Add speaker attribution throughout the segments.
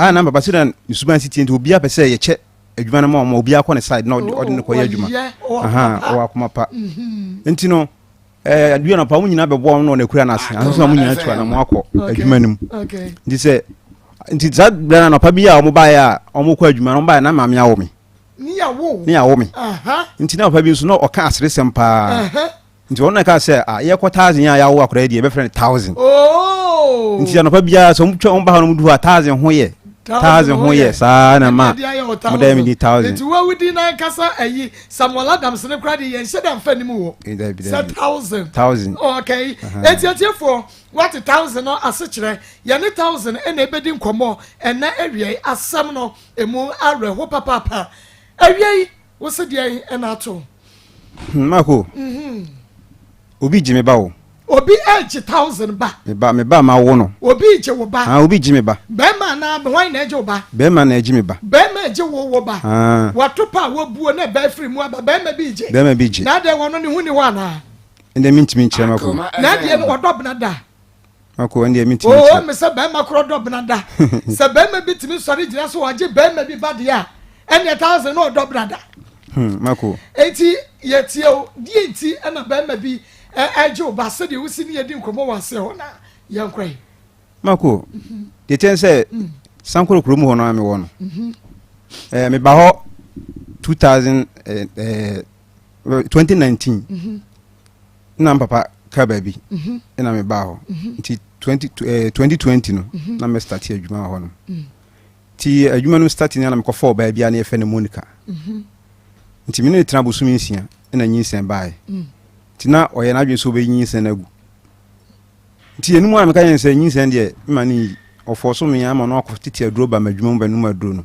Speaker 1: A na papa sɛ ne suban si tie nti obiara pɛ sɛ yɛkyɛ adwuma no ma ɔmo, obiara kɔ ne side na ɔde ne kɔyɛ adwuma. Ɔwɔ akoma pa. Nti no aduane anɔpa wɔn nyinaa bɛboa wɔn na wɔn akura n'ase anso na wɔn nyinaa tu anam akɔ adwuma no mu. Nti sɛ nti saa bɛrɛ anɔpa bi a wɔn baeɛ a wɔn kɔ adwuma no, wɔn baeɛ na maame awo me. Ne awo me. Nti na papa bi nso na ɔka aseresɛm paa. Nti ɔno na ɛka sɛ a yɛkɔ 1,000 a yɛawo akwadaa yi deɛ, yɛbɛfrɛ no 1,000. Nti anɔpa biara sɛ ɔmo twa ɔmo ba hɔ no, ɔmo du hɔ a, 1,000 ho yɛ, 1,000 ho yɛ saa na ma mo da yɛ mi di 1,000.
Speaker 2: Nti wawudi n'ankasa ayi Samuel Adams ne kora de yɛn hyɛ dɛ nfa nim wɔ sɛ 1,000.
Speaker 1: 1,000.
Speaker 2: Okay, eti etiefoɔ, wate 1,000 no asekyerɛ. Yɛne 1,000 ɛna ebedi nkɔmɔ ɛnɛ awia yi. Asɛm no emu awerɛho papaapa. Awia yi, wosi deɛ ɛna ato?
Speaker 1: Mako, obi gye me ba o.
Speaker 2: Obi ɛgye 1,000 ba?
Speaker 1: Me ba, me ba ma wo no.
Speaker 2: Obi gye wo ba?
Speaker 1: Ah, obi gye me ba.
Speaker 2: Bɛrima anaa hwan na ɛgye wo ba?
Speaker 1: Bɛrima na ɛgye me ba.
Speaker 2: Bɛrima ɛgye wo ba?
Speaker 1: Ah.
Speaker 2: Wato pa a wabuo na ɛbɛɛ firi mu aba, bɛrima bi gye?
Speaker 1: Bɛrima bi gye.
Speaker 2: Na adeɛ wɔn ne ho ni hɔ anaa?
Speaker 1: Ɛnna mi ntumi nkyerɛ, Mako.
Speaker 2: Na adeɛ no wɔdɔ bena da?
Speaker 1: Mako, ɛnna mi ntumi
Speaker 2: oo
Speaker 1: nkyerɛ.
Speaker 2: Mi sɛ bɛrima korɔ dɔ bena da sɛ bɛrima bi tumi sɔre gyina so wagye bɛrima bi ba deɛ a, ɛnna 1,000 na ɔdɔ bena da.
Speaker 1: Mako.
Speaker 2: Eti yɛtie o, deɛ nti ɛna bɛrima bi ɛgye wo ba, sɛdeɛ wosi ne yɛdi nkɔmɔ wɔ aseɛ hɔ na yɛnkɔ yi?
Speaker 1: Mako, deɛ kyɛn sɛ Sankoro kurom hɔ no a mewɔ no, meba hɔ 2000 ɛɛ ɛɛ 2019 na papa ka baabi ɛna meba hɔ. Nti 2020 no na mɛ start adwuma wɔ hɔ no. Nti adwuma no start no na mekɔfa ɔbaa bi a ne yɛfɛ no Monica. Nti mene ne tena bosome 6 ɛna nyinsɛn baeɛ. Nti na ɔyɛ n'adwene sɛ ɔbɛyi nyinsɛn no agu. Nti enum a meka yɛn sɛ nyinsɛn deɛ mma ne yi, ɔfɔ so me ama no akɔ tete aduro ba m'adwuma mu bɛnum aduro no.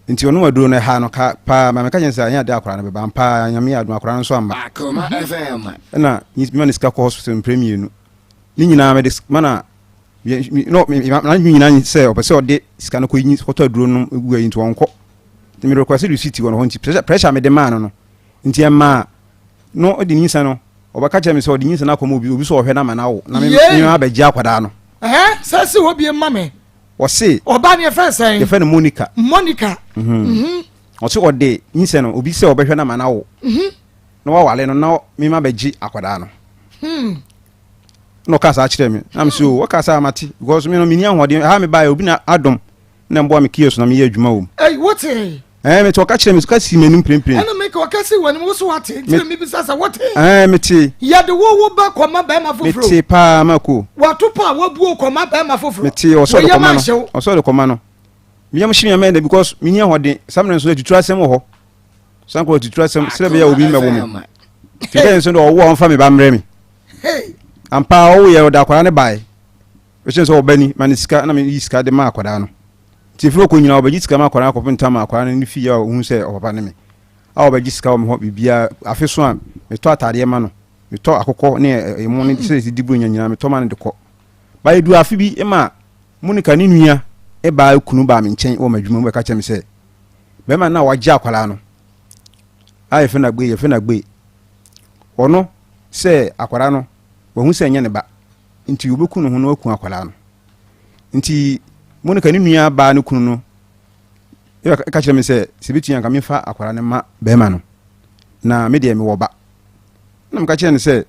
Speaker 1: Nti ɔnom aduro no ɛha no ka paa ma meka yɛn sɛ ɛnyɛ ade akwaraa no bɛba paa. Nyame yɛ adom, akwaraa no nso amma. Ɛna mema ne sika kɔ hospital mprɛ 2 ne nyinaa mede mana n'adwene nyinaa sɛ ɔpɛ sɛ ɔde sika no kɔ kɔtɔ aduro no gu ayi, nti ɔnkɔ. Nti mede request receipt wɔ no hɔ. Nti pressure mede maa no, nti ɛmaa no ɔde nyinsɛn no, ɔbɛka kyerɛ me sɛ ɔde nyinsɛn no akɔma obi, obi sɛ ɔhwɛ no ama no awo na me abɛgye akwadaa no.
Speaker 2: Ɛhɛ sɛ si hɔ bie ma me.
Speaker 1: Ɔse
Speaker 2: Ɔbaa ne yɛfrɛ sɛn?
Speaker 1: Yɛfrɛ no Monica.
Speaker 2: Monica.
Speaker 1: Ɔse ɔde nyinsɛn no obi sɛ ɔbɛhwɛ no ama no awo na wawale no na mema bɛgye akwadaa no. Na ɔka saa kyerɛ me na me so wɔka saa mate, because me no menni ahoɔden ha. Me baeɛ, obi na adom na mboa me kiosk na meyɛ adwuma wɔ mu.
Speaker 2: Ɛyi wote?
Speaker 1: Mete. Ɔka kyerɛ me, ka si m'anim pirempirem.
Speaker 2: Ɛna meka ɔka si w'anim, wo so wate, nti na mebisa sɛ wote?
Speaker 1: Mete.
Speaker 2: Yɛde wo ba kɔma bɛrima foforɔ?
Speaker 1: Mete paa, Mako.
Speaker 2: Wato pa a wabuo kɔma bɛrima foforɔ?
Speaker 1: Mete. Ɔsɔ de kɔma no, ɔsɔ de kɔma no, meyam hye me amɛn because menni ahoɔden. Saa mmerɛ nso atuturu asɛm wɔ hɔ, san kɔ atuturu asɛm sɛ bɛyɛ obi mmɛwo me. Nti kɛ nso de ɔwo a ɔmfa me ba mmerɛ me. Ampa ɔwo yɛ, ɔde akwadaa no baeɛ ɛkyɛn sɛ ɔba ni ma ne sika na meyi sika de ma akwadaa no. Nti efiri ɔkɔ nyinaa ɔbɛgye sika ma akwadaa no akɔpem ntam a akwadaa no ne fie a ɔhu sɛ ɔpapa ne me a ɔbɛgye sika wɔ me hɔ biribiara. Afe so a metɔ ataadeɛ ma no, metɔ akokɔ ne ɛmo ne sɛ ɛsi di buronya nyinaa metɔ ma no de kɔ. Bayɛ du afe bi ma Monica ne nua ɛbaa kunu baa me nkyɛn wɔ m'adwuma mu bɛka kyerɛ me sɛ bɛrima no a wagye akwadaa no a yɛfrɛ no Agbe, yɛfrɛ no Agbe, ɔno sɛ akwadaa no wahu sɛ ɛnyɛ ne ba nti obɛku ne ho na waku akwadaa no. Nti Monica ne nua baa ne kunu no ɛka kyerɛ me sɛ sɛ bɛtumi anka memfa akwadaa no ma bɛrima no na me deɛ mewɔ ba. Na meka kyerɛ no sɛ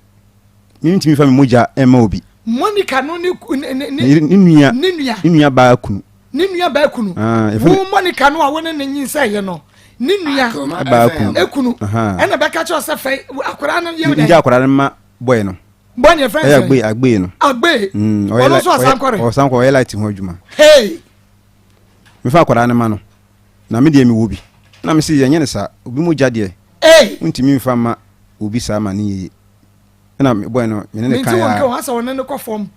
Speaker 1: mentumi fa me mogya ɛmma obi.
Speaker 2: Monica no ne ne
Speaker 1: ne nua.
Speaker 2: Ne nua.
Speaker 1: Ne nua baa kunu.
Speaker 2: Ne nua baa kunu.
Speaker 1: Ah, yɛfrɛ
Speaker 2: wo Monica no a wo ne ne nyinsɛn yɛ no ne nua
Speaker 1: baa kunu.
Speaker 2: Ekunu ɛna bɛka kyerɛ sɛ fɛ akwadaa no yɛ
Speaker 1: dɛ ngya akwadaa no ma bɔyɛ no.
Speaker 2: Bɔ ne fɛn
Speaker 1: ɛyɛ
Speaker 2: sɛn?
Speaker 1: Agbe, Agbe no.
Speaker 2: Agbe.
Speaker 1: Ɔyɛ
Speaker 2: ɔno nso asankɔre.
Speaker 1: Ɔsankɔre, ɔyɛ light ho adwuma.
Speaker 2: Hey.
Speaker 1: Mefa akwadaa no ma no na me deɛ mewɔ bi na me se yɛnyɛ ne saa, obi mogya deɛ
Speaker 2: Hey.
Speaker 1: wontumi mfa ma obi saa ma ne yie. Ɛna me bɔyɛ no mene ne
Speaker 2: Minti
Speaker 1: kan
Speaker 2: wɔn
Speaker 1: a
Speaker 2: kɛ wɔn asɛ wɔn ne kɔ fam.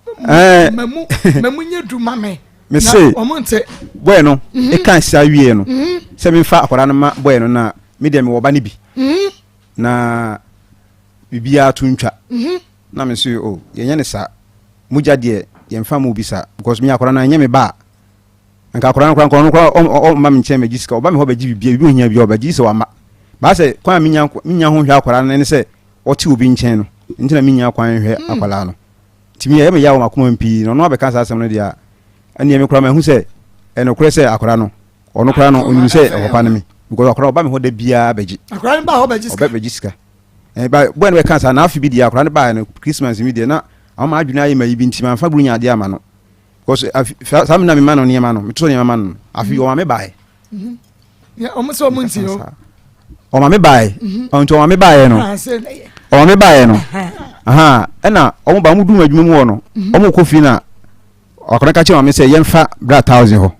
Speaker 2: Mamu mamu nye du ma me.
Speaker 1: Me
Speaker 2: Na
Speaker 1: se
Speaker 2: wɔn nte.
Speaker 1: Bɔyɛ no ɛka saa wie no sɛ memfa akwadaa no ma bɔyɛ no na me deɛ mewɔ ba no bi na biribiara to ntwa. Na me se o yɛnyɛ ne saa, mogya deɛ yɛmfa ma obi saa, because me akwadaa no ɛnyɛ me ba a nka akwadaa no koraa nka ɔno koraa ɔmma me nkyɛn mɛgye sika. Ɔba me hɔ bɛgye biribiara, biribi ohia biara ɔbɛgye sɛ wama baa sɛ kwan a menya ho hwɛ akwadaa no ne sɛ ɔte obi nkyɛn no nti na menya kwan hwɛ akwadaa no. Nti meyɛ me ya wɔ m'akoma mu pii na ɔno abɛka saa asɛm no deɛ a, ɛneɛ me koraa mahu sɛ Ɛnokorɛ sɛ akwadaa no, ɔno koraa no, ɔnim sɛ ɔpapa ne me because akwadaa ɔba me hɔ da biara bɛgye.
Speaker 2: Akwadaa no ba hɔ bɛgye sika.
Speaker 1: Ɔbɛ bɛgye sika. Ɛɛ ba bɔyɛ no bɛka saa na afe bi deɛ akwadaa no baeɛ no Christmas mi deɛ na ama adwene ayɛ ma yi bi nti manfa buronya adeɛ ama no because afi saa mi na mi ma no nneɛma no metɔ nneɛma ma no afe bi ɔma me baeɛ.
Speaker 2: Ɔmo sɛ ɔmo nti o.
Speaker 1: Ɔma me baeɛ nti ɔma me baeɛ no ɔma me baeɛ no ɛna ɔmo ba ɔmo dum adwuma mu hɔ no ɔmo kɔ fie na. Akwadaa ka kyerɛ maame sɛ yɛmfa bra thousand hɔ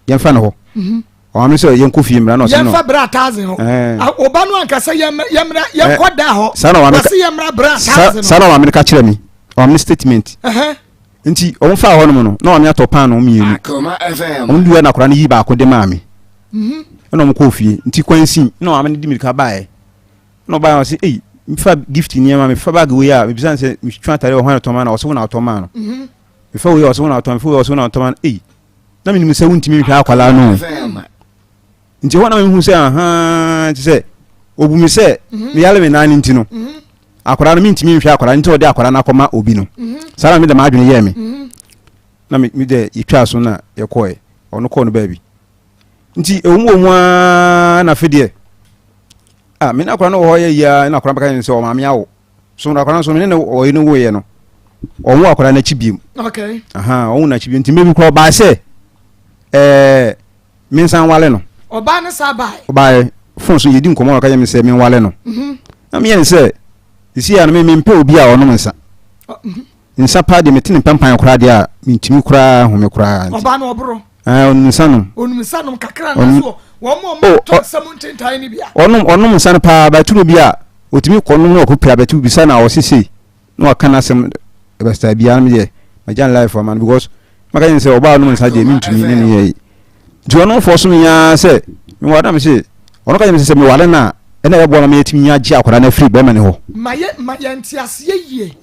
Speaker 1: yɛmfa no hɔ mhm. ɔmaame sɛ yɛnkɔ fie mmra na ɔsɛ no
Speaker 2: yɛmfa bra thousand hɔ ɔba no ankasa yɛmmra yɛnkɔ da hɔ
Speaker 1: saa na ɔmaame
Speaker 2: wɔsi yɛmmra bra thousand
Speaker 1: saa na ɔmaame no ka kyerɛ mi ɔmaame no statement nti wɔn fa hɔ nom no na ɔmaame atɔ paano mmienu wɔn dua na akwadaa no yi baako de maa mi mhm. ɛna wɔn kɔɔ fie nti kwansin na ɔmaame no di mirika baeɛ na ɔbaeɛ ɔsɛ ei mefa gift nneɛma mefa bag wei a mebisa no sɛ metwa atare wɔ hwan na ɔtɔ maa no ɔsɛ wo na ɔtɔ maa no mhm. Mefa wei a ɔsɛ wo na ɔtɔ mefa wei a ɔsɛ wo na ɔtɔ ma no ei na menim sɛ wontumi nhwɛ akwadaa no nti hɔ na mehu sɛ ahaa nti sɛ obu me sɛ mhm. meyare me nan no nti no mhm. akwadaa no mentumi nhwɛ akwadaa no nti ɔde akwadaa no akɔma obi no mhm. saa na mede m'adwene yɛɛ me na mede yɛtwaa so na yɛkɔɛ ɔno kɔɔ no baabi nti ɛwɔ mu wɔ mu ara na afei deɛ ah me ne akwadaa no wɔ hɔ yɛ yia na akwadaa bɛka yɛn sɛ ɔmaame awo so akwadaa no so me ne no ɔyɛ no woeɛ no ɔnwo akwadaa no akyi biem
Speaker 2: okay
Speaker 1: aha ɔnwo n'akyi biem nti mmebi koraa ɔbaa sɛ ɛɛ me nsan wale no
Speaker 2: ɔbaa no saa baa
Speaker 1: ɔbaa fon so yɛdi nkɔmɔ ɔka yɛ me sɛ me nwale no mhm. na meyɛ ne sɛ sisi a no me mempɛ obi a ɔnom nsa mhm. nsa paa deɛ mete ne mpampan koraa deɛ a mentumi koraa home koraa
Speaker 2: nti ɔbaa no ɔboro
Speaker 1: ɛɛ ɔnom nsa nom
Speaker 2: ɔnom nsa nom kakra na so wɔn mu ɔmo tɔ nsa mu ntentan ne bia
Speaker 1: ɔnom ɔnom nsa no paa bɛturo bi a Otumi kɔ nom na ɔkɔ pira bɛte bisa na ɔse sei na waka n'asɛm bɛsta biara no deɛ magya ne life ama no because maka yɛn sɛ ɔbaa nom nsa deɛ mentumi ne ne yɛ yi nti ɔno fɔ so me yaa sɛ meware na me se ɔno ka yɛ me sɛ meware no a ɛna ɛbɛboa ma meyɛtumi agye akwadaa no afiri bɛrima ne hɔ.
Speaker 2: Ma yɛ ma yɛn te aseɛ yie.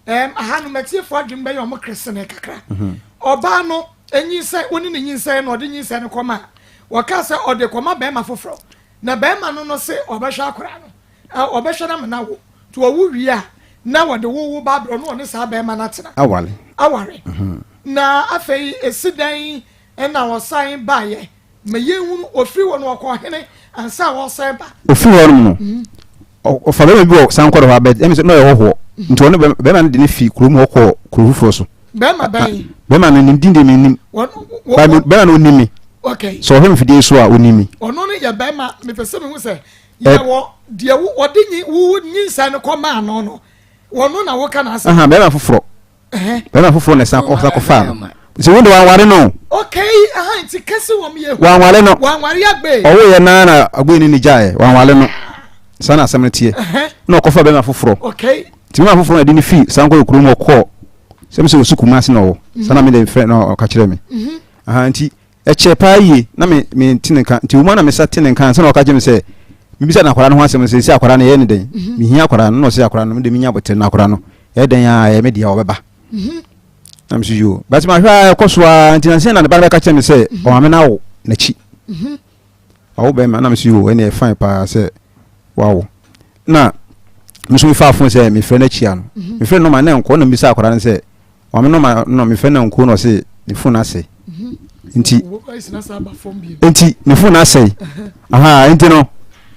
Speaker 2: Ɛm aha no mɛtiefoɔ adwene bɛyɛ ɔmo kresene kakra. Ɔbaa no nyinsɛn wo ne ne nyinsɛn na ɔde nyinsɛn no kɔma wɔka sɛ ɔde kɔma bɛrima foforɔ Na barima no no se ɔbɛhwɛ akwadaa no, ɔbɛhwɛ no ama no awo. Nti ɔwo wie a, na wɔde wo wo ba abrɛ ɔno ɔne saa barima no atena.
Speaker 1: Aware.
Speaker 2: Aware. Mhm. Na afei esi dɛn na ɔsan baeɛ? Ma yɛnhunu, ɔfiri hɔ no ɔkɔɔ hene ansa a ɔresan ba?
Speaker 1: Ɔfiri hɔ nom no, mhm. ɔfa barima bi wɔ san kɔ hɔ abɛ, ɛmi sɛ na ɔyɛ hɔhoɔ. Mhm. Nti ɔne barima no de no fi kurom hɔ kɔɔ kuro foforɔ so.
Speaker 2: Barima bɛn?
Speaker 1: Barima no ne din deɛ mennim. Barima no ɔnim me.
Speaker 2: Okay.
Speaker 1: Sɛ ɔhwɛ mfidie so a ɔnim me.
Speaker 2: Ɔno no yɛ bɛrima mepɛ sɛ mehu sɛ yɛwɔ deɛ wɔde nyi wo nyinsɛn no kɔ maa no no wɔno na woka n'asɛm.
Speaker 1: Aha bɛrima foforɔ. Bɛrima foforɔ na ɛsan kɔ kɔfaa no. Sɛ wo de wanware no.
Speaker 2: Okay aha nti kɛse wɔn yɛ.
Speaker 1: Wanware no.
Speaker 2: Wanware agbe.
Speaker 1: Ɔwo yɛ naa na agbe ne ne gyaeɛ wanware no. Saa na asɛm no teɛ. Na ɔkɔfa bɛrima foforɔ.
Speaker 2: Okay.
Speaker 1: Nti bɛrima foforɔ na ɛde no fii san kɔ kurom ɔkɔɔ sɛ sɛ ɔsi Kumasi na ɔwɔ. Saa na me de frɛ na ɔka kyerɛ me. Mhm. Aha nti ɛkyɛɛ paa yie na me me te ne nka nti wɔn na me sa te ne nka ansa na ɔka kyerɛ me sɛ mebisa no akwadaa no ho asɛm sɛ sɛ akwadaa no yɛyɛ ne dɛn mhm. mehia akwadaa no na ɔsɛ akwadaa no mede menya abotire no akwadaa no ɛyɛ dɛn a ɛyɛ me deɛ ɔbɛba mhm. na me so yoo bɛtɛ mahwɛ a ɛkɔ so a nti nansa na ne ba no bɛka kyerɛ me sɛ mhm. ɔmaame no awo n'akyi awo bɛrima na me so yoo ɛne ɛfan paa sɛ wawo na me so mefa afon sɛ mefrɛ no akyi ano mefrɛ no ma na nkɔ na mebisa akwadaa no sɛ Maame no ma no mefrɛ no nko na ɔse ne phone asɛe nti nti ne phone asɛe aha nti no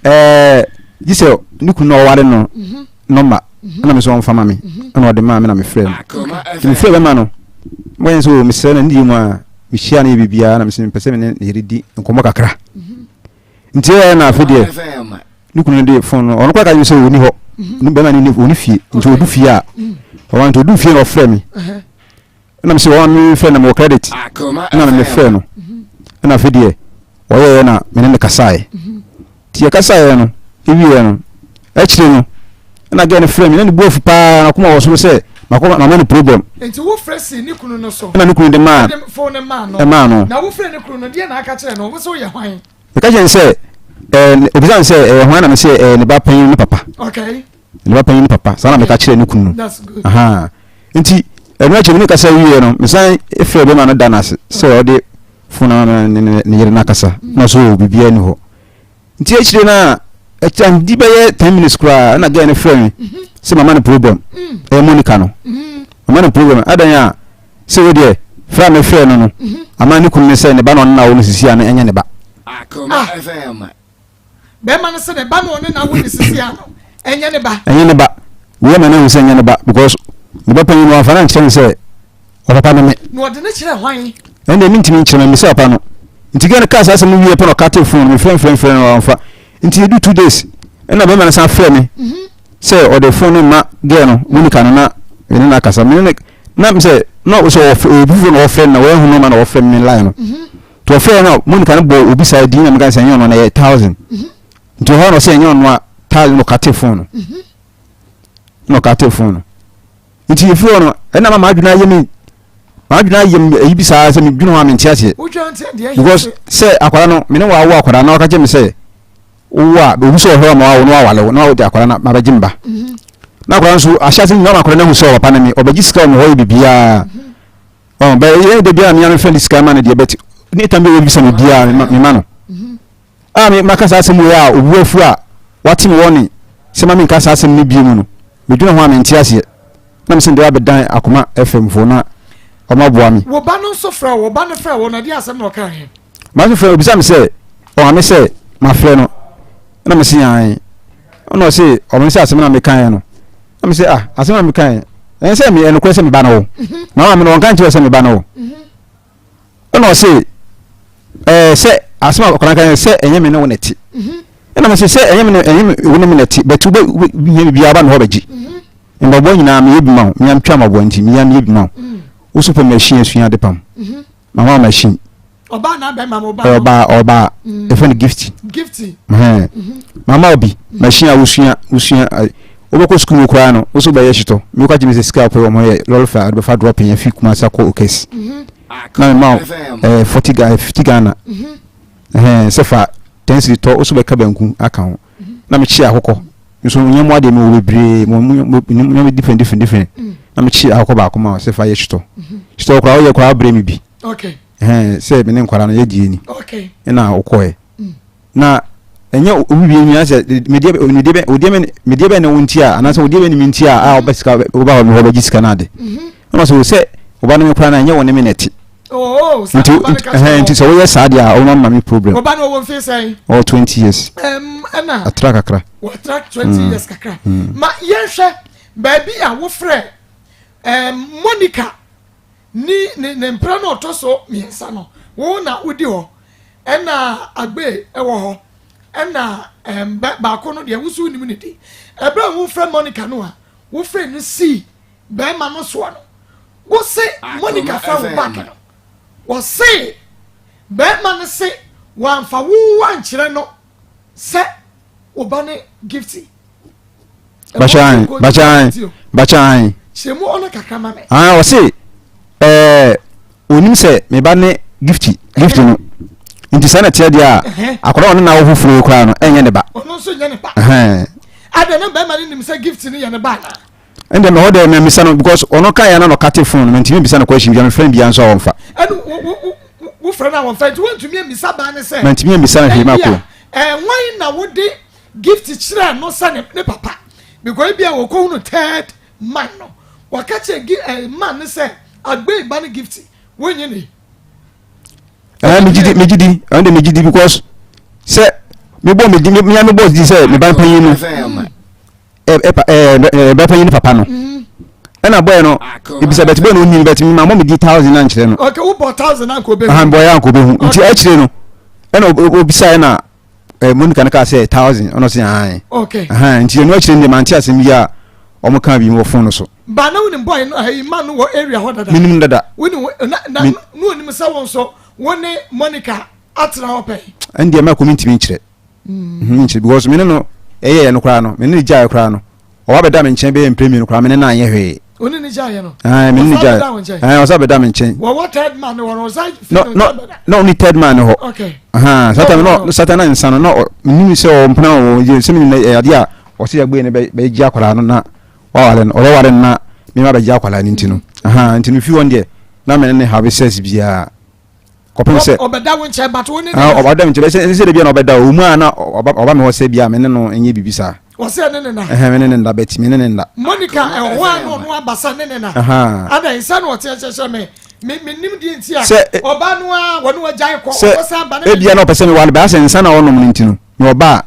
Speaker 1: ɛɛ gye sɛ ne kunu na ɔware no nɔmba ɛna me sɛ ɔmfa ma me ɛna ɔde maa me na mefrɛ no nti mefrɛ bɛma no wɔyɛ sɛ o mesrɛ no ne deɛ mu a mehyia no yɛ biribiara na mesɛ mepɛ sɛ me ne ne yere di nkɔmmɔ kakra nti ɛyɛ na afei deɛ ne kunu no de fon no ɔno koraa ka kyerɛ sɛ ɔni hɔ ne bɛrima no ɔni fie nti ɔdu fie a ɔwa nti ɔdu fie na ɔfrɛ me ɛna me sɛ ɔwa me frɛ na mewɔ credit ɛna me frɛ no ɛna afei deɛ ɔyɛyɛ na me ne ne kasaeɛ nti yɛkasaeɛ no ɛwieɛ no akyire no ɛna gɛ no frɛ me na ne bu afu paa na koma wɔ soro sɛ makɔ mama no problem.
Speaker 2: Nti wo frɛ si ne kunu no so.
Speaker 1: Ɛna ne kunu de maa
Speaker 2: fon no maa no.
Speaker 1: Ɛmaa no.
Speaker 2: Na wo frɛ ne kunu no deɛ na aka kyerɛ no wo sɛ woyɛ hwan.
Speaker 1: Meka kyerɛ no sɛ ɛɛ obisa no sɛ ɛyɛ hwan na me sɛ ɛyɛ ne ba panyin ne papa.
Speaker 2: Okay.
Speaker 1: Ne ba panyin ne papa saa na meka kyerɛ ne kunu no.
Speaker 2: That's good.
Speaker 1: Aha nti ɛno akyi no me kasa wie no mesan frɛ bɛma no da no ase sɛ ɔde fon ama ne ne yere no akasa na ɔsɛ o biribiara ni hɔ. Nti akyire no a ɛkyɛ di bɛyɛ 10 minutes koraa ɛna girl no frɛ me sɛ mama no problem ɛyɛ Monica no mama no problem adan a sɛ wo deɛ. Frɛ a mefrɛɛ no no ama ne kunu no sɛ ne ba na ɔne no awo no sisi a no ɛnyɛ ne ba.
Speaker 2: Ah. Bɛrima no sɛ ne ba na ɔne no awo no sisi a no ɛnyɛ ne ba.
Speaker 1: Ɛnyɛ ne ba. Wei ama no ahu sɛ ɛnyɛ ne ba because ne ba panyin no wamfa no ankyerɛ no sɛ ɔpapa ne me.
Speaker 2: Na ɔde no kyerɛ hwan?
Speaker 1: Ɛnde mentumi nkyerɛ no, mebisa papa no. Nti gɛ no kaa saa asɛm no wieɛ pɛ na ɔkatee phone no, mefrɛ mfrɛ mfrɛ no wamfa. Nti ɛdu 2 days ɛna bɛrima no san frɛ me sɛ ɔde phone no ma gɛ no, Monica no na mene no akasa. Mene no na sɛ na sɛ ɔfrɛ obi foforɔ na ɔfrɛ no na wɔahu no ma na ɔfrɛ me line no. Nti ɔfrɛ no a Monica no bɔ obi saa din na meka sɛ ɛnyɛ ɔno na ɛyɛ 1000. Nti ɔhɔ na ɔsɛ ɛnyɛ ɔno a 1000 na ɔkatee phone no. Na ɔkatee phone no. Nti ɛfiri hɔ no ɛna ma m'adwene ayɛ me m'adwene ayɛ me ayi bi saa sɛ medwene ho a mente aseɛ because sɛ akwadaa no me ne wawo akwadaa na waka kyerɛ me sɛ wowo a obi sɛ ɔhwɛ ma wawo na wawale wo na wode akwadaa no mabɛgye me ba mhm. Na akwadaa nso ahyɛ ase nyinaa ma akwadaa no ahu sɛ ɔpapa ne me ɔbɛgye sika wɔ me hɔ yɛ biribiara mhm. Ɔn bɛ yɛ da biara mea mefrɛ de sika ma no deɛ bɛte ne tam bi a wɔbisa me biara mema no mhm. A me maka saa asɛm wei a obu afu a wate me wɔne sɛ ma menka saa asɛm no bio mu no, medwene ho a mente aseɛ. Na mese mede abɛdan Akoma FM foɔ na wɔn aboa me.
Speaker 2: Wo ba no nso frɛ wo, wo ba no frɛ wo na ɛdeɛn asɛm na ɔkaeɛ?
Speaker 1: Ma nso frɛ no, obisa me sɛ ɔma me sɛ mafrɛ no, ɛna mese ae. Ɛna ɔse ɔmo sɛ asɛm na mekaeɛ no, na mese ah asɛm na mekaeɛ, ɛnyɛ sɛ me ɛnokorɛ sɛ me ba no wo, na maame no ɔnka nkyerɛ sɛ me ba no wo. Ɛna ɔse ɛɛ sɛ asɛm a akwadaa kan sɛ ɛnyɛ me ne wo na ɛte. Ɛna mese sɛ ɛnyɛ me ne ɛnyɛ me wo ne me na ɛte bɛte wobɛ wobɛhia biribiara ba me hɔ bɛgye. Mpaboa nyinaa meyɛ bi ma wo mea metwa mpaboa nti mea meyɛ bi ma wo. Wo so pɛ machine asua ade pam. Mama wo machine.
Speaker 2: Ɔbaa na bɛma mo ba.
Speaker 1: Ɔbaa ɔbaa ɛfɛ no gifty.
Speaker 2: Gifty.
Speaker 1: Mama wo bi machine a wosua wosua wobɛkɔ sukuu mu koraa no wo so bɛyɛ hyetɔ. Mekɔ agye me sɛ sika wopɛ wɔn yɛ lɔre fɛ a wode bɛfa dropping afi Kumasi akɔ Okesi. Na mema wo ɛɛ 40 Ghana 50 Ghana. Ɛhɛn sɛ fa 10 cedi tɔ wo so bɛka banku aka ho. Na mekye akokɔ. Nso nyɛmmoa deɛ mewɔ bebree nneɛma different different different. Na mekye akokɔ baako ma wo sɛ fa yɛ hyetɔ. Hyetɔ koraa woyɛ koraa wobrɛ me bi. Ɛhɛn sɛ me ne nkwadaa no yɛdie ni. Ɛna wokɔɛ. Na ɛnyɛ obi bi nua sɛ medeɛ medeɛ bɛ odeɛ bɛ medeɛ bɛ ne wo nti a anaasɛ odeɛ bɛ ne me nti a a ɔbɛ sika ɔba hɔ hɔ bɛgye sika no ade. Ɛna sɛ sɛ ɔba no me koraa na ɛnyɛ wo ne me na ɛte.
Speaker 2: Oh,
Speaker 1: nti ɛhɛn nti sɛ woyɛ saa deɛ a ɔma ma me problem.
Speaker 2: Ɔba no ɔwɔ mfe sɛn?
Speaker 1: Ɔwɔ 20 years.
Speaker 2: Ɛna
Speaker 1: atra kakra.
Speaker 2: Wɔatra 20 years kakra. Ma yɛnhwɛ baabi a wofrɛ Monica ne ne ne mpra no ɔtɔ so mmiɛnsa no, wo na wodi hɔ, ɛna Agbe wɔ hɔ, ɛna baako no deɛ woso wonim ne din. Ɛberɛ a wofrɛ Monica no a wofrɛ no sii bɛrima no soɔ no, wose Monica frɛ wo back no, wɔse bɛrima no se wɔamfa wo ankyerɛ no sɛ wo ba ne Gifty.
Speaker 1: Bakyan bakyan bakyan.
Speaker 2: Kyerɛ mu ɔno kakra ma me.
Speaker 1: Ah ɔse ɛɛ onim sɛ me ba ne Gifty Gifty no nti saa na teɛ deɛ a akwadaa ɔne n'awo foforɔ yi koraa no ɛnyɛ ne ba.
Speaker 2: Ɔno nso nyɛ ne ba. Adɛn na bɛrima no nim sɛ Gifty no yɛ ne ba anaa?
Speaker 1: Ɛnna mɛ hɔ dɛ mɛ misa no because ɔno kan yɛn na ɔka te phone no mɛ ntumi bisa no question bi a mɛ fɛn bi nso a wɔnfa.
Speaker 2: Ɛnu wo wo wo fɛ no a wɔnfa nti wɔntumi amisa baa ne sɛ.
Speaker 1: Mɛ ntumi amisa no hwee ma ko.
Speaker 2: Ɛɛ wɔn na wɔde Gift kyerɛɛ no sɛ ne ne papa because ebi a wɔkɔhu no third man no wɔka kyerɛ gi ɛɛ man no sɛ agbee ba no Gift wonye ne.
Speaker 1: Ɛɛ megye di megye di ɛno de megye di because sɛ mebɔ me di me me bɔ di sɛ me ba panyin no ɛ ɛ ɛɛ ɛ ba panyin no papa no ɛna bɔyɛ no ebisa bɛti bɔyɛ no onim bɛti mi ma mɔ mi di 1000 na nkyerɛ no.
Speaker 2: Ok wo bɔ 1000 na nka obehu.
Speaker 1: Ahan bɔyɛ anka obehu nti akyire no ɛna obisa ɛna ɛ Monica no kaa sɛ 1000 ɔno sɛ ahan.
Speaker 2: Ok.
Speaker 1: Ahan nti ɛnu akyire no deɛ mante asɛm bi a wɔn kaa bi wɔ phone no so.
Speaker 2: Ba na wonim boy no ɛyi man no wɔ area hɔ dada.
Speaker 1: Menim dada.
Speaker 2: Wonim na na na onim sɛ wɔn nso wo ne Monica atena hɔ pɛn.
Speaker 1: Ɛn deɛ mako mi ntumi nkyerɛ. Nkyerɛ because me ne no ɛyɛ yɛ no koraa no me ne no gyaeɛ koraa no ɔba bɛda me nkyɛn bɛyɛ mpere mmienu koraa me ne no anyɛ hwee.
Speaker 2: Wo ne no gyaeɛ no.
Speaker 1: Ɛn me ne no gyaeɛ. Ɛn ɔsa bɛda me nkyɛn.
Speaker 2: Wɔwɔ third man wɔ no ɔsa fi no nkyɛn bɛda.
Speaker 1: Na ɔne third man hɔ.
Speaker 2: Okay.
Speaker 1: Satan no satan na nsa no na menim sɛ ɔmpena wɔ sɛ menim ɛyɛ adeɛ a ɔsɛ yɛgbee no bɛgye akwadaa no na waware no ɔbɛware no na mema bɛgye akwadaa no nti no nti no fi wɔn deɛ na mene ne have sex biara kɔpem sɛ
Speaker 2: ɔbɛda wo nkyɛn but wo ne
Speaker 1: ne ɔbɛda me nkyɛn sɛ sɛ bia na ɔbɛda o mu a na ɔba me hɔ sɛ bia me ne no nyɛ biribi saa.
Speaker 2: Ɔsɛ ne ne na.
Speaker 1: Ɛhɛn me ne ne nda bɛti me ne ne nda.
Speaker 2: Monica ɛhɔ a na ɔno abasa ne ne na. Adan sɛ na ɔte ɛkyɛkyɛ me. Me menim deɛ nti a
Speaker 1: Sɛ,
Speaker 2: ɔbaa no ara wɔne wagyae kɔ,
Speaker 1: sɛ
Speaker 2: ɔkɔsan ba na
Speaker 1: ebia na ɔpɛ sɛ meware no, bɛyɛ sɛ nsa na ɔnom no nti no, na ɔba a,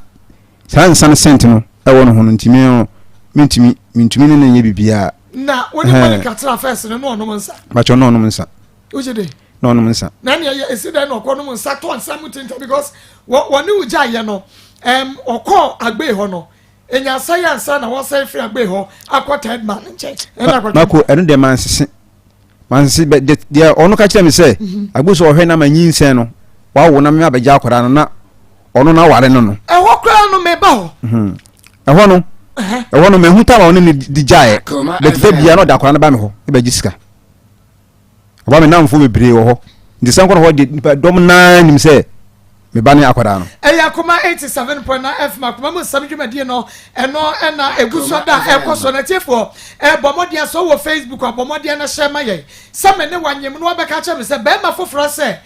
Speaker 1: saa nsa no scent no ɛwɔ ne ho no nti me no, mentumi, mentumi ne no nyɛ biribiara.
Speaker 2: Na wo ne Monica tena first no, na ɔnom nsa?
Speaker 1: Bakyɛ, na ɔnom nsa.
Speaker 2: Wogye di?
Speaker 1: Na ɔnom nsa.
Speaker 2: Na nea ɛyɛ esi dɛn na ɔkɔ nom nsa tɔ nsa mu tinta because wɔ wɔne wo gyaeɛ no, ɛm ɔkɔɔ Agbee hɔ no, enya asɛe ansa na wɔsɛe firi Agbee hɔ akɔ third man nkyɛn. Ɛna akɔtwe.
Speaker 1: Mako, ɛno deɛ mansese. Mansese bɛ deɛ deɛ ɔno ka kyerɛ me sɛ mhm. Agbee sɛ ɔhwɛ na ma nyinsɛn no wawo na me abɛgye akwadaa no na ɔno na aware no no.
Speaker 2: Ɛhɔ koraa no meba hɔ.
Speaker 1: Mhm. Ɛhɔ no ɛhɔ no mahu tam a ɔne ne di gyaeɛ bɛtɛ bia na ɔde akwadaa no ba me hɔ ɛbɛgye sika. Ɔba me nnamfo bebree wɔ hɔ. Nti sɛ nkɔ na hɔ de nipa dɔm naa nim sɛ me ba ne akwadaa no.
Speaker 2: Ɛyɛ Akoma 87.9 FM Akoma mu nsɛm dwumadie no ɛno ɛna ɛgu so da ɛkɔ so na tiefoɔ ɛbɔ mmɔden sɛ wɔ Facebook abɔ mmɔden na hyɛ ma yɛn sɛ me ne wanyem no wabɛka kyerɛ me sɛ bɛrima foforɔ sɛ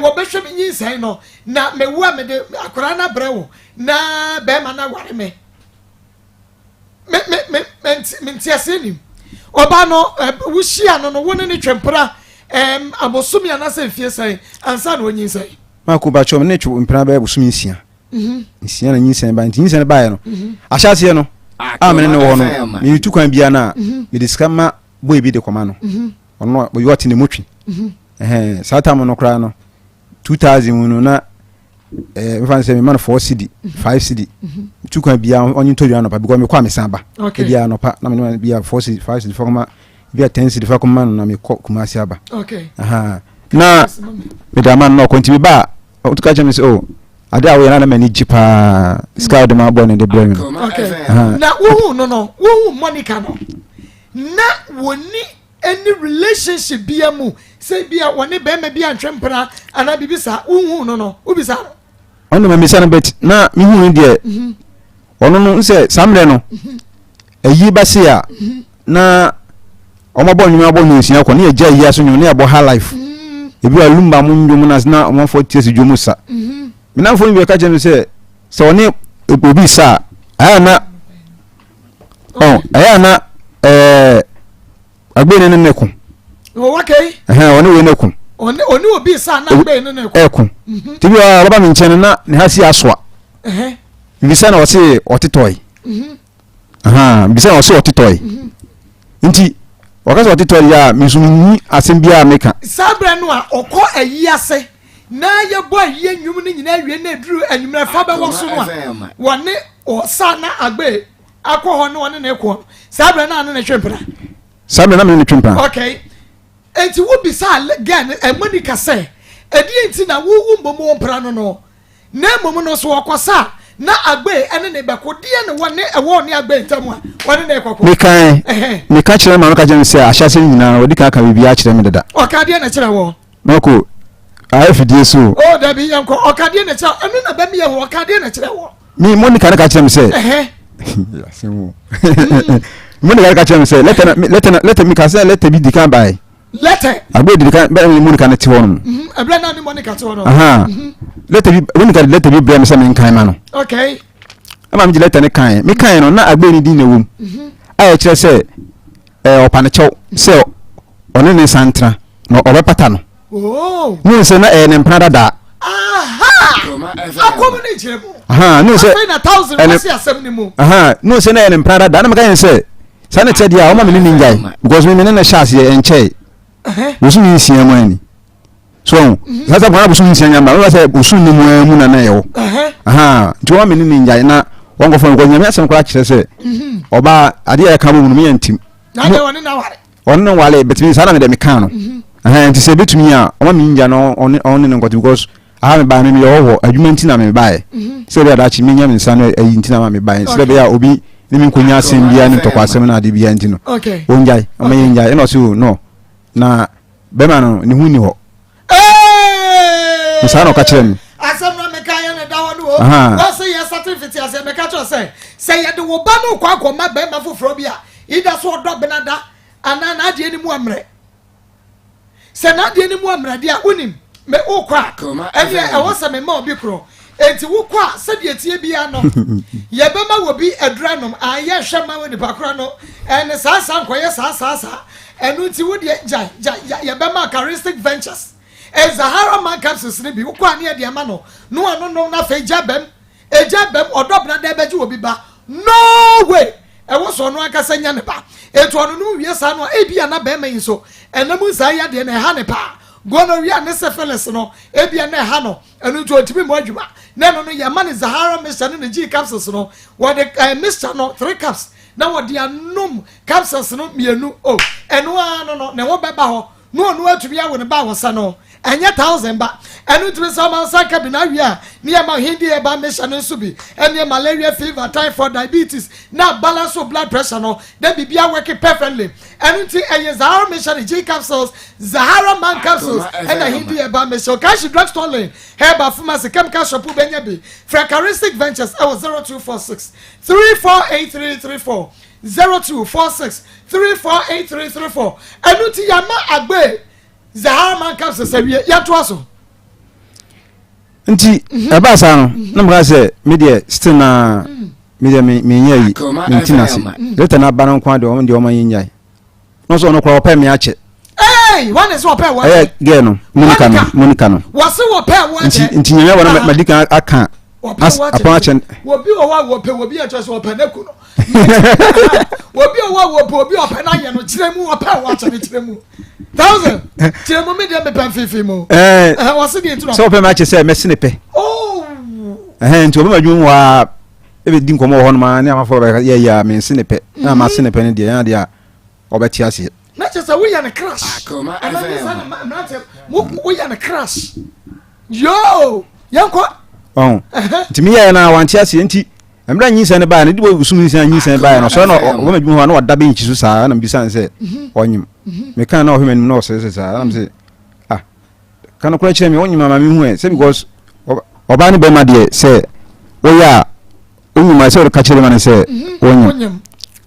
Speaker 2: wɔbɛhwɛ me nyinsɛn no na mewu a mede akwadaa no abrɛ wo na bɛrima no aware me. Me me me me nteaseɛ nim. Ɔbaa no wohyia no no wo ne ne twempena ɛm abosome anaasɛ mfie sɛn ansa na ɔnyinsɛn.
Speaker 1: Maako bakyɛ me ne twe mpena bɛyɛ bosome nsia. Mhm. Nsia na nyinsɛn ba nti nyinsɛn baeɛ no. Mhm. Ahyɛaseɛ no a me ne ne wɔ hɔ no meretu kwan biara no a mhm. mede sika ma boy bi de kɔma no. Ɔno ɔyɛ ɔte ne mu twe. Ɛhɛn saa tam no koraa no 2000 mu no na ɛɛ nfa sɛ mema no 4 cedi 5 cedi tu kwan bia ɔnye ntɔ dwa anɔpa because mekɔ a mesan ba ebi anɔpa na mene bia 4 cedi 5 cedi fa kɔma bia 10 cedi fa kɔma no na mekɔ Kumasi aba aha na mede ama no na ɔkɔ nti meba a ɔtu ka kyerɛ me sɛ oh ade a woyɛ na na m'ani gye paa sika a wode ma bɔ ne de brɛ me no
Speaker 2: na wohu no no wohu Monica no na wɔni Ɛnni relationship bia mu sɛ bia wɔne bɛrima bi antwe mpena anaa biribi saa wohuu no no wobisa no.
Speaker 1: Ɔno ma misa no but na mehu no deɛ mhm. ɔno no sɛ saa mmerɛ no mhm. ayi ba se a mhm. na wɔabɔ nnwom abɔ nnwonsia kɔ ne yɛgya ayi aso nnwom ne yɛbɔ high life ebi wa lumba mo nnwom na na ɔmanfoɔ tie si dwom sa menamfoɔ no bi ka kyerɛ me sɛ sɛ ɔne obi sa a ɛyɛ na ɔ ɛyɛ ana ɛɛ agbeni ne ne ko.
Speaker 2: ɔwɔ kɛyi.
Speaker 1: ɛhɛn ɔne wei ne ko.
Speaker 2: ɔne ɔne obi sa na agbeni ne ne ko.
Speaker 1: ɛko mhm. tibi wa ɔba mi nkyɛn no na ne ha si asoa. Bisa na ɔse ɔtetɔe. Mhm. Bisa na ɔse ɔtetɔe. Mhm. Nti ɔka sɛ ɔtetɔe yɛ a mi nso mi nyi asɛm biara mi ka.
Speaker 2: Saa berɛ no a ɔkɔ ayi ase na yɛbɔ ayie nnwom no nyinaa wie na ɛduru anwummerɛ fa bɛwɔ so no a wɔne ɔsa na agbe akɔ hɔ ne ɔne ne kɔ no saa berɛ no a ne ne twe mpena.
Speaker 1: Saa berɛ na me ne ne twe mpena.
Speaker 2: Okay enti wobisa girl no eh, Monica sɛ ɛdeɛ nti na wowu mmom wo mpena no no na mmom no so ɔkɔsa a na agbe ɛne ne bɛko deɛ ne wɔ ne ɛwɔ ne agbe ntam a wɔne ne kɔkɔ.
Speaker 1: Mekan meka kyerɛ ma meka kyerɛ no sɛ ahyɛase no nyinaa wɔde kan aka biribi akyerɛ me dada.
Speaker 2: Ɔka deɛ na kyerɛ wɔ.
Speaker 1: Mako ayɛ fidie so.
Speaker 2: O oh, dabi yɛn kɔ ɔka deɛ na kyerɛ ɛno na bɛmi yɛ hɔ ɔka deɛ na kyerɛ wɔ.
Speaker 1: Mi Monica ne ka kyerɛ mi sɛ. Asɛm o. Monica ne ka kyerɛ mi sɛ lɛtɛ na lɛtɛ na lɛtɛ mi ka sɛ lɛtɛ bi di kan ba yi.
Speaker 2: Lɛtɛ.
Speaker 1: Agbe di kan bɛrɛ mi Monica ne te hɔ nom.
Speaker 2: Ɛbɛrɛ naa ni Monica te hɔ nom.
Speaker 1: Lɛtɛ bi Monica de lɛtɛ bi brɛ mi sɛ mi nkan ma no.
Speaker 2: Okay.
Speaker 1: Ɛma mi gye lɛtɛ ne kan mi kan no na agbe ne din na ɛwɔ mu. A yɛ kyerɛ sɛ ɛɛ ɔpa ne kyɛw sɛ ɔne ne nsa ntena na ɔbɛpata no.
Speaker 2: Oh.
Speaker 1: Ne sɛ na ɛyɛ ne mpena dadaa. Ne sɛ na ɛyɛ ne mpena dadaa na meka yɛn sɛ saa na ɛkyɛ deɛ a ɔma me ne ne ngyae because me ne ne hyɛ aseɛ ɛnkyɛe bosom nsia mu ani so ɔho mhm. saa sɛ kwan bosom nsia nyamba mɛba sɛ bosom ne mu ara mu na na ɛwɔ nti ɔma me ne ne ngyae na wɔnkɔfa no because nyame asɛm koraa kyerɛ sɛ mhm. ɔbaa adeɛ a ɛka bɔ mu no meyɛ ntim
Speaker 2: Na deɛ ɔne no aware.
Speaker 1: Ɔne no nware but me saa na me deɛ me kaa no. Mhm. Nti sɛ ebetumi a ɔma me ngya na ɔne ɔne no nkɔte because aha me baa me meyɛ hɔhoɔ adwuma nti na me baeɛ. Mhm. Sɛ ebi adakye menya me nsa no ayi nti na ma me baeɛ sɛ ɛbɛyɛ a obi ne me nkonya asɛm biara ne ntɔkwa asɛm na ade biara nti no. Ɔngyae ɔma yɛ ngyae ɛna ɔse o no na bɛma no ne ho nni hɔ.
Speaker 2: Hey!
Speaker 1: Saa na ɔka kyerɛ me.
Speaker 2: Asɛm na meka yɛ ne da hɔ no o. Wɔn sɛ yɛ sate mfiti aseɛ meka kyerɛ sɛ sɛ yɛde wo ba no kɔ akɔma bɛrima foforɔ bi a ida so ɔdɔ benada anaa n'adeɛ no mu ammerɛ. Sɛ n'adeɛ no mu ammerɛ deɛ a wonim. Me wokɔ a, ɛneɛ ɛwɔ sɛ mema obi korɔ. Enti wokɔ a, sɛdeɛ ɛteɛ biara no, yɛbɛma wɔ bi aduru anom. Ae, yɛnhwɛ mma onipa korɔ no ɛne saa saa nkɔyɛ saa saa saa. Ɛno nti wo deɛ gyae, gyae, yɛbɛma Charistic Ventures, Zahara Man Capsules no bi. Wokɔ a ne yɛde ama no, na wanonom na afei gya bam. Agya bam ɔdɔ bena dɛn bɛgye obi ba? No way! Ɛwɔ sɛ ɔno ankasa nya ne ba. Enti ɔno no wie saa no a, ebia na barima yi nso ɛna mu nsaa yadeɛ no ɛha ne paa. Gonorrhea ne syphilis no, ebia na ɛha no, ɛno nti ɔntumi mmɔ adwuma. Na ɛno no, yɛma no Zahara mixture ne ne G capsules no. Wɔde eh, mixture no, three cups, na wɔde anom capsules no mmienu. Oh, ɛno ara no no, ne ho bɛba hɔ. Na ɔno atumi awo ne ba a wɔsɛ no, ɛnyɛ thousand ba. Ɛno ntumi sɛ ɔma nsa nka bi na awie a, ne yɛma Hindi herbal mixture no nso bi, ɛneɛ malaria, fever, typhoid, diabetes, na balance wo blood pressure no, na biribiara working perfectly. Ɛno nti ɛyɛ Zahara mixture ne G capsules, Zahara man capsules, ɛna Hindi herbal mixture. Okashi drugstore lane, herbal pharmacy, chemical shop wobɛnya bi. Frɛ Charistic Ventures ɛwɔ 0246 348334. 0246 348334 ɛno nti yɛama agbe Zahara man capsules awie yɛntoa so.
Speaker 1: Nti mhm. ɛbaa saa no mhm. na meka sɛ me deɛ still na mm. me deɛ menyɛ yi menti no ase mm. later na aba no nko adeɛ ɔmo deɛ ɔma yɛnyae na ɔsɛ ɔno koraa ɔpɛ me akyɛ ɛyɛ gɛɛ no Monica no Monica no nti nti nyame wɔ no madi kan aka apɔn akyɛ
Speaker 2: obi wɔ hɔ a wɔpɛ obi a kyerɛ sɛ ɔpɛ n'aku no obi wɔ hɔ a wɔpɛ obi a ɔpɛ n'ayɛ no kyerɛ mu ɔpɛ wɔ akyɛ no kyerɛ mu thousand kyerɛ mu mi deɛ mepɛ mfimfini mu ɛɛ wɔsi deɛ ntina
Speaker 1: sɛ ɔpɛ mi akyɛ sɛ mɛsi ne pɛ ɛhɛn nti ɔbɛma adwuma mu waa ebi di nkɔmɔ wɔ hɔ nom a ne amafoɔ bɛka yɛ yɛ a mensi ne pɛ na ma se ne pɛ no deɛ yɛn adeɛ a ɔbɛte aseɛ.
Speaker 2: Na kyerɛ sɛ woyɛ no crash ɛna ne saa na mmeranteɛ woyɛ no crash yoo yɛnkɔ.
Speaker 1: Ɔn nti meyɛɛ no a wante aseɛ nti mmerɛ nyinsɛn no baeɛ no de bɔ sum nyinsɛn nyinsɛn baeɛ no ɔsɔre na ɔbɛma adwuma hɔ a na wada bɛnkyi so saa na mebisa no sɛ mhm. ɔnyem mhm. meka na ɔhwɛ m'anim na ɔsere saa na mesɛ ah Ka nokorɛ kyerɛ me, wonyim ama mehu ɛ, sɛ because ɔbaa ne bɛrima deɛ sɛ woyɛ a wonyim a sɛ wɔde ka kyerɛ bɛrima no sɛ mhm, wonyim.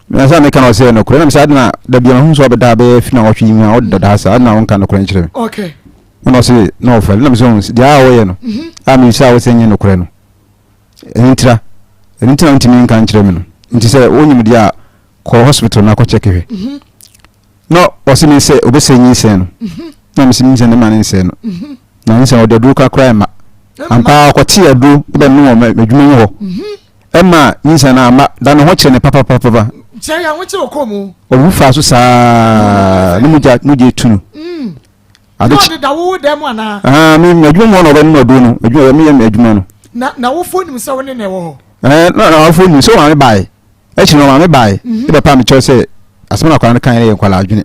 Speaker 1: Na sɛ meka na ɔsɛ nokorɛ na mesɛ adena da bia mahu sɛ ɔbɛda bɛyɛ fi na ɔtwe yi mu a ɔde dada saa adena wonka nokorɛ nkyerɛ me.
Speaker 2: Okay.
Speaker 1: Na ɔsɛ na ɔfɛre na mesɛ deɛ a wɔyɛ no mhm. a mebisa a wosɛ nyɛ nokorɛ no ɛno ntira ɛno nti na wontumi nka nkyerɛ me no nti sɛ wonyim deɛ a kɔ hospital na kɔ check hwɛ. Mhm. Na ɔse me sɛ ɔbɛsɛ nyinsɛn no na mese nyinsɛn no ma ne nsɛe no na nyinsɛn ɔde aduro korakora ɛma ampa ɔkɔte aduro bɛnom wɔ m'adwuma mu hɔ ɛma nyinsɛn no ama da ne ho kyerɛ ne papapapapa
Speaker 2: kyerɛ yɛn ho kyerɛ ɔkɔ mu
Speaker 1: ɔwu fa so saa ne mogya mogya etu no
Speaker 2: mm. ade kyi ɔde da wo dan mu anaa
Speaker 1: ah me m'adwuma mu hɔ na ɔbɛnom aduro no adwuma meyɛ m'adwuma no
Speaker 2: na na wofo nim sɛ wo ne na ɛwɔ hɔ
Speaker 1: ɛɛ na na wofo nim sɛ wɔn ame bae Akyiri no ɔmaame bae bɛpaa me kyɛw sɛ asɛm na akwadaa no kae no yɛ nkwadaa adwene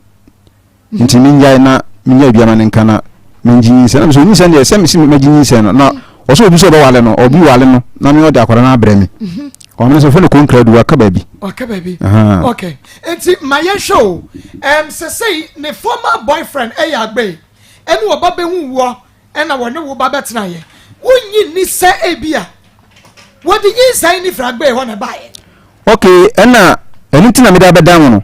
Speaker 1: nti mengyae na menyɛ aduan ma no nka na mengye nyinsɛn. Na mesɛ onyinsɛn deɛ sɛ mesi mɛgye nyinsɛn no na ɔsɛ obi sɛ ɔbɛwale no obi wale no na me ɔde akwadaa no abrɛ me. Ɔno no sɛ fo ne kɔnkra du waka baabi.
Speaker 2: Waka baabi. Okay. Nti ma yɛnhwɛ o. Um, sɛsɛi ne former boyfriend ɛyɛ agbɛi ɛne ɔba bɛhu woɔ ɛna wɔne wo ba bɛtenaeɛ. Wonnye nni sɛ ebia wɔde nyinsɛn ne firi agbee hɔ na ɛbaeɛ?
Speaker 1: Ok, ɛna ɛno nti na mede abɛdan wo no.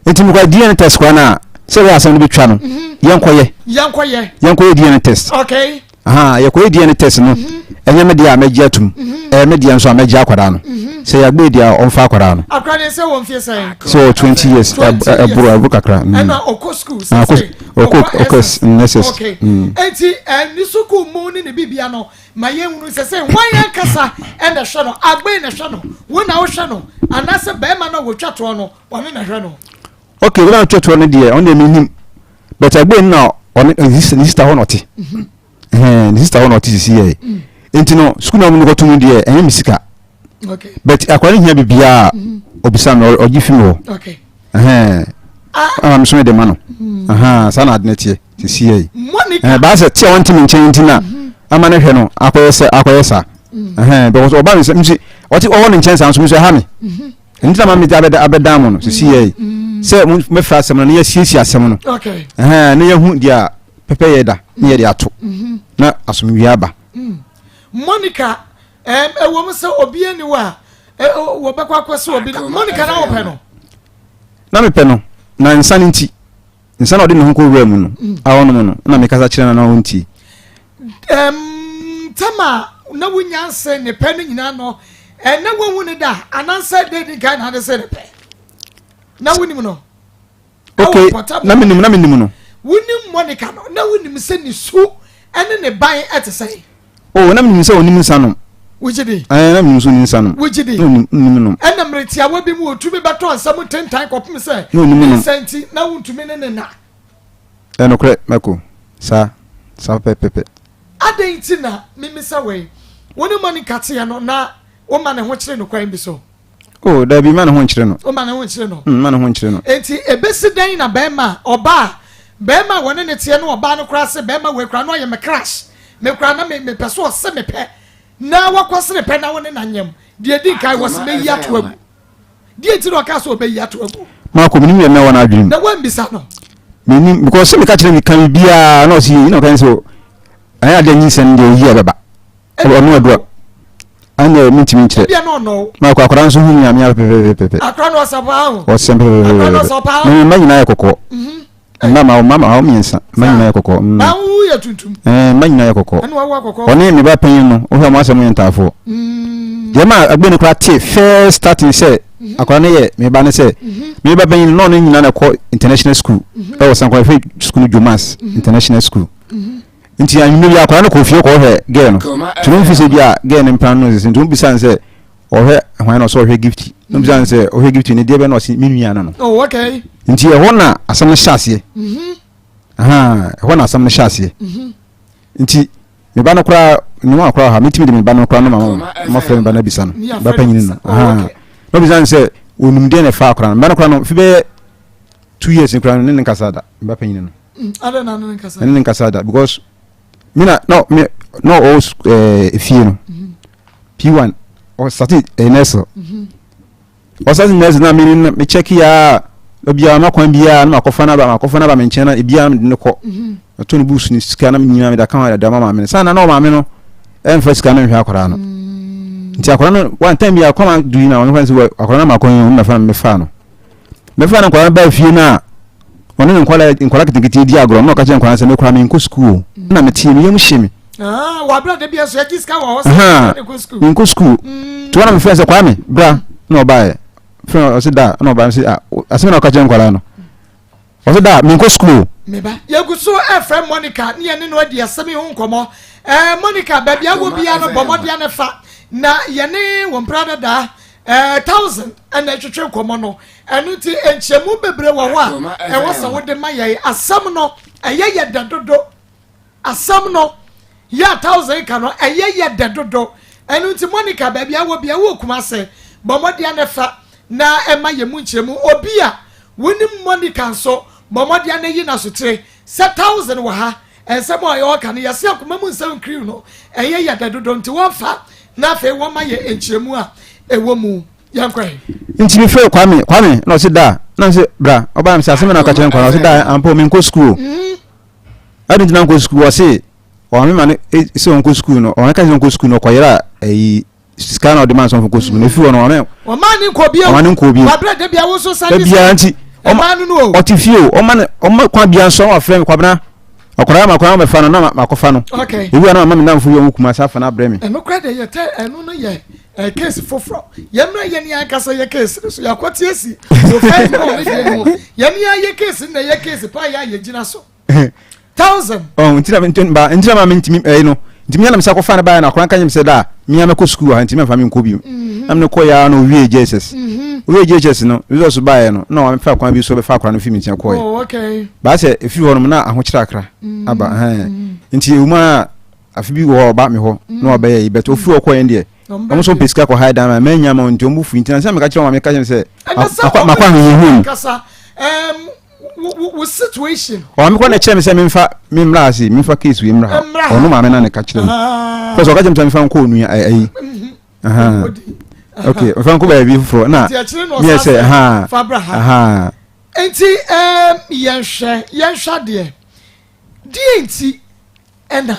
Speaker 1: Nti mekɔ DNA test koraa no a, sɛ ɛbɛyɛ asɛm no bɛtwa no, mhm. yɛnkɔyɛ.
Speaker 2: Yɛnkɔyɛ.
Speaker 1: Yɛnkɔyɛ DNA test.
Speaker 2: Ok.
Speaker 1: Aha, yɛkɔyɛ DNA test no, mhm. ɛnyɛ me deɛ a mɛgye atum. Mhm. Ɛyɛ me deɛ nso a mɛgye akwadaa no. Sɛ yɛagbee deɛ a ɔmfa akwadaa no.
Speaker 2: Akwadaa no sɛ wɔ mfie sɛn?
Speaker 1: Sɛ wɔ 20 years, ɛboro ɛboro kakra.
Speaker 2: Ɛna ɔkɔ school sɛ
Speaker 1: ɔkɔ ɔkɔ nurses.
Speaker 2: Okay. Eti ne sukuu mu ne ne bibia no ma yɛn hunu sɛ sɛ wɔn yɛn kasa ɛna hwɛ no agbɛn na hwɛ no wo na wohwɛ no anaasɛ bɛrima no a wɔtwa toɔ no ɔne na hwɛ no.
Speaker 1: Okay, bɛrima no twa toɔ no deɛ ɔno deɛ menim but agbɛn no na ɔne ne sista hɔ na ɔte. Mhm. Ne sista hɔ na ɔte sisi yɛ. Mm. Nti no sukuu na ɔmo kɔto mu deɛ ɛnyɛ me sika. But akwadaa no hia biribiara mhm. obisa me ɔgye fi mi hɔ. Ama me so de ma no. Mm. Saa na ade no teɛ sisi yɛ yi. Baa sɛ te a ɔnte me nkyɛn nti na mhm. ama no hwɛ no akɔyɛ sɛ akɔyɛ saa. Mm. Because ɔba me sɛ nti ɔte ɔwɔ ne nkyɛn saa nso me nso ɛha me. Mhm. Nti na ma me de abɛda abɛdan mo no sisi yɛ yi. Sɛ mɛfra asɛm no na yɛasiesie asɛm no. Na yɛhu deɛ pɛpɛyɛ da na yɛde ato na asomdwie aba.
Speaker 2: Monica ɛwɔ mu sɛ obi ani hɔ a wɔbɛkɔ akɔsɛ obi na Monica na wɔpɛ no.
Speaker 1: Na mepɛ no na nsa no nti nsa na ɔde ne ho kɔ wura mu no mm. a ɔnom no na mekasa kyerɛ no na ɔntie.
Speaker 2: Um, tam a na wonya nse ne pɛ no nyinaa no, na wohu ne da anaasɛ dɛ di kan na ade se ne pɛ? Na wonim no?
Speaker 1: Okay, na menim, na menim no.
Speaker 2: Wonim Monica no, na wonim sɛ ne su ne ne ban te sɛn?
Speaker 1: Oh, na menim sɛ onim nsa nom.
Speaker 2: Wogye di?
Speaker 1: Ɛɛ, na menim sɛ onim nsa nom.
Speaker 2: Wogye di?
Speaker 1: Na onim, onim nom.
Speaker 2: Ɛna mmere tiawa bi mu otumi bɛtɔ nsa mu ntentan kɔpem sɛ
Speaker 1: Na onim
Speaker 2: ne
Speaker 1: nom.
Speaker 2: nsa nti na wontumi ne ne nna.
Speaker 1: Ɛyɛ nokorɛ, Mako. Saa. Saa pɛpɛpɛ.
Speaker 2: Adɛn nti na mimisa wei? Wo ne Monica teɛ no, na woma ne ho kyere no kwan bi so?
Speaker 1: Oh, dabi, mma ne ho nkyere no.
Speaker 2: Woma ne ho nkyere no?
Speaker 1: Mm, mma ne ho nkyere no.
Speaker 2: Enti ebesi dɛn na bɛrima a, ɔbaa a, bɛrima a wɔne ne teɛ no ɔbaa no koraa se bɛrima wei koraa na ɔyɛ me crush, me koraa na me mepɛ so ɔse me pɛ, na wakɔsere pɛ na wo ne no anyam, deɛ edi nkan wɔse mɛyi ato agu. Deɛ nti na ɔkaa sɛ ɔbɛyi ato agu?
Speaker 1: Marco, menim deɛ na ɛwɔ n'adwene mu.
Speaker 2: Na woambisa no?
Speaker 1: Menim, because sɛ meka kyerɛ me ka biribiara na ɔse yei, na ɔka sɛ ɛyɛ adeɛ nyinsɛn deɛ ɔyi a ɛbɛba. Ɔno adura. Ɛnna mentumi nkyerɛ.
Speaker 2: Ebia na ɔnɔ wo.
Speaker 1: Marco, akwadaa nso ho nyame ara pɛpɛpɛpɛ.
Speaker 2: Akwadaa no ɔsɛ paa o.
Speaker 1: Ɔsɛ pɛpɛpɛpɛ.
Speaker 2: Akwadaa no ɔsɛ paa o.
Speaker 1: Me mma nyinaa yɛ kɔkɔɔ.
Speaker 2: Mhm.
Speaker 1: Mma ma mma ma mmiɛnsa. Mma nyinaa yɛ kɔkɔɔ. Mm.
Speaker 2: Ba wo yɛ tuntum.
Speaker 1: Ɛɛ mma nyinaa yɛ kɔkɔɔ.
Speaker 2: Ɛna wawo akɔkɔɔ.
Speaker 1: Ɔne me ba panyin no, wohwɛ wɔn asɛm yɛ ntaafoɔ.
Speaker 2: Mm.
Speaker 1: Deɛ ma agbeni koraa te first starting sɛ
Speaker 2: mhm.
Speaker 1: akwadaa no yɛ me ba no sɛ
Speaker 2: mhm.
Speaker 1: me ba panyin no ɔno nyinaa na ɛkɔ international school ɛwɔ sankwa efe school no Jomas international school. Nti anwummerɛ bi akwadaa no kɔ fie kɔhwɛ girl no. Nti wɔn fi sɛ bi a girl no mpena no sisi nti wɔn bisa no sɛ ɔhwɛ hwan na ɔsɛ ɔhwɛ gift. Na wɔn bisa no sɛ ɔhwɛ gift no deɛ bɛ na ɔsi me nua no no.
Speaker 2: Oh okay.
Speaker 1: Nti ɛhɔ na asɛm no hyɛ aseɛ.
Speaker 2: Mhm.
Speaker 1: Ahaa ɛhɔ na asɛm no hyɛ aseɛ.
Speaker 2: Mhm.
Speaker 1: Nti me ba no koraa ne wɔn akora ha metumi de me ba no koraa no ma ma ma frɛ me ba no abisa no. Ba panyin no.
Speaker 2: Oh,
Speaker 1: Ahaa. Na obisa no sɛ onum deɛ na ɛfa akora no. Me ba no koraa no fi bɛyɛ 2 years koraa no ne ne nkasa da me ba panyin no.
Speaker 2: Adɛn na ne ne nkasa?
Speaker 1: Ɛne ne nkasa da because me na na me na ɔwɔ ɛɛ efie no P1 ɔsate ɛyɛ nurse ɔsate nurse na me ne me check ya obiara ma kwan biara na makɔfa no aba makɔfa no aba me nkyɛn na ebiara mede no kɔ ɛtɔ no books ne sika na nyinaa mede aka ho dada ma maame no saa na na ɔmaame no ɛmfa sika no nhwɛ akwadaa no nti akwadaa no one time bi akɔma du yi na ɔno kwan sɛ akwadaa no ama kwan yi ɔno na fa no mefa no Mɛfa no nkwadaa no baa fie no a, ɔne ne nkwadaa nkwadaa ketekete di agorɔ na ɔka kyerɛ nkwadaa no sɛ mekora menkɔ sukuu o na meteɛ me yam hye me.
Speaker 2: Ah, wabra da bi nso yɛgye sika wɔ hɔ sɛ menkɔ sukuu.
Speaker 1: Menkɔ sukuu. Nti wɔn na mefrɛ sɛ Kwame bra na ɔbaeɛ. Frɛ ɔse da na ɔbaeɛ sɛ ah asɛm na ɔka kyerɛ nkwadaa no. Ɔse da menkɔ sukuu o.
Speaker 2: Meba. Yɛgu so ɛfrɛ Monica ne yɛne no adi asɛm yi ho nkɔmmɔ. Ɛɛ Monica baabi a wɔ biara no bɔ mmɔden ne fa na yɛne wɔn mpra dadaa 1000 na ɛtwetwe nkɔmmɔ no. Ɛno nti nkyerɛmu bebree wɔ hɔ a ɛwɔ sɛ wode ma yɛn. Asɛm no, ɛyɛ yɛ dɛ dodo. Asɛm no, yɛ a 1000 ka no, ɛyɛ yɛ dɛ dodo. Ɛno nti Monica, baabi a wɔ bia wɔ Kumase, bɔ mmɔden na fa na ɛma yɛn mu nkyerɛmu. Obi a wonim Monica nso, bɔ mmɔden na yi n'asotire sɛ 1000 wɔ ha. Nsɛm a ɔka no, yɛse akoma mu nsɛm nkiriw no, ɛyɛ yɛ dɛ dodo nti wɔmfa na afei wɔma yɛ nkyerɛmu a ɛwɔ mu. Yɛnkɔ ɛ.
Speaker 1: Nti me frɛ Kwame, Kwame, na ɔse da, na mese bra, ɔbaa mese asɛm na ɔka kyerɛ nkwadaa, ɔse da, ampa o menkɔ sukuu o. Adi nti na nkɔ sukuu, ɔse ɔmaame ma no sɛ ɔnkɔ sukuu no, ɔmaame ka sɛ ɔnkɔ sukuu no, ɔkɔyera ayi sika na ɔde ma nsɔmfo kɔ sukuu no, efi hɔ no ɔmaame
Speaker 2: Ɔmaa ne nkɔ bio.
Speaker 1: Ɔma ne nkɔ bio.
Speaker 2: Wabrɛ da bia wo nso san
Speaker 1: Da
Speaker 2: de
Speaker 1: biara
Speaker 2: sika.
Speaker 1: nti ɔma
Speaker 2: Ɛmaa no no o.
Speaker 1: ɔte fie o, ɔma ne ɔma kwan biara nso ɔma frɛ me Kwabena, akwadaa ma kwan ɔmɛfa no na makɔfa no.
Speaker 2: Okay.
Speaker 1: Ebi wɔ na mama me namfo bi a ɔwɔ Kumasi afa no abrɛ me.
Speaker 2: Ɛno koraa deɛ yɛtɛ ɛno no yɛ ɛ case foforɔ. Yɛmmra yɛn yɛn ankasa yɛ case no so yɛakɔte asi wɔ first born ne deɛ no mu. Yɛn yɛn ayɛ case no na ɛyɛ case paa yɛ a yɛgyina so. Thousand.
Speaker 1: Ɔn nti na nti ba nti na ma mentumi ɛyi no nti mi anam sɛ akɔfa no baeɛ no akora nka nyem sɛ da mi amɛkɔ sukuu wɔ ha nti mɛmfa me nkɔ bio
Speaker 2: Mhm.
Speaker 1: na me kɔ ya na owie JSS
Speaker 2: Mhm.
Speaker 1: owie JHS no results baeɛ no na wɔamfa kwan bi so bɛfa akora no fi me nkyɛn kɔɛ
Speaker 2: Oh, okay.
Speaker 1: baa sɛ ɛfiri hɔ nom na ahokyerɛ akra aba
Speaker 2: Mhm.
Speaker 1: ɛhɛn nti ɛwɔ mu a afe bi wɔ hɔ a ɔba me hɔ na ɔbɛyɛ yi but ofiri hɔ kɔɛ deɛ
Speaker 2: Ɔmo
Speaker 1: ɔmo nso pɛ sika kɔ ha dan ma mɛnya ma nti ɔmo fui nti na sɛ meka kyerɛ wɔn meka kyerɛ sɛ
Speaker 2: Ɛnɛ sɛ
Speaker 1: akɔ
Speaker 2: ɔmo
Speaker 1: makɔ ahohiahia mu
Speaker 2: ankasa ɛɛm wo wo wo situation.
Speaker 1: Ɔmaame kɔ na ɛkyerɛ me sɛ memfa me mmra ase memfa case wei mmra ha
Speaker 2: Mmra ha.
Speaker 1: ɔno maame na ne ka kyerɛ me
Speaker 2: Ah.
Speaker 1: fɛsɛ ɔka kyerɛ me sɛ memfa nkɔ onua ayi
Speaker 2: Mhm.
Speaker 1: ok memfa nkɔ baabi foforɔ na
Speaker 2: Nti akyire na
Speaker 1: meyɛ
Speaker 2: ɔsan
Speaker 1: sɛ
Speaker 2: sɛ
Speaker 1: ha
Speaker 2: fa bra ha.
Speaker 1: ha
Speaker 2: Nti ɛɛm yɛnhwɛ yɛnhwɛ adeɛ deɛ nti ɛna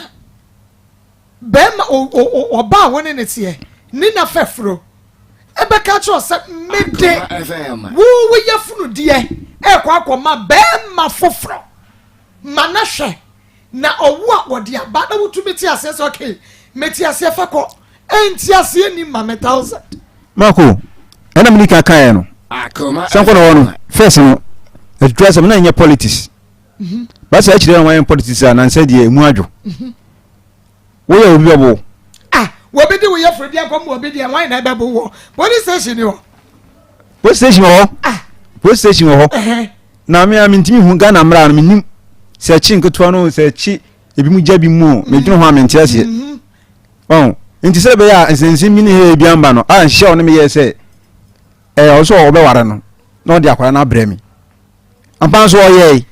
Speaker 2: bɛrima o o o ɔbaa a wo ne ne teɛ ne na fɛfuro ɛbɛka kyerɛ sɛ mede wo wo yafunu deɛ ɛkɔ akɔma bɛrima foforɔ ma na hwɛ. Na ɔwo a wɔde aba na wotumi te aseɛ sɛ okay, mete aseɛ fa kɔ. Ɛnti aseɛ ni ma me 1000.
Speaker 1: Marco, ɛna mene ka kaeɛ no sɛ nkɔ na wɔ no first no atutu asɛm na ɛnyɛ politics. Basa akyirɛ na wɔayɛ politics a nansɛ deɛ ɛmu adwo. Woyɛ obi bɛbo.
Speaker 2: Ah, wɔbi de woyɛ firi deɛ kɔm wɔbi deɛ wɔn na ɛbɛbo wɔ police station ni hɔ.
Speaker 1: Police station wɔ hɔ. Ah. Police station wɔ hɔ. Na me a mentumi hu Ghana mmara no, menim sɛ akyi nketewa no sɛ akyi ebi mu gya bi mu o, medwene ho a mente aseɛ. Ɔn nti sɛ ɛbɛyɛ a nsɛnsɛm bi ne hɛ bi amba no a nhyɛ ɔne meyɛ sɛ ɛɛ ɔsɛ ɔbɛware no na ɔde akwadaa no abrɛ me. Ampa nso ɔyɛe.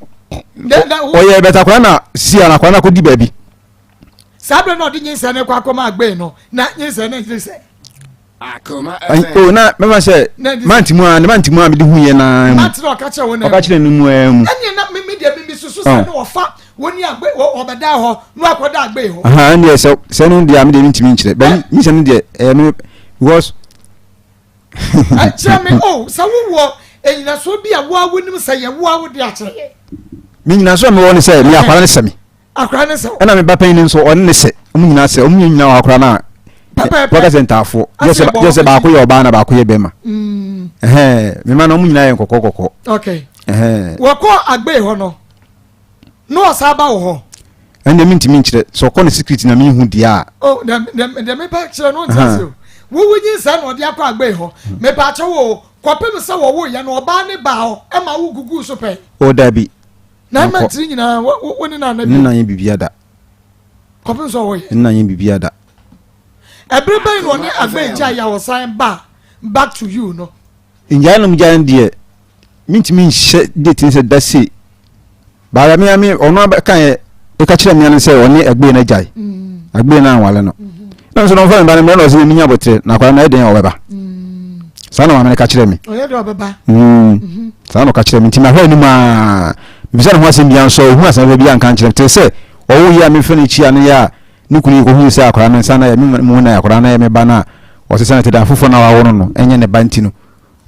Speaker 1: Ɔyɛe bɛtɛ akwadaa na si a na akwadaa no akɔdi baabi.
Speaker 2: Saa berɛ na ɔde nyinsɛn no kɔ akɔma agbee no na nyinsɛn no nkyerɛ sɛ.
Speaker 1: O na mɛma sɛ mante mu a ne mante mu a mede hu yɛ naa mu.
Speaker 2: Mante na ɔka kyerɛ wo na.
Speaker 1: Ɔka kyerɛ no mu ara mu.
Speaker 2: Ɛnneɛ na mimi deɛ mimi susu sɛ ne wɔfa wɔn ni agbe ɔbɛda hɔ na wakɔda agbe hɔ.
Speaker 1: Ɛnneɛ sɛ sɛ no deɛ a me deɛ mentumi nkyerɛ bɛn nyinsɛn no deɛ ɛyɛ me because.
Speaker 2: Kyerɛ me o sɛ wowɔ enyinasoɔ bi a wo a wonim sɛ yɛ wo a wode akyerɛ yɛ.
Speaker 1: Me nyinasoɔ a mewɔ ne sɛ me akwara ne sɛ me.
Speaker 2: Akora ne sɛ.
Speaker 1: Ɛna me ba panyin nso ɔne ne sɛ ɔmo nyinaa sɛ ɔmo nyinaa wɔ akora no a. Pɛpɛɛpɛ. Wɔka sɛ ntaafoɔ. Yɛ sɛ baako yɛ ɔbaa na baako yɛ bɛrima. Ɛhɛn me ma no ɔmo nyinaa yɛ nkɔkɔ kɔkɔ.
Speaker 2: Okay. Ɛhɛn. Wɔkɔ agbe hɔ no na ɔsan ba wɔ hɔ.
Speaker 1: Ɛnna mi ntumi nkyerɛ sɛ ɔkɔ ne secret na mi hu deɛ a.
Speaker 2: Oh na na deɛ mepa kyerɛ no nti ase o. Wowu nyinsɛn na ɔde akɔ agbe hɔ. Mepa kyɛ wo kɔpem sɛ wɔwo yɛ no ɔbaa ne baa hɔ ɛma wo gugu so pɛn.
Speaker 1: O dabi.
Speaker 2: Na ɛma tiri nyinaa wo ne na
Speaker 1: bi. Ne na nyɛ biribi ada.
Speaker 2: Kɔpem sɛ ɔwɔ yɛ.
Speaker 1: Ne na nyɛ biribi ada.
Speaker 2: Ɛbere bɛn na ɔne agbe gya yɛ ɔsan ba back to you no.
Speaker 1: Ngyae nom gyae no deɛ mentumi nhyɛ date ne sɛ da sei baara me ame ɔno abɛka yɛ ɛka kyerɛ mmea no sɛ ɔne agbee no agyae mm. agbee no anwale no mm-hmm. na nso na ɔmfa me ba no mmerɛ na ɔsɛ menya abotere na akwadaa no ɛyɛ den a ɔbɛba mm. saa na maame no ka kyerɛ me mm. mm-hmm. saa na ɔka kyerɛ me nti mahwɛ anim a mebisa ne ho asɛm bia nso ɔhu asɛm bi anka nkyerɛ me te sɛ ɔwo yi a mefrɛ no kyia no yɛ a ne kunu yi kɔhuu sɛ akwadaa no nsa na yɛ me mu na akwadaa no yɛ me ba no a ɔsesa no te da foforɔ na wawo no no ɛnyɛ ne ba nti no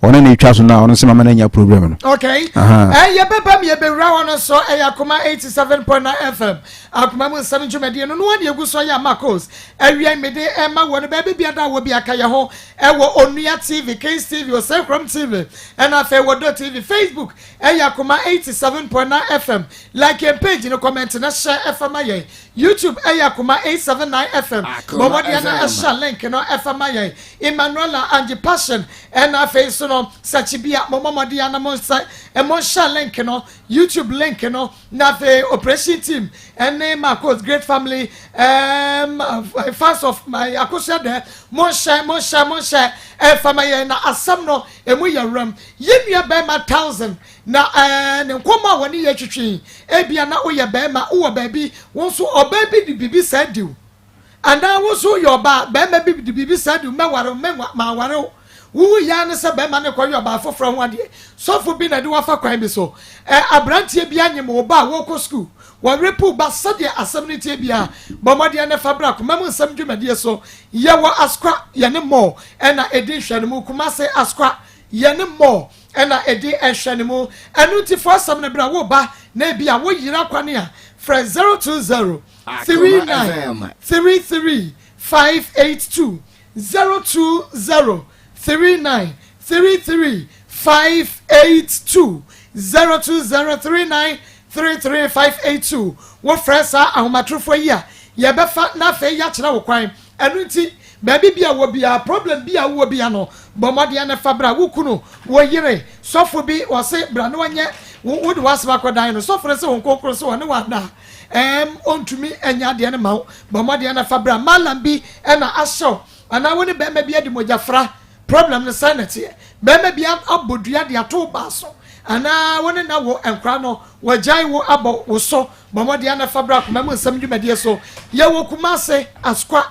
Speaker 1: ɔne ne twa so no a ɔno nso mama no anya problem
Speaker 2: no. Okay. Ɛyɛ bɛba mi ebewura hɔ no so ɛyɛ Akoma 87.9 FM Akoma mu nsɛm dwumadie no no wɔn egu so yɛ Marcos awia mede ɛma wɔ no baabi bia da wɔ bi aka yɛ ho ɛwɔ Onua TV, Kings TV, Oseikrom TV ɛna afei wɔ Do TV, Facebook ɛyɛ Akoma 87.9 FM. Like yɛn page no, comment na hyɛ ɛfa ma yɛn. YouTube ɛyɛ Akoma 879 FM. Bɔ mmɔden na ɛhyɛ link no ɛfa ma yɛn. Emmanuela Angie Passion ɛna afei nso no Sachibia mo mmɔ mmɔden na mo nsa mo nhyɛ link no, YouTube link no, na afei Operation Team ɛne Marcos Great Family um, fans of my Akosua dɛ mo nhyɛ mo nhyɛ mo nhyɛ ɛfa ma yɛn na asɛm no emu yɛ wuram. Yɛn nua bɛrima 1000 Na ɛɛ, ne nkɔmmɔ a wɔne yɛ twetwe yi, ebia na woyɛ barima, wowɔ baabi, wo nso ɔbaa bi de biribi saa di wo. Anaa wo nso woyɛ ɔbaa, barima bi de biribi saa di wo, mɛware wo, menwa, manware wo. Wohu yɛ ara ne sɛ barima no rekɔyɛ ɔbaa foforɔ ho adeɛ. Sɔfo bi na ɛde wo afa kwan bi so. Ɛ, aberanteɛ bi anyem wo ba a wɔrekɔ sukuu. Wɔrepo wo ba sɛdeɛ asɛm no teɛ biara. Bɔ mmɔden na fa bra Koma Mu Nsɛm dwumadie so. Yɛwɔ Asokwa, yɛne Mall na ɛdi nhwɛanimu. Kumase, Asokwa, yɛne Mall na ɛdi nhwɛanimu. Ɛno nti fa asɛm no bra. Woreba na ebia woyera kwan a, frɛ 020 39 33 582, 020 39 33 582, 020 39 33 582. Wofrɛ saa ahomatorofoɔ yi a, yɛbɛfa na afei yɛakyerɛ wo kwan. Ɛno nti, baabi bi a wɔ biara, problem bi a wowɔ biara no, bɔ mmɔden na fa bra. Wo kunu, wo yere, sɔfo bi, ɔse bra na ɔnyɛ, wo, wode w'asɛm akɔdan no. Sɔfo no se Honhom Kronkron se ɔne wo anna a, ɛɛm, ɔntumi nyɛ adeɛ no ma wo. Bɔ mmɔden na fa bra. Mallam bi na ahyɛ wo, anaa wo ne barima bi adi mogyafra. Problem no sɛn na ɛteɛ? Barima bi abɔ dua de ato wo baa so, anaa wo ne no awo nkora no, wagyae wo abɔ wo so. Bɔ mmɔden na fa bra Koma Mu Nsɛm dwumadie so. Yɛwɔ Kumase, Asokwa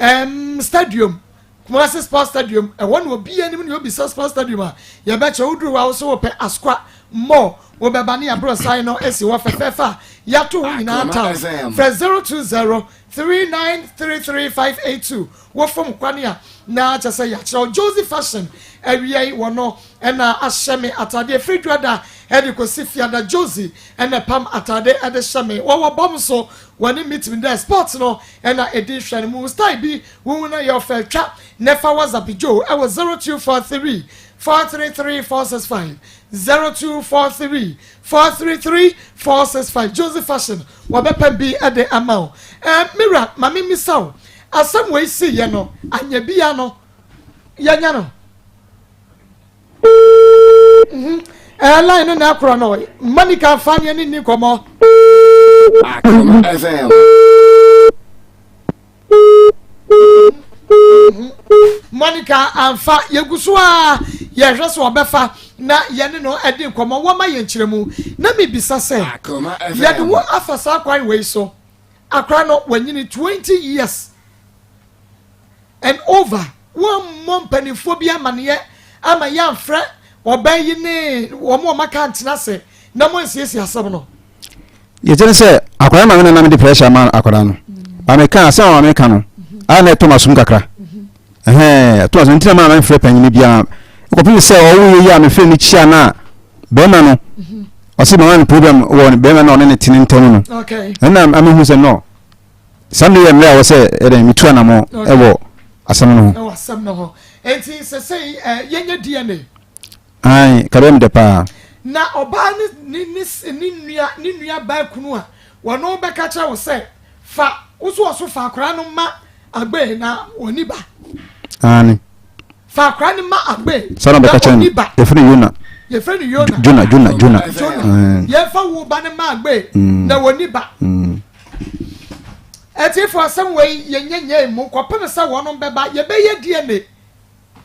Speaker 2: um, Stadium, Kumase Sports Stadium. Ɛhɔ na obi anim ne obisa Sports Stadium a yɛbɛkyerɛ. Woduru hɔ a wo so wopɛ Asokwa Mall, wobɛba ne aborɔsan no asi hɔ fɛfɛɛfɛ a yɛato ho nyinaa tiles. Frɛ 020 3933 582. Wofom kwane a, na kyɛ sɛ yɛakyerɛ wo. Josie Fashion awia yi wɔno ɛna ahyɛ me atadeɛ firi Dwada ɛde kɔsi Fiada. Josie ɛna pam atade ɛde hyɛ me. Wɔwɔ bɔm so wɔne meet me dɛ sports no ɛna ɛdi hwɛ no mu style bi wohu na yɛ ɔfɛ twa ne fa WhatsApp Joe ɛwɔ 0243 433 465, 0243 433 465. Josie Fashion wɔbɛpɛ bi ɛde ama wo. Mira, maame misa wo asɛm wei si yɛ no anya bia no yɛnya no line no na akorɔ no. Monica fa ne ne ni nkɔmmɔ.
Speaker 3: Akoma FM.
Speaker 2: Monica amfa. Yɛgu so a yɛhwɛ sɛ ɔbɛfa na yɛne no ɛde nkɔmmɔ wɔma yɛn nkyerɛmu. Na mebisa sɛ
Speaker 3: Akoma
Speaker 2: yɛde wo
Speaker 3: FM.
Speaker 2: afa saa kwan wei so, akora no wanyini 20 years and over, wɔmmɔ mpanimfoɔ bi amanneɛ ama yɛamfrɛ ɔbɛn yi ne wɔn a wɔaka ntena ase na mo nsiesie asɛm no?
Speaker 1: Yɛkyɛ ne sɛ akwadaa maame na nam de pressure ma akwadaa no ba meka asɛm a maame ka no a na ɛtɔ ma som kakra, ɛhɛn ɛtɔ ma som ntina maa mefrɛ panyin biara kɔpem sɛ ɔwo yɛ yi a mefrɛ no kyia no a bɛrima no ɔsɛ mama me problem wɔ bɛrima no a ɔne ne tene ntam no. Ɛna amehu sɛ no saa mmerɛ yɛ mmerɛ a wɔ sɛ ɛdɛn metu anammɔ ɛwɔ asɛm no ho.
Speaker 2: Ɛwɔ asɛm no ho. Enti sɛsɛi yɛnyɛ DNA?
Speaker 1: Ae, kabɛyɛ me dɛ paa.
Speaker 2: Na ɔbaa ne ne ne ne nua ne nua baa kunu a wɔno bɛka kyerɛ wo sɛ fa wo so ɔso fa akwaraa no ma Agbe na ɔni ba.
Speaker 1: Aane.
Speaker 2: Fa akwaraa no ma Agbe
Speaker 1: saa na
Speaker 2: na
Speaker 1: ɔbɛka kyerɛ no.
Speaker 2: ɔni ba.
Speaker 1: Yɛfrɛ no Yona.
Speaker 2: Yɛfrɛ no Yona.
Speaker 1: Jona, Jona, Jona.
Speaker 2: Jona.
Speaker 1: Ae.
Speaker 2: Yɛmfa wo ba no ma Agbe na wɔni ba. Ɛtiefo, asɛm wei yɛnyɛ nyɛ mu kɔpem sɛ wɔnom bɛba. Yɛbɛyɛ DNA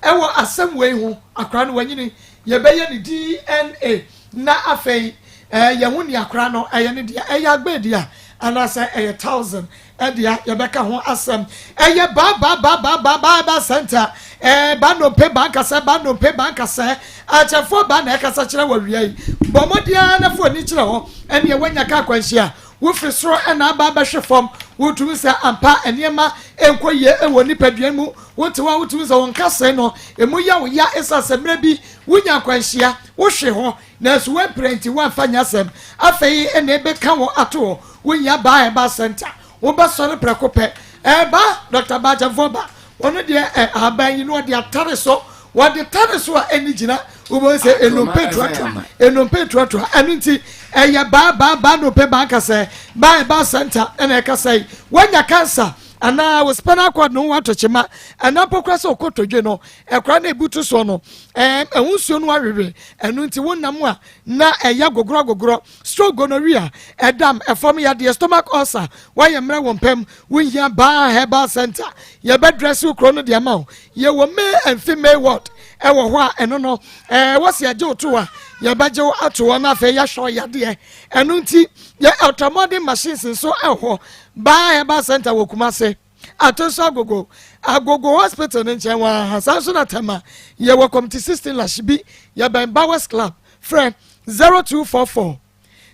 Speaker 2: ɛwɔ asɛm wei ho. Akora no wanyini, yɛbɛyɛ ne DNA na afei yɛho ni akora no ɛyɛ ne deɛ, ɛyɛ Agbe deɛ anaasɛ ɛyɛ Thousand ɛdeɛ, yɛbɛka ho asɛm. Ɛyɛ ba ba ba ba ba ba ba center ba nnompe ba nkasɛ, ba nnompe ba nkasɛ akyɛfoɔ ba na ɛkasa kyerɛ wɔ wia yi. Bɔ mmɔden ara na fo ani kyerɛ hɔ. Ɛneɛ woanya ka akwanhyia, wofiri soro ɛna aba abɛhwe fam, wotumi sɛ ampa nneɛma nkɔ yie ɛwɔ nipadua mu. Wote hɔ a wotumi sɛ wɔn nkasɛe no emu yɛ wo ya ɛsiane sɛ mmerɛ bi wonya akwanhyia wohwe hɔ nanso woampira nti woamfa nyɛ asɛm. Afei ɛna ɛbɛka wɔ ato hɔ. Wonya baa ɛba center, wobɛsɔre prɛko pɛ. Ɛba Dr. Baakyɛmfoɔ ba wɔno deɛ ɛ ahaban yi no wɔde atare so, wɔde tare so a ɛni gyina. Wobɛhu sɛ enompe tuatua, enompe tuatua. Ɛno nti ɛyɛ baa baa baa nnompe baa nkasɛ baa ɛba center ɛna ɛkasa yi. Woanya cancer anaa wo spinal cord no ho ato kyema anaa mpo kora sɛ ɔkɔtɔdwe no ɛkora na ebutu soɔ no ɛho nsuo no awewe, ɛno nti wonam a na ɛyɛ agogorɔ agogorɔ, stroke, gonorrhea, ɛdam, ɛfam yadeɛ, stomach ulcer, woayɛ mmerɛ wɔ mpam, wohia Baa Herbal Center. Yɛbɛdrɛse wo kuro no de ama wo. Yɛwɔ male and female ward ɛwɔ hɔ a ɛno no wɔsi agye wo to a yɛbɛgye wo ato hɔ na afei yɛahwɛ wo yadeɛ. Ɛno nti yɛ ultramodern machines nso ɛwɔ hɔ. Baa Herbal Center wɔ Kumase Ato nso Agogo, Agogo Hospital no nkyɛn wɔ aha. Saa nso na Tɛma yɛwɔ Committee 16 Lashibi, yɛbɛn Bowers Club. Frɛ 0244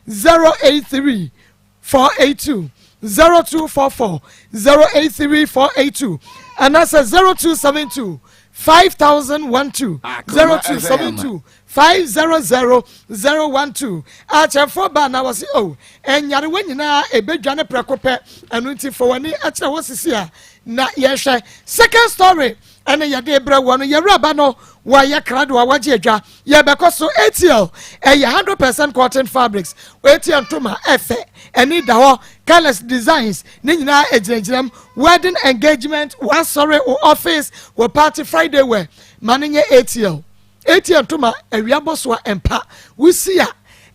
Speaker 2: 083 482, 0244 083 482 anaasɛ 0272 5012, 0272 500 012. Akyɛfoɔ baa na wɔse o ɛnyarewa nyinaa ɛbɛdwane prɛko pɛ. Ɛno nti fa w'ani akyerɛ hɔ sisi a na yɛhwɛ second story ɛne yɛde brɛ wɔ no. Yɛwuraba no wɔayɛ krado a wagye adwa. Yɛbɛkɔ so. ATL ɛyɛ 100% cotton fabrics. ATL ntoma ɛfɛ ɛne da hɔ, colours, designs ne nyinaa egyinagyinam. Wedding, engagement, wasɔre, wo office, wɔ party, Friday wear, ma ne nyɛ ATL. ATL ntoma awia bɔ so a ɛmpa wusi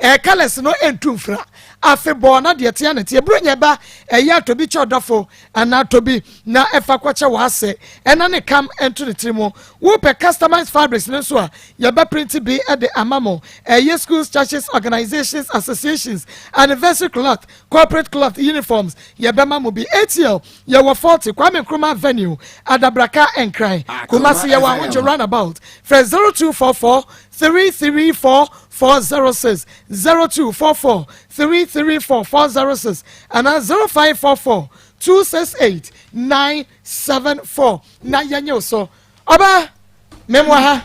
Speaker 2: a colours no ntu mfra afebɔɔ na deɛ teɛ ne teɛ. Buronya ba ɛyɛ atɔ kyɛ ɔdɔfo anaa atɔ bi na ɛfa kɔkyɛ wɔ ase ɛna ne kam nto ne tiri mu. Wopɛ customized fabrics no nso a yɛbɛ print bi ɛde ama mo. Ɛyɛ schools, churches, organizations, associations, anniversary cloth, corporate cloth, uniforms, yɛbɛma mo bi. ATL yɛwɔ 40 Kwame Nkrumah Avenue, Adabraka, Nkran. Kumasi yɛwɔ Ahogye roundabout. Frɛ 0244 334 406, 0244 334 406 anaa 0544 268 974 na yɛnyɛ wo so. Ɔbaa, mem wɔ ha.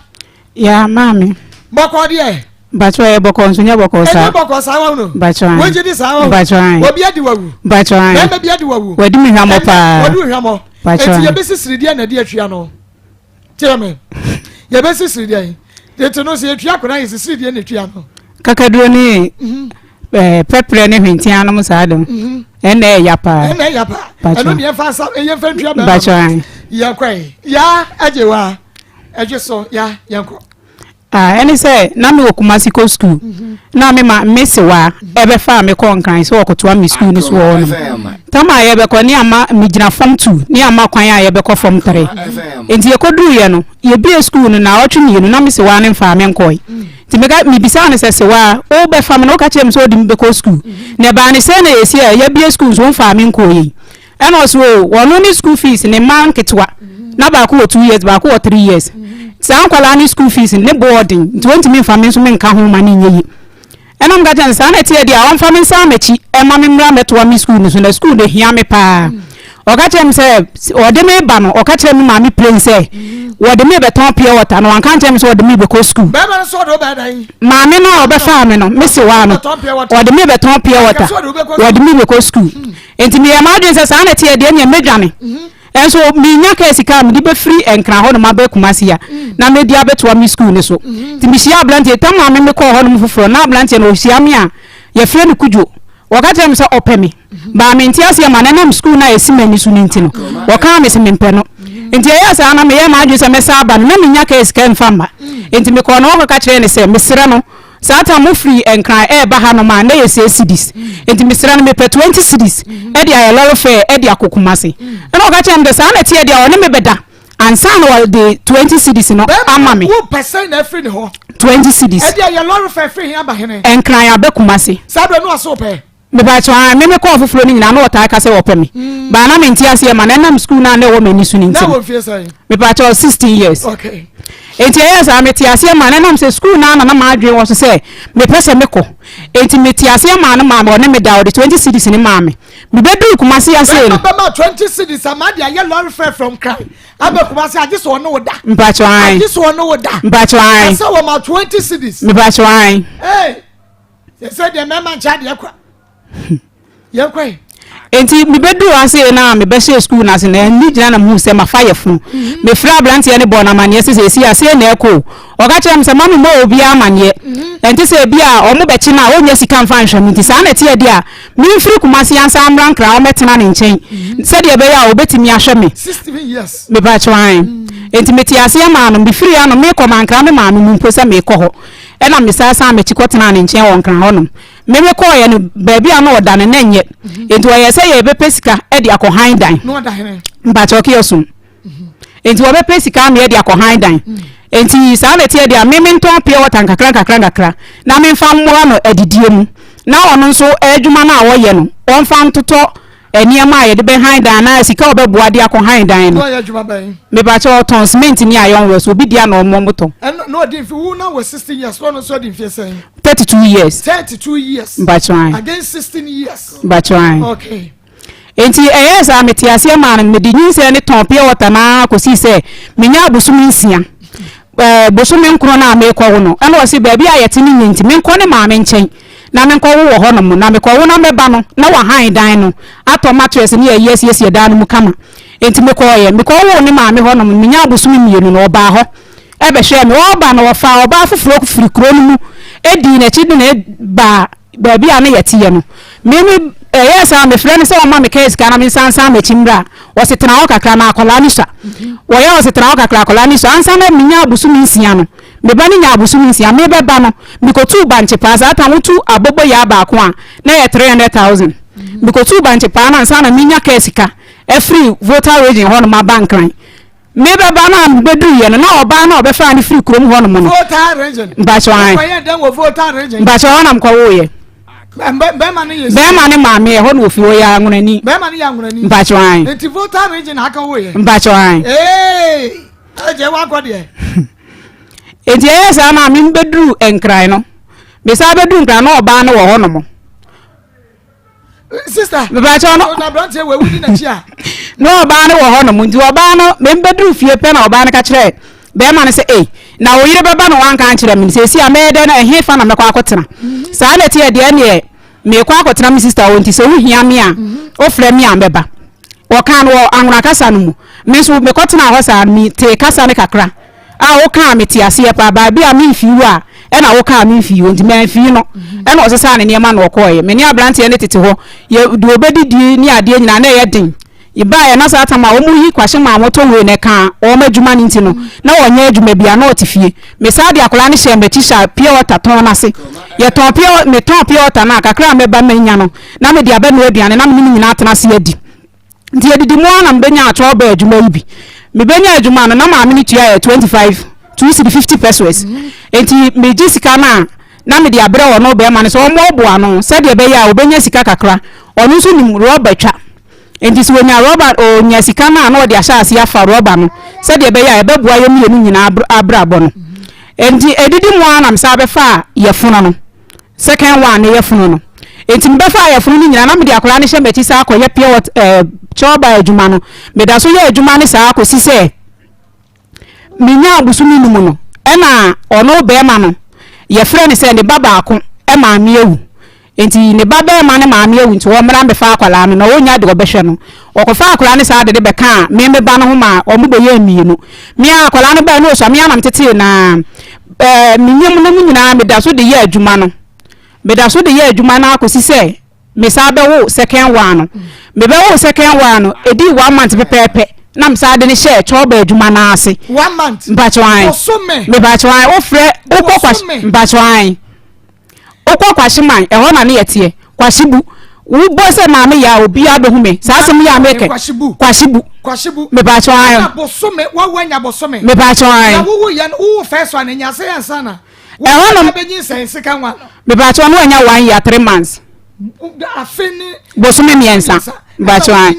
Speaker 4: Ya, maame.
Speaker 2: Bɔkɔɔ deɛ.
Speaker 4: Mpakyɛ ɛyɛ bɔkɔɔ nso nyɛ bɔkɔɔ saa.
Speaker 2: Ɛnyɛ bɔkɔɔ saa wɔn no.
Speaker 4: Mpakyɛ an.
Speaker 2: Wogye di saa wɔn.
Speaker 4: Mpakyɛ an.
Speaker 2: Obi adi wawu.
Speaker 4: Mpakyɛ an.
Speaker 2: Bɛrima bi adi wawu.
Speaker 4: Wadi mi hwamɔ paa.
Speaker 2: Wadi hwamɔ.
Speaker 4: Mpakyɛ an.
Speaker 2: Eti yɛbɛsi sirideɛ na ɛde atwia no. Tiɛ me. Yɛbɛsi sirideɛ. Tete no sɛ yɛtwia akwadaa yɛ sisi deɛ na etwia no.
Speaker 4: Kakaduro ne mhm. eh, pɛprɛ ne hwentia nom saa de mhm. ɛnna ɛya paa.
Speaker 2: Ɛnna ɛya paa. Ɛno deɛ fa nsa ɛyɛ fɛn tua bɛrɛ. Yɛ kɔ yi ya ɛgye wa ɛgye so ya yɛn kɔ.
Speaker 4: Ah, ɛne sɛ na mewɔ Kumasi kɔ sukuu mhm. na me ma me sewa ɛbɛfa me kɔ Nkran sɛ wɔkɔtoa me sukuu no so wɔ hɔnom. Tam a yɛbɛkɔ ne ama megyina fam tu ne ama kwan a yɛbɛkɔ fam tere. Nti yɛkɔduruiɛ no yɛbie sukuu no naawɔtwe mmienu na me sewaa no mfaa me nkɔe. Nti meka mebisaa no sɛ sewaa wobɛfa me no woka kyerɛ me sɛ wode me bɛkɔ sukuu na ɛbaa ne sɛ na yɛsi a yɛabie sukuu nso womfaa me nkɔɔ yei. Ɛna ɔse oo ɔno ne school fees ne mma nketewa na baako wɔ 2 years baako wɔ 3 years saa nkwadaa ne school fees ne bo ɔden nti wɔntumi mfa me nso menka ho ma ne nyɛ yi. Ɛna meka kyerɛ no saa na ɛteɛ deɛ a ɔmfa me nsan m'akyi ɛma me mmra mmɛtoa me school no so na school no hia me paa. Ɔka kyerɛ me sɛ ɔde me ba no ɔka kyerɛ me maame plain sɛ wɔde me bɛtɔn pure water no wanka nkyerɛ me sɛ ɔde me bɛkɔ school.
Speaker 2: Bɛrima no sɛ ɔde wo bɛyɛ dɛn?
Speaker 4: Maame no a ɔbɛfaa me no me sewaa no ɔde me bɛtɔn pure water wɔde me bɛkɔ school. Enti meyɛɛ m'adwene sɛ saa na ɛteɛ deɛ neɛ mɛdwane. Nso mennya kaa sika a mede bɛfiri Nkran hɔnom aba Kumasi a na mede abɛtoa me sukuu no so. Nti mehyiaa aberanteɛ, tam a me mekɔɔ hɔnom foforɔ na aberanteɛ no ɔhyia me a yɛfrɛ no Kudwo. Ɔka kyerɛɛ me sɛ ɔpɛ me. Baa mente aseɛ ma no ɛnam sukuu no a ɛsi m'ani so no nti no, ɔkaa me se mempɛ no. Nti ɛyɛɛ saa na meyɛɛ m'adwene sɛ mɛsan aba no, na mennya kaa sika mfa mma. Nti mekɔɔ ne hɔ kɔka kyerɛɛ no sɛ mesrɛ no Saa time mo firi Nkran ɛɛba ha nom a na yɛ six cedis nti mesrɛ no mepɛ 20 cedis ɛde ayɛ lɔre fare ɛde akɔ Kumasi ɛna ɔka kyerɛ me sɛ saa na ɛteɛ deɛ ɔne me bɛda ansa na ɔde 20 cedis no ama me.
Speaker 2: Wo pɛ sɛn na ɛfiri ne hɔ?
Speaker 4: 20 cedis.
Speaker 2: Ɛde ayɛ lɔre fare firi he aba hene?
Speaker 4: Nkran aba Kumasi.
Speaker 2: Saa berɛ no ɔse wopɛ?
Speaker 4: Mepakyɛw, aane, me mekɔɔ foforɔ no nyinaa na wɔtaa ka sɛ wɔpɛ me, mm. Baa na mente aseɛ ma na ɛnam sukuu no a na ɛwɔ m'ani so no nti no. Mepakyɛw, 16 years.
Speaker 2: Okay.
Speaker 4: Enti ɛyɛ saa mete aseɛ maa no ɛnam sɛ sukuu no a na na m'adwene wɔ so sɛ mepɛ sɛ mekɔ. Enti mete aseɛ maa no maa me ɔne me da ɔde 20 cedis no maa me. Mebɛduru Kumasi ase no.
Speaker 2: Bɛma 20 cedis ama de ayɛ lɔre fare from Kran aba Kumasi agye sɛ ɔne wo da.
Speaker 4: Mpakyɛw ae.
Speaker 2: Agye sɛ ɔne wo da.
Speaker 4: Mpakyɛw ae.
Speaker 2: Ɛsɛ wɔma 20 cedis.
Speaker 4: Mepakyɛw ae.
Speaker 2: Hey. Sɛ deɛ mmarima nkyɛ adeɛ kwa. Yɛn kɔ yi.
Speaker 4: Nti mebɛduu ase na mebɛhyɛɛ sukuu no ase no ani gyina na mehu sɛ mafa yafunu. Mhm. Mefrɛ aberanteɛ no bɔɔ no amanneɛ sɛ seesei aseɛ na ɛkɔ o. Ɔka kyerɛɛ me sɛ ma memmɔ obiara amanneɛ. Mhm. Ɛnte sɛ ebi a wɔn bɛkye no a ɔnnya sika mfa nhwɛ me nti saa na ɛteɛ deɛ a memfiri Kumasi ansa mmra Nkran ɔmmɛtena ne nkyɛn mhm. sɛdeɛ ɛbɛyɛ a ɔbɛtumi ahwɛ me. Mepakyɛw ae. Nti mete aseɛ maa no mefiri ano mekɔ mankra me maame mu mpo sɛ mekɔ hɔ. Ɛnna mesan san m'akyi kɔtenaa ne nkyɛn wɔ Nkran hɔnom. Me mekɔeɛ no, baabi a na ɔda no, na ɛnyɛ. Enti ɔyɛɛ sɛ yɛbɛpɛ sika de akɔ han dan. Mpakyɛ ɔkeɔsom. Enti wɔbɛpɛ sika ama yɛde akɔ han dan. Enti saa na ɛteɛ deɛ a, me mentɔn pure water nkakra nkakra nkakra na memfa mmoa no adidie mu. Na ɔno nso adwuma no a ɔyɛ no, ɔmfa ntotɔ Nneɛma a yɛde bɛhan dan anaa sika a ɔbɛboa de akɔ han dan no.
Speaker 2: Na ɔyɛ adwuma bɛn?
Speaker 4: Mepakyɛ ɔtɔn cement ne iron rods obi dea na ɔmo ɔmo tɔn.
Speaker 2: Ɛna na ɔdi mfe wo na wɔ 16 years na ɔno nso adi mfe sɛn?
Speaker 4: 32 years.
Speaker 2: 32 years.
Speaker 4: Mpakyɛ an.
Speaker 2: Against 16 years.
Speaker 4: Mpakyɛ an.
Speaker 2: Okay.
Speaker 4: Enti ɛyɛɛ saa mete aseɛ maa no mede nyinsɛn ne tɔn pure water no ara kɔsii sɛ menyaa bosome nsia. Ɛɛ bosome nkron no a merekɔwo no ɛna ɔse baabi a yɛte no nyɛ nti menkɔ ne maame nkyɛn. na menkɔwo wɔ hɔnom, na mekɔwo na mɛba no, na wɔahan dan no, atɔ mattress ne ayi asiesie dan no mu kama. Enti mekɔeɛ. Mekɔwoo ne maame hɔnom no, menyaa bosome mmienu no, ɔbaa hɔ bɛhwɛɛ me. Ɔreba no, ɔfaa ɔbaa foforɔ firi kuro no mu dii n'akyi de no baa baabi a na yɛteɛ no. Me me ɛyɛɛ saa, mefrɛ no sɛ ɔmma me kaa sika na mensan nsan m'akyi mmra a, ɔse tena hɔ kakra na akwadaa no sua. Wɔyɛ ɔse tena hɔ kakra akwadaa no sua. Ansa na menyaa bosome nsia no, Me ba no nyaa abosome nsia. Merebɛba no, mekɔtuu bankye paa. Saa tam wotu aboboyaa baako a, na ɛyɛ 300,000. Mekɔtuu bankye paa no ansa na menya kaa sika afiri Volta Region hɔnom aba Nkran. Merebɛba no a mebɛduruiɛ no, na ɔbaa no a ɔbɛfaa no firi kurom hɔnom no.
Speaker 2: Volta Region.
Speaker 4: Mpakyɛ ae.
Speaker 2: Wokɔyɛɛ dɛn wɔ Volta Region?
Speaker 4: Mpakyɛ hɔ na mekɔwoeɛ.
Speaker 2: Bɛrima no yɛ.
Speaker 4: Bɛrima no maame ɛhɔ na ofi ɔyɛ anwonani.
Speaker 2: Bɛrima no yɛ anwonani.
Speaker 4: Mpakyɛ ae.
Speaker 2: Nti Volta Region aka woeɛ.
Speaker 4: Mpakyɛ ae.
Speaker 2: Ee. Ɛgye wakɔ deɛ.
Speaker 4: Enti ɛyɛɛ saa na me bɛduru Nkran no. Mesan bɛduru Nkran na ɔbaa no wɔ hɔ nom.
Speaker 2: Sista.
Speaker 4: Mebakyɛ no.
Speaker 2: Na aberanteɛ wɔ ewu di n'akyi a.
Speaker 4: Na ɔbaa no wɔ hɔnom nti ɔbaa no membɛduru fie pɛ na ɔbaa no ka kyerɛɛ bɛrima no sɛ ei na wo yere bɛba na wanka ankyerɛ me seesei a mɛyɛ dɛn na ɛhe fa na mɛkɔ akɔtena saa na ɛteɛ deɛ neɛ meekɔ akɔtena me sista hɔ nti sɛ wohia me a wofrɛ me a mɛba wɔkaa no wɔ anwona kasa no mu me nso mekɔtenaa hɔ saa no metee kasa no kakra a wokaa mete aseɛ paa baabi a memfii wo a ɛna wokaa memfii wo nti mamfii no ɛna ɔsesaa ne nneɛma na ɔkɔɔeɛ me ne aberanteɛ no tete hɔ yɛ deɛ ɔbɛdidi ne adeɛ nyinaa na ɛyɛ den Yɛbaeɛ na saa tam a wɔyi kwahye maa wɔtɔ wei na ɛka wɔn adwuma no nti no, na wɔnyɛ adwuma biara na ɔte fie. Mesan de akwadaa no hyɛɛ m'akyi hyɛ pure water tɔn no ase. Yɛtɔn pure metɔn pure water no a kakra a mɛba manya no na mede abɛnoa aduane na me ne no nyinaa atena ase adi. Nti yɛdidi mu ara na mebɛnya atwerɛ baa adwuma yi bi. Mebɛnya adwuma no na maame no tua yɛ 25 2 cedi 50 pesos. Nti megye sika no a na mede abrɛ ɔno bɛrima no sɛ ɔmmoaboa ano sɛdeɛ ɛbɛyɛ a ɔbɛnya sika kakra. Ɔno nso nim rɔba twa. Enti sɛ ɔnya rɔba, ɔnya sika no a na ɔde ahyɛ aseɛ afa rɔba no sɛdeɛ ɛbɛyɛ a ɛbɛboa yɛn mmienu nyinaa abrabɔ no. Enti ɛdidi mu ara na mesan bɛfaa yɛfono no, second one no yɛfono no. Enti mebɛfaa yɛfono no nyinaa na mede akwadaa no hyɛ m'akyi saa kɔyɛ pure water ɛɛ kyɔba adwuma no. Meda so yɛ adwuma no saa kɔsi sɛ Menyaa bosome num no, ɛna ɔno barima no, yɛfrɛ no sɛ ne ba baako maame awu. Nti ne ba barima no maame awu nti wɔmmra mmɛfa akwadaa no na ɔnnya deɛ ɔbɛhwɛ no. Wɔkɔfaa akwadaa no saa de de bɛkaa me me ba no ho maa wɔn bɛyɛɛ mmienu. Me a akwadaa no bae no ɔsua me ara na metetee no ara. Ɛɛ menyam no mu nyinaa meda so de yɛ adwuma no. Meda so de yɛ adwuma no ara kɔsi sɛ Me san bɛwoo second one no. Me bɛwoo second one no, edii one month pɛpɛɛpɛ na me san de no hyɛɛ chɔɔba adwuma no ase.
Speaker 2: One month.
Speaker 4: Mpakyɛw ae.
Speaker 2: Bosome.
Speaker 4: Mepakyɛw ae, wofrɛ, wokɔ kwahy,
Speaker 2: Bosome.
Speaker 4: mpakyɛw ae. Wokɔ Kwahyeman, ɛhɔ na ne yɛteɛ. Kwahyebu. Wobɔ sɛ maame yɛ a, obiara bɛhu me. Saa asɛm yi a mekɛ.
Speaker 2: Kwahyebu.
Speaker 4: Kwahyebu.
Speaker 2: Kwahyebu.
Speaker 4: Mepakyɛw ae.
Speaker 2: Ɛna bosome, wawu anya bosome.
Speaker 4: Mepakyɛw ae.
Speaker 2: Na wowu yɛ no, wowu first one, nya sɛ yɛnsa na.
Speaker 4: Ɛhɔ nom. Mepakyɛw no wanya one year three months. Bosome mmiɛnsa. Mpakyɛw an.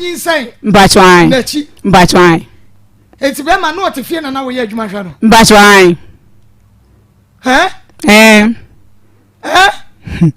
Speaker 4: Mpakyɛw an. Mpakyɛw an.
Speaker 2: Eti bɛrima no ɔte fie na na wɔyɛ adwuma hwɛ no.
Speaker 4: Mpakyɛw an.
Speaker 2: Ɛɛ.
Speaker 4: Ɛɛ.
Speaker 2: Ɛɛ.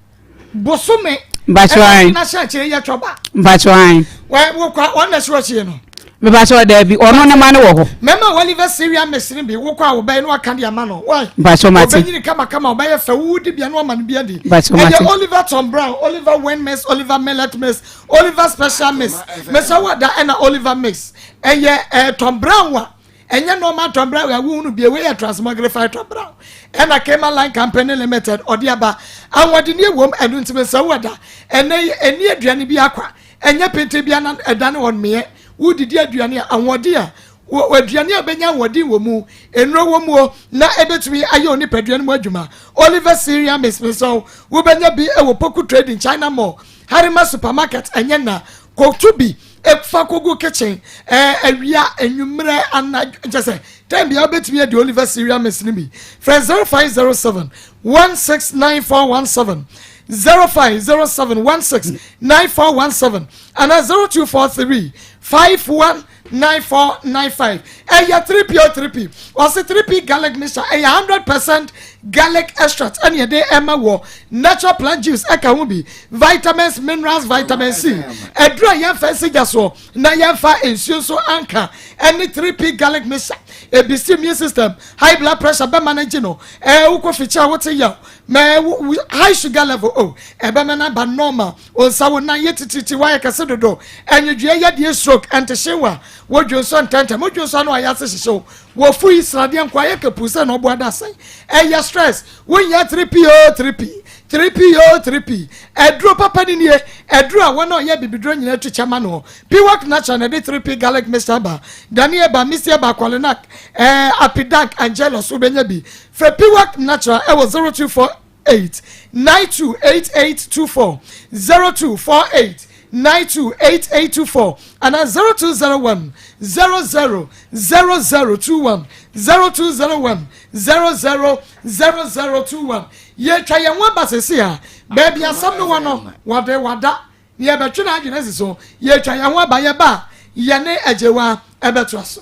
Speaker 2: Bosome.
Speaker 4: Mpakyɛw ae.
Speaker 2: Ɛna hyɛ akyire yɛ twɔba.
Speaker 4: Mpakyɛw ae.
Speaker 2: Wɔ wokɔ wɔn na ɛhyɛ akyire no.
Speaker 4: Mpakyɛw daabi ɔno ne ma no wɔ hɔ.
Speaker 2: Mɛma Oliver Syria mesere bi wokɔ a wɔbɛyɛ no aka de ama no. Why?
Speaker 4: Mpakyɛw mate.
Speaker 2: Ɔbɛnyini kama kama ɔbɛyɛ fɛ wo di bia no ama no bi adi.
Speaker 4: Mpakyɛw mate.
Speaker 2: Ɛyɛ Oliver Tom Brown, Oliver Wen Mix, Oliver Millet Mix, Oliver Special Mix. Mesa wada ɛna Oliver Mix. Ɛyɛ ɛɛ Tom Brown wa. Ɛnyɛ normal Tom Brown a wohunu bi, wei yɛ transmogrified Tom Brown. Ɛna Kema Line Company Limited ɔde aba. Ahoɔdenneɛ wom, ɛno nti mesɛ wo ɛda. Ɛnɛ yi, ɛnni aduane bi akwa. Ɛnyɛ penten bi ana ɛdane wɔn mmeɛ. Wodidi aduane a, ahoɔden a, aduane a ɛbɛnya ahoɔden wɔ mu, nnuro wɔ mu o, na ɛbɛtumi ayɛ onipadua no mu adwuma. Oliver Cereal Mix mesɛ wo, wobɛnya bi wɔ Poku Trading, China Mall, Harima Supermarket, ɛnyɛ nna. Kɔto bi. Fa kogu kitchen ɛɛ awia anwummerɛ anadwo nkyɛ sɛ time biara wobɛtumi adi Oliver cereal mix no bi. Frɛ 0507 169417 0507 169417 anaa 0243 519495. Ɛyɛ 3P o 3P. Ɔse 3P garlic mixture ɛyɛ 100% garlic extract ɛne ɛde ɛma wɔ natural plant juice ɛka ho bi vitamins minerals vitamin C ɛduru a yɛmfa nsi gya soɔ na yɛmfa nsuo nso anka ɛne 3P garlic mixture ebisi immune system high blood pressure bɛma no gye no ɛɛ wokɔ fikyɛ a wote yaw mɛ high sugar level o oh, ɛbɛma no aba normal onsa wo nan yɛ tititi wayɛ kɛse dodo ɛnwodwoɛ yadeɛ stroke ɛntehyewa wodwo nsɔ ntɛntɛm wodwo nsɔ ano ayɛ ase hyehyew Wɔfu yi sradeɛ nko ayɛ kapuu sɛ na ɔbo adasan. Ɛyɛ stress. Wonhia 3P oo 3P, 3P oo 3P. Aduro papa no nie. Aduro a wɔn a wɔyɛ abibiduro nyinaa tu kyɛ ma noɔ. Piwak Natural na ɛde 3P garlic mixture ba. Dani Eba, Misty Eba, Kolinak, eh, Apidank, Angelus wobɛnya bi. Frɛ Piwak Natural ɛwɔ 0248 928824, 0248 928824 anaa 0201 00 0021, 0201 00 0021. Yɛatwa yɛn ho aba sese a, baabi asɛm no wɔ no, wɔde wada. Na yɛbɛtwe n'adwene asi so. Yɛatwa yɛn ho aba, yɛba a, yɛne Agyewa ɛbɛtoa so.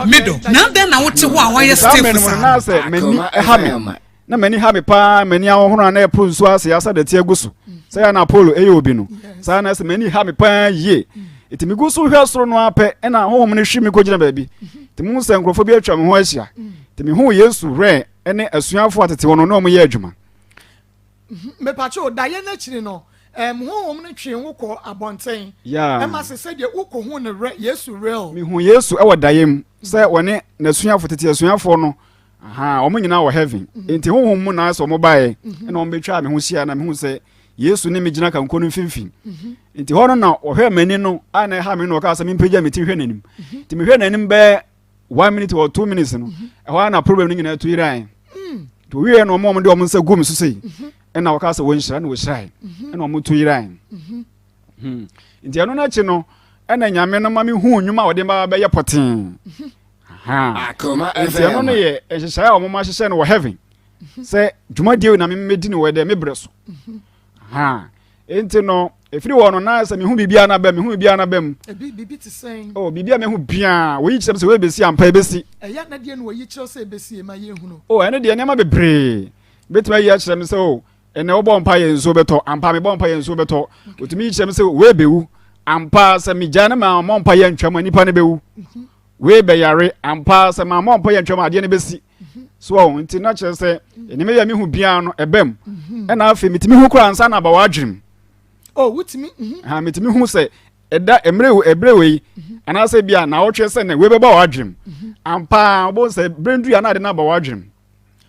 Speaker 5: Middle. Na adɛn na wote hɔ a woayɛ stiff saa
Speaker 6: no? Na sɛ m'ani ha me na m'ani ha me paa m'ani ahohoro a na ɛpo nsuo ase asa dɛte agu so sɛ yɛ na Apollo ɛyɛ obi no saa na sɛ m'ani ha me paa yie. Nti megu so hwɛ soro no ara pɛ ɛna honhom no hwe me kɔgyina baabi. Nti mehu sɛ nkurɔfoɔ bi atwa me ho ahyia. Nti mehuu Yesu werɛ ne asuafoɔ a tete hɔ no na wɔyɛ adwuma.
Speaker 2: Mepakyɛw, daeɛ no akyiri no, ɛɛm, Honhom no twee wo kɔɔ abɔnten.
Speaker 6: Yeah.
Speaker 2: Ɛma se sɛdeɛ wokɔhuu no werɛ, Yesu real.
Speaker 6: Mehuu Yesu wɔ daeɛ mu sɛ wɔne n'asuafo, tete asuafoɔ no, aha, wɔn nyinaa wɔ heaven. Enti honhom mu na ayɛ sɛ wɔn baeɛ, ɛna wɔn bɛtwaa me ho hyia na mehuu sɛ Yesu ne me gyina kanko no mfimfini. Nti hɔ no na ɔhwɛɛ m'ani no a na ɛha me no ɔkaa sɛ mempagya me ti nhwɛ n'anim. Nti mehwɛ n'anim bɛyɛ one minute or 2 minutes no, ɛhɔ ara na problem no nyinaa tu yerae. Nti ɔwieɛ no ɔmo de ɔmo nsa gu me so sei, ɛna ɔkaa sɛ wɔnhyira na wɔhyirae, ɛna ɔmo tu yerae. Nti ɛno no akyi no ɛna Nyame no ma mehuu nnwuma a ɔde ma bɛyɛ pɔtee. Nti ɛno no yɛ nhyehyɛeɛ a ɔmo ahyehyɛ no wɔ heaven sɛ dwumadie na memmɛdi no wɔ dɛ me berɛ so. Nti no ɛfiri hɔ no na sɛ mehu biribiara no aba mehu biribiara no aba mu.
Speaker 2: Biribi te sɛn?
Speaker 6: Oh, biribi a mehu biara wɔyi kyerɛ m sɛ wei bɛsi ampa ɛbɛsi.
Speaker 2: Ɛyɛ na deɛ no wɔyi kyerɛ sɛ ɛbɛsi ma yɛhunu.
Speaker 6: Oh, ɛno deɛ nneɛma bebree bɛtumi ayi akyerɛ m sɛ oh, ɛnɛ wobɔ mpa yɛ nsuo bɛtɔ ampa, mebɔ mpa yɛ nsuo bɛtɔ. Ɔtumi yi kyerɛ m sɛ wei bɛwu ampa, sɛ megya no ma mmɔ mpa yɛ ntwam a nipa no bɛwu. Wei bɛyare ampa, sɛ ma mmɔ mpa yɛ ntwam a adeɛ no bɛsi so. Ɔ nti na kyerɛ sɛ nneɛma bi a mehu biara no ɛbɛm. Ɛna afei metumi hu koraa ansa na aba w'adwenem.
Speaker 2: Oh, wotumi.
Speaker 6: Ha, metumi hu sɛ ɛda mmerɛ ɛberɛ wei anaasɛ bi a naawɔtwe sɛ nɛ wei bɛba w'adwenem ampa. Wobɛhu sɛ berɛ ndu a na ade no aba w'adwenem.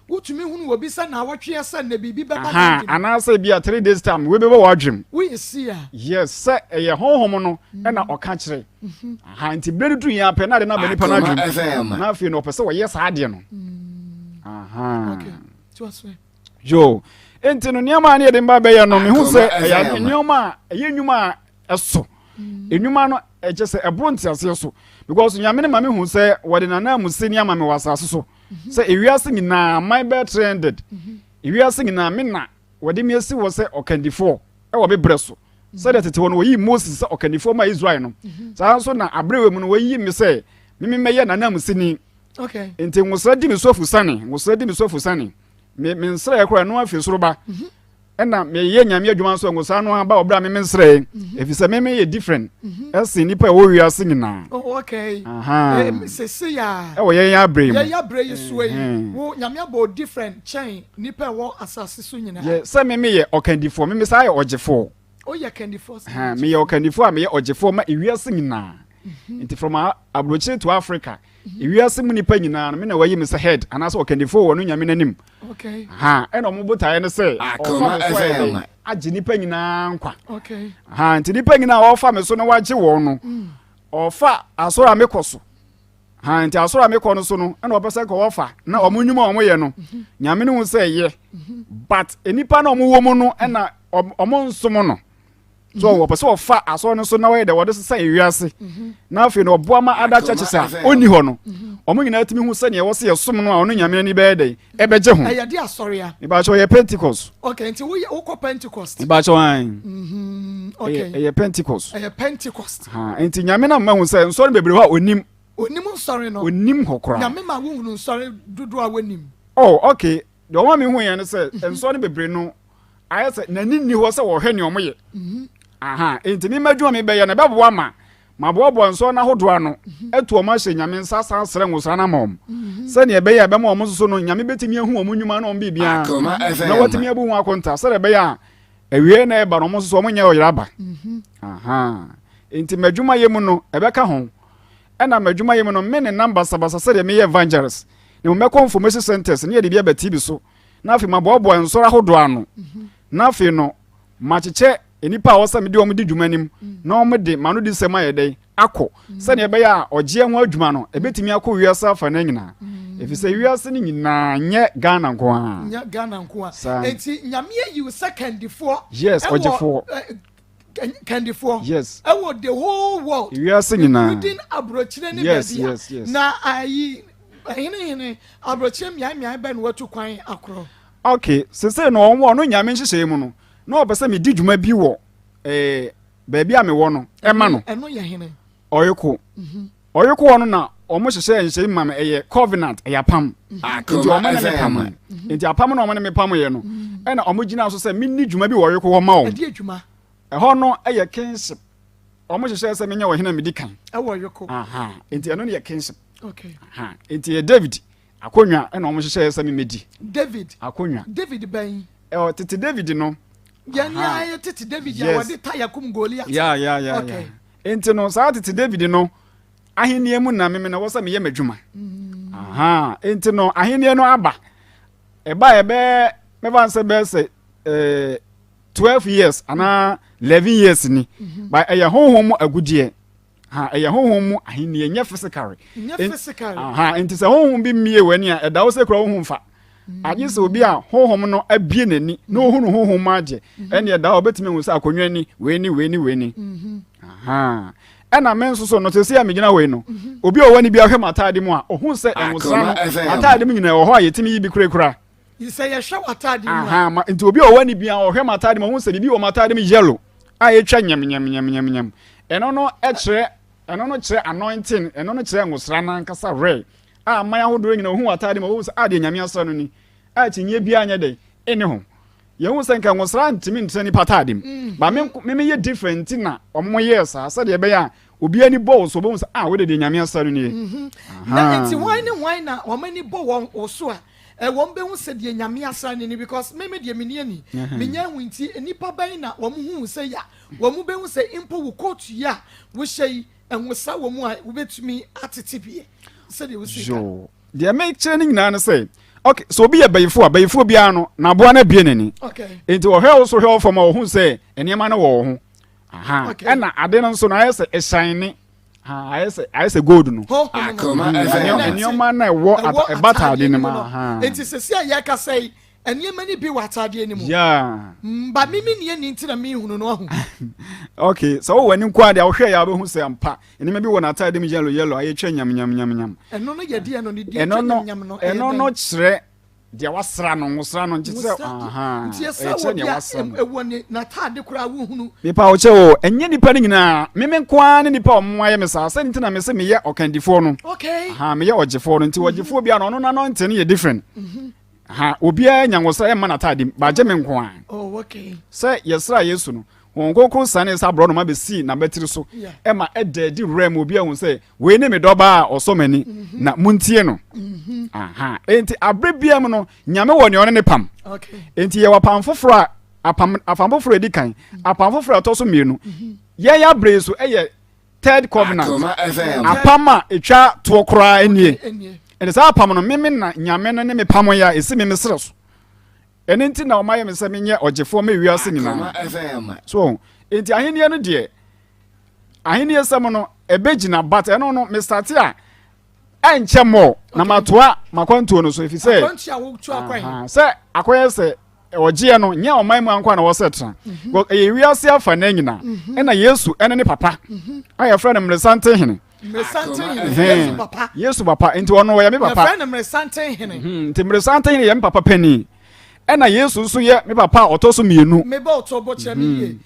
Speaker 2: Wotumi hunu obi sɛ naawɔtwe sɛ nnɛ biribi bɛba
Speaker 6: n'adwenem. Anaasɛ bi a 3 days time wei bɛba w'adwenem.
Speaker 2: Woyɛ si a.
Speaker 6: Yes, sɛ ɛyɛ honhom no ɛna ɔka kyerɛ. Aha, nti berɛ no duru yɛn apɛ na ade no aba nipa no adwenem na afei no ɔpɛ sɛ wɔyɛ saa adeɛ no. Aha.
Speaker 2: Okay.
Speaker 6: Yo, nti no nneɛma a ne yɛde mba bɛyɛ no, mehu sɛ ɛyɛ nneɛma a ɛyɛ nnwuma a ɛso nnwuma no ɛkyɛ sɛ ɛboro nteaseɛ so, because Nyame no ma mehu sɛ wɔde nanam se ne ama me wɔ asase so sɛ ewiase nyinaa aman bɛyɛ 300, ewiase nyinaa me na wɔde me asi wɔ sɛ ɔkandifoɔ ɛwɔ me berɛ so. Sɛdeɛ tete hɔ no wɔyii Moses sɛ ɔkandifoɔ ma Israel no, saa nso na aberɛ wɔ mu no wɔyi me sɛ meme mɛyɛ nanamsini. Nti nwosra di me so afusane, nwosra di me so afusane, me me nsrɛ koraa ɛno afi soro ba. Ɛna meyɛ Nyame adwuma nso, nwosra no aba wɔ berɛ a me me nsrɛ, ɛfiri sɛ me meyɛ different ɛsen nnipa a ɛwɔ wiase nyinaa.
Speaker 2: Oh, okay. Sese ya.
Speaker 6: Ɛwɔ yɛn abrɛ yi mu.
Speaker 2: Yɛn abrɛ yi so yi. Wo Nyame abɔ different kyɛn nipa ɛwɔ asase so nyinaa.
Speaker 6: Yɛ sɛ me meyɛ ɔkandifoɔ, me me saa yɛ ɔgyefoɔ.
Speaker 2: Woyɛ kandifoɔ
Speaker 6: sɛ. Meyɛ ɔkandifoɔ a meyɛ ɔgyefoɔ ma ewiase nyinaa. Nti from aburokyire to Africa, ewiase mu nipa nyinaa no, me na wɔayi me sɛ head anaasɛ ɔkandifoɔ wɔ no Nyame n'anim.
Speaker 2: Okay.
Speaker 6: Ha, ɛna ɔmo botaeɛ no sɛ ɔfa me so ayɛ dɛ agye nipa nyinaa nkwa.
Speaker 2: Okay.
Speaker 6: Ha, nti nipa nyinaa ɔfa me so na wagye wɔn no, ɔfa asɔre a mekɔ so. Ha, nti asɔre a mekɔ no so no ɛna ɔpɛ sɛ nka wɔfa na ɔmo nnwuma a ɔmo yɛ no, Nyame no hu sɛ ɛyɛ, but nipa na ɔmo wɔ mu no ɛna ɔmo nsom no so. Wɔpɛ sɛ ɔfa asɔre no so na wɔyɛ dɛ wɔde sesa ewiase, na afei na ɔboa ma ada churches a ɔnni hɔ no, ɔmo nyinaa tumi hu sɛnea ɛwɔ sɛ yɛsom no a ɔno Nyame ani bɛyɛ dɛ ɛbɛgye ho.
Speaker 2: Ɛyɛ de asɔre a.
Speaker 6: Ìbàkyɛ ɔyɛ Pentecost.
Speaker 2: Okay, nti woyɛ wokɔ Pentecost.
Speaker 6: Ìbàkyɛ ɔhan.
Speaker 2: Okay.
Speaker 6: Ɛyɛ Pentecost.
Speaker 2: Ɛyɛ Pentecost.
Speaker 6: Ha, nti Nyame na mma hu sɛ nsɔre bebree hɔ a onim.
Speaker 2: Onim nsɔre no.
Speaker 6: Onim hɔ koraa.
Speaker 2: Nyame ma wohunu nsɔre dodoɔ a wonim.
Speaker 6: Oh, okay. Deɛ ɔma mi hu yɛn no sɛ nsɔre bebree no ayɛ sɛ n'ani nni hɔ sɛ wɔhwɛ nea ɔmo yɛ. Aha, nti mi ma adwuma mi bɛyɛ no ɛbɛboa ma maboaboa nsɔre no ahodoɔ ano atu ɔmo ahyɛ Nyame nsa asan asrɛ nwosra no ama ɔmo sɛnea ɛbɛyɛ a ɛbɛma ɔmo nso so no Nyame bɛtumi ahu ɔmo nnwuma ne ɔmo biribiara na watumi abu ho akonta sɛdeɛ ɛbɛyɛ a awie na ɛba no ɔmo nso so ɔmo nyɛ ɔyera aba. Aha, nti m'adwuma yɛ mu no ɛbɛka ho. Ɛna m'adwuma yɛ mu no me ne nam basabasa sɛdeɛ meyɛ evangelist na mmom mɛkɔ information centers ne yɛde bi aba TV so na afei maboaboa nsɔre ahodoɔ ano na afei no makyekyɛ nnipa a wɔsɛ mede wɔn di dwuma nim na wɔn de m'ano di nsɛm ayɛ dɛn akɔ sɛdeɛ ɛbɛyɛ a ɔgyeɛ ho adwuma no ɛbɛtumi akɔ wiase afa no nyinaa, ɛfiri sɛ wiase no nyinaa nyɛ Ghana nko ara.
Speaker 2: Nyɛ Ghana nko a. Enti Nyame ayi wo sɛ kandifoɔ.
Speaker 6: Yes, ɔgyefoɔ.
Speaker 2: Kandifoɔ.
Speaker 6: Yes.
Speaker 2: Ɛwɔ the whole world.
Speaker 6: Wiase nyinaa.
Speaker 2: Including aburokyire ne
Speaker 6: yes,
Speaker 2: baabi a.
Speaker 6: Yes.
Speaker 2: Na ayi hene hene aburokyire mmeae mmeae bɛn na watu kwan akorɔ?
Speaker 6: Okay, sese no ɔno ɔno Nyame nhyehyɛe mu no na ɔpɛ sɛ medi dwuma bi wɔ baabi a mewɔ no ɛma no.
Speaker 2: Ɛno yɛ hene?
Speaker 6: Ɔyeko. Ɔyeko hɔ no na ɔmo hyehyɛ nhyehyɛe ma me, ɛyɛ covenant, ɛyɛ apam. Nti ɔmo ne me pam. Nti apam na ɔmo ne me pam yɛ no ɛna ɔmo gyina so sɛ menni dwuma bi wɔ ɔyeko hɔ ma wɔn.
Speaker 2: Ɛdi adwuma.
Speaker 6: Ɛhɔ no ɛyɛ kingship. Wɔn hyehyɛ sɛ menyɛ ɔhene a medi kan.
Speaker 2: Ɛwɔ Yoko.
Speaker 6: Aha, nti ɛno no yɛ kingship.
Speaker 2: Okay.
Speaker 6: Aha, nti yɛ David akonnwa ɛna wɔn hyehyɛ sɛ memedi.
Speaker 2: David.
Speaker 6: Akonnwa.
Speaker 2: David bɛn.
Speaker 6: Ɛwɔ tete David no.
Speaker 2: Yɛn ni ayɛ tete David a wɔde taya kum Goliath.
Speaker 6: Ya ya ya
Speaker 2: okay.
Speaker 6: ya. Nti no saa tete David no ahenni mu na meme na wɔ sɛ meyɛ m'adwuma. Mm. Aha, nti no ahenni no aba. Ɛba ɛbɛɛ mɛfa nsɛ bɛɛ sɛ ɛɛ. 12 years anaa 11 years ni mhm. but ɛyɛ honhom mu agudeɛ ha ɛyɛ honhom mu ahenni ɛnyɛ physical
Speaker 2: nyɛ physical
Speaker 6: ha nti sɛ honhom bi mmie w'ani a ɛda wo sɛ kura honhom fa mm. agye sɛ obi a honhom no abie n'ani na ohunu honhom mu agye mhm. ɛne ɛda hɔ obetumi ahu sɛ akonnwa ni wei ni wei ni wei ni mhm. ɛna me nso so no sɛ sɛ a megyina wei no obi a ɔwɔ ni bi ahwɛ m'ataade mu a ohun sɛ ɛnwosra no ataade mu nyinaa wɔ hɔ a yɛtumi yi bi kurakura.
Speaker 2: Sɛ yɛhwɛ w'ataade mu a.
Speaker 6: Aha, ma, nti obi a ɔwɔ ani biara ɔhwɛ m'ataade mu ɔhu sɛ biribi wɔ m'ataade mu yellow a etwa nyam nyam nyam nyam nyam. Ɛno no kyerɛ ɛno no kyerɛ anointing, ɛno no kyerɛ ngosra no ankasa rare a aman ahodoɔ nyinaa ohu w'ataade mu ɔhu sɛ a deɛ Nyame asra no ni a akyinnyeɛ biara nyɛ dɛn ɛnni ho. Yɛhu sɛ nka ngosra ntumi ntena nipa ataade mu. Mm. Ba me me meyɛ different nti na wɔn yɛɛ saa sɛdeɛ ɛbɛyɛ a obi ani bɔ wo so ɔbɛhu sɛ a wode deɛ Nyame asra no nie.
Speaker 2: Mm-hmm. Na nti hwan ne hwan na wɔn ani bɔ wɔn so a Wɔn bɛhu sɛ deɛ Nyame asra no ni because me me deɛ menni ani, menya ahu nti nnipa bɛn na wɔn hu wo sɛ yi a wɔn bɛhu sɛ mpo wo coat yi a wohyɛ yi nwosa wɔ mu a wobɛtumi atete bi sɛdeɛ wosi ka.
Speaker 6: Yoo, deɛ mekyerɛ no nyinaa ne sɛ okay, sɛ obi yɛ bayifo a bayifoɔ biara no n'aboa no abue n'ani
Speaker 2: okay.
Speaker 6: Nti ɔhwɛ wo so hwɛ wo fam a ɔhu sɛ nneɛma no wɔ wo ho. Aha,
Speaker 2: okay.
Speaker 6: Ɛna ade no nso no ayɛ sɛ ɛhyɛn ne ayɛ sɛ ayɛ sɛ gold no.
Speaker 3: Akoma FM.
Speaker 6: Nneɛma na ɛwɔ ɛba ataade no mu.
Speaker 2: Nti sisi a yɛkasa yi nneɛma no bi wɔ ataadeɛ no mu.
Speaker 6: Yeah.
Speaker 2: Mba mi mi nie ni nti na mi hunu no ahu.
Speaker 6: Okay, sɛ wowɔ ani nko adeɛ a wohwɛ yɛ a wobɛhu sɛ ampa nneɛma bi wɔ n'ataade mu yellow yellow ayɛ twa nyam nyam nyam nyam.
Speaker 2: Ɛno no yɛ deɛ no ne deɛ twa nyam nyam no.
Speaker 6: Ɛno no kyerɛ Deɛ wasra no, nwosra no, nti sɛ, ahaa,
Speaker 2: Nti ɛsɛ
Speaker 6: ɛkyerɛ
Speaker 2: wɔ
Speaker 6: deɛ
Speaker 2: bia
Speaker 6: wasra no.
Speaker 2: ɛwɔ ne n'ataade koraa wohunu.
Speaker 6: Mepa wo kyɛw o, ɛnyɛ nipa no nyinaa, me me nko ara ne nipa a wɔn ayɛ me saa, sɛ nti na me se meyɛ ɔkandifoɔ no.
Speaker 2: Okay.
Speaker 6: Ahaa, meyɛ ɔgyefoɔ no, nti ɔgyefoɔ biara no, ɔno n'anointing no yɛ different. Ahaa, obiara nya nwosra ɛmma n'ataade mu, but gye me nko ara.
Speaker 2: Oh, okay.
Speaker 6: Sɛ yɛsraa Yesu no, Honhom Kronkron sianee sɛ aborɔnoma bɛsii n'abatiri so, ɛma ɛda adi wuraa mu, obiara hu sɛ Wei ne me dɔba a ɔsɔ m'ani, mhm. na montie no. Mhm. Enti abere biara mu no, Nyame wɔ nea ɔne ne pam. Enti yɛwɔ apam foforɔ a apam apam foforɔ edi kan, mhm. apam foforɔ a ɛtɔ so mmienu. Yɛn abere yi so ɛyɛ third covenant. Apam a etwa toɔ koraa nie. Ɛnti saa apam no, meme na Nyame no ne me pam yɛ a esi meme serɛ so. Ɛno nti na ɔma yɛ me sɛ menyɛ ɔgyefoɔ ma wiase nyinaa. So, enti ahenni no deɛ Ahenni sɛm no ɛbɛgyina but ɛno no me starte a ɛnkyɛ mɔ na matoa makwantuo no so ɛfiri sɛ sɛ akɔyɛ sɛ ɔgyeɛ no nyɛ ɔman mu ankwa na wɔsɛ tena mhm. ɛyɛ wiase afa na nyina mhm. ɛna Yesu ɛne ne papa mhm. a yɛfrɛ no mmeresante hene Yesu papa nti ɔno ɔyɛ me papa nti mmeresante hene yɛ me papa panin ɛna Yesu nso yɛ me papa a ɔtɔ so mmienu.
Speaker 2: Mebɔ ɔtɔ bɔ kyerɛ me yie.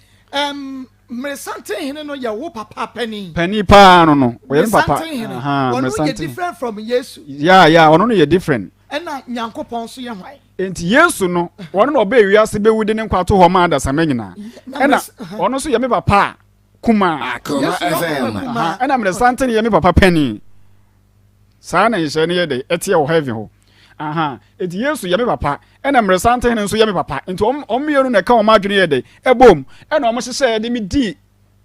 Speaker 2: Mmeresanten hene no yɛ wo papa panin.
Speaker 6: Panin paa no no, ɔyɛ me papa.
Speaker 2: Mmeresanten hene, ɔno yɛ different from Yesu.
Speaker 6: Yeah, yeah, ɔno no yɛ different.
Speaker 2: Ɛna Nyankopɔn nso yɛ hwan?
Speaker 6: Enti Yesu no, ɔno na ɔbɛɛ wiase bɛwu de ne nkwa to hɔ maa adasamma nyinaa. Ɛna ɔno nso yɛ me papa kumaa.
Speaker 3: Akoma FM.
Speaker 6: Ɛna mmeresanten yɛ me papa panin. Saa na nhyehyɛe no yɛ dɛ ɛteɛ wɔ heaven hɔ. Aha, enti Yesu yɛ me papa, ɛna mmeresanten hene nso yɛ me papa. Nti wɔn wɔn mmienu na ɛka wɔn adwene yɛ dɛ ɛbom, ɛna wɔn hyehyɛɛ de me dii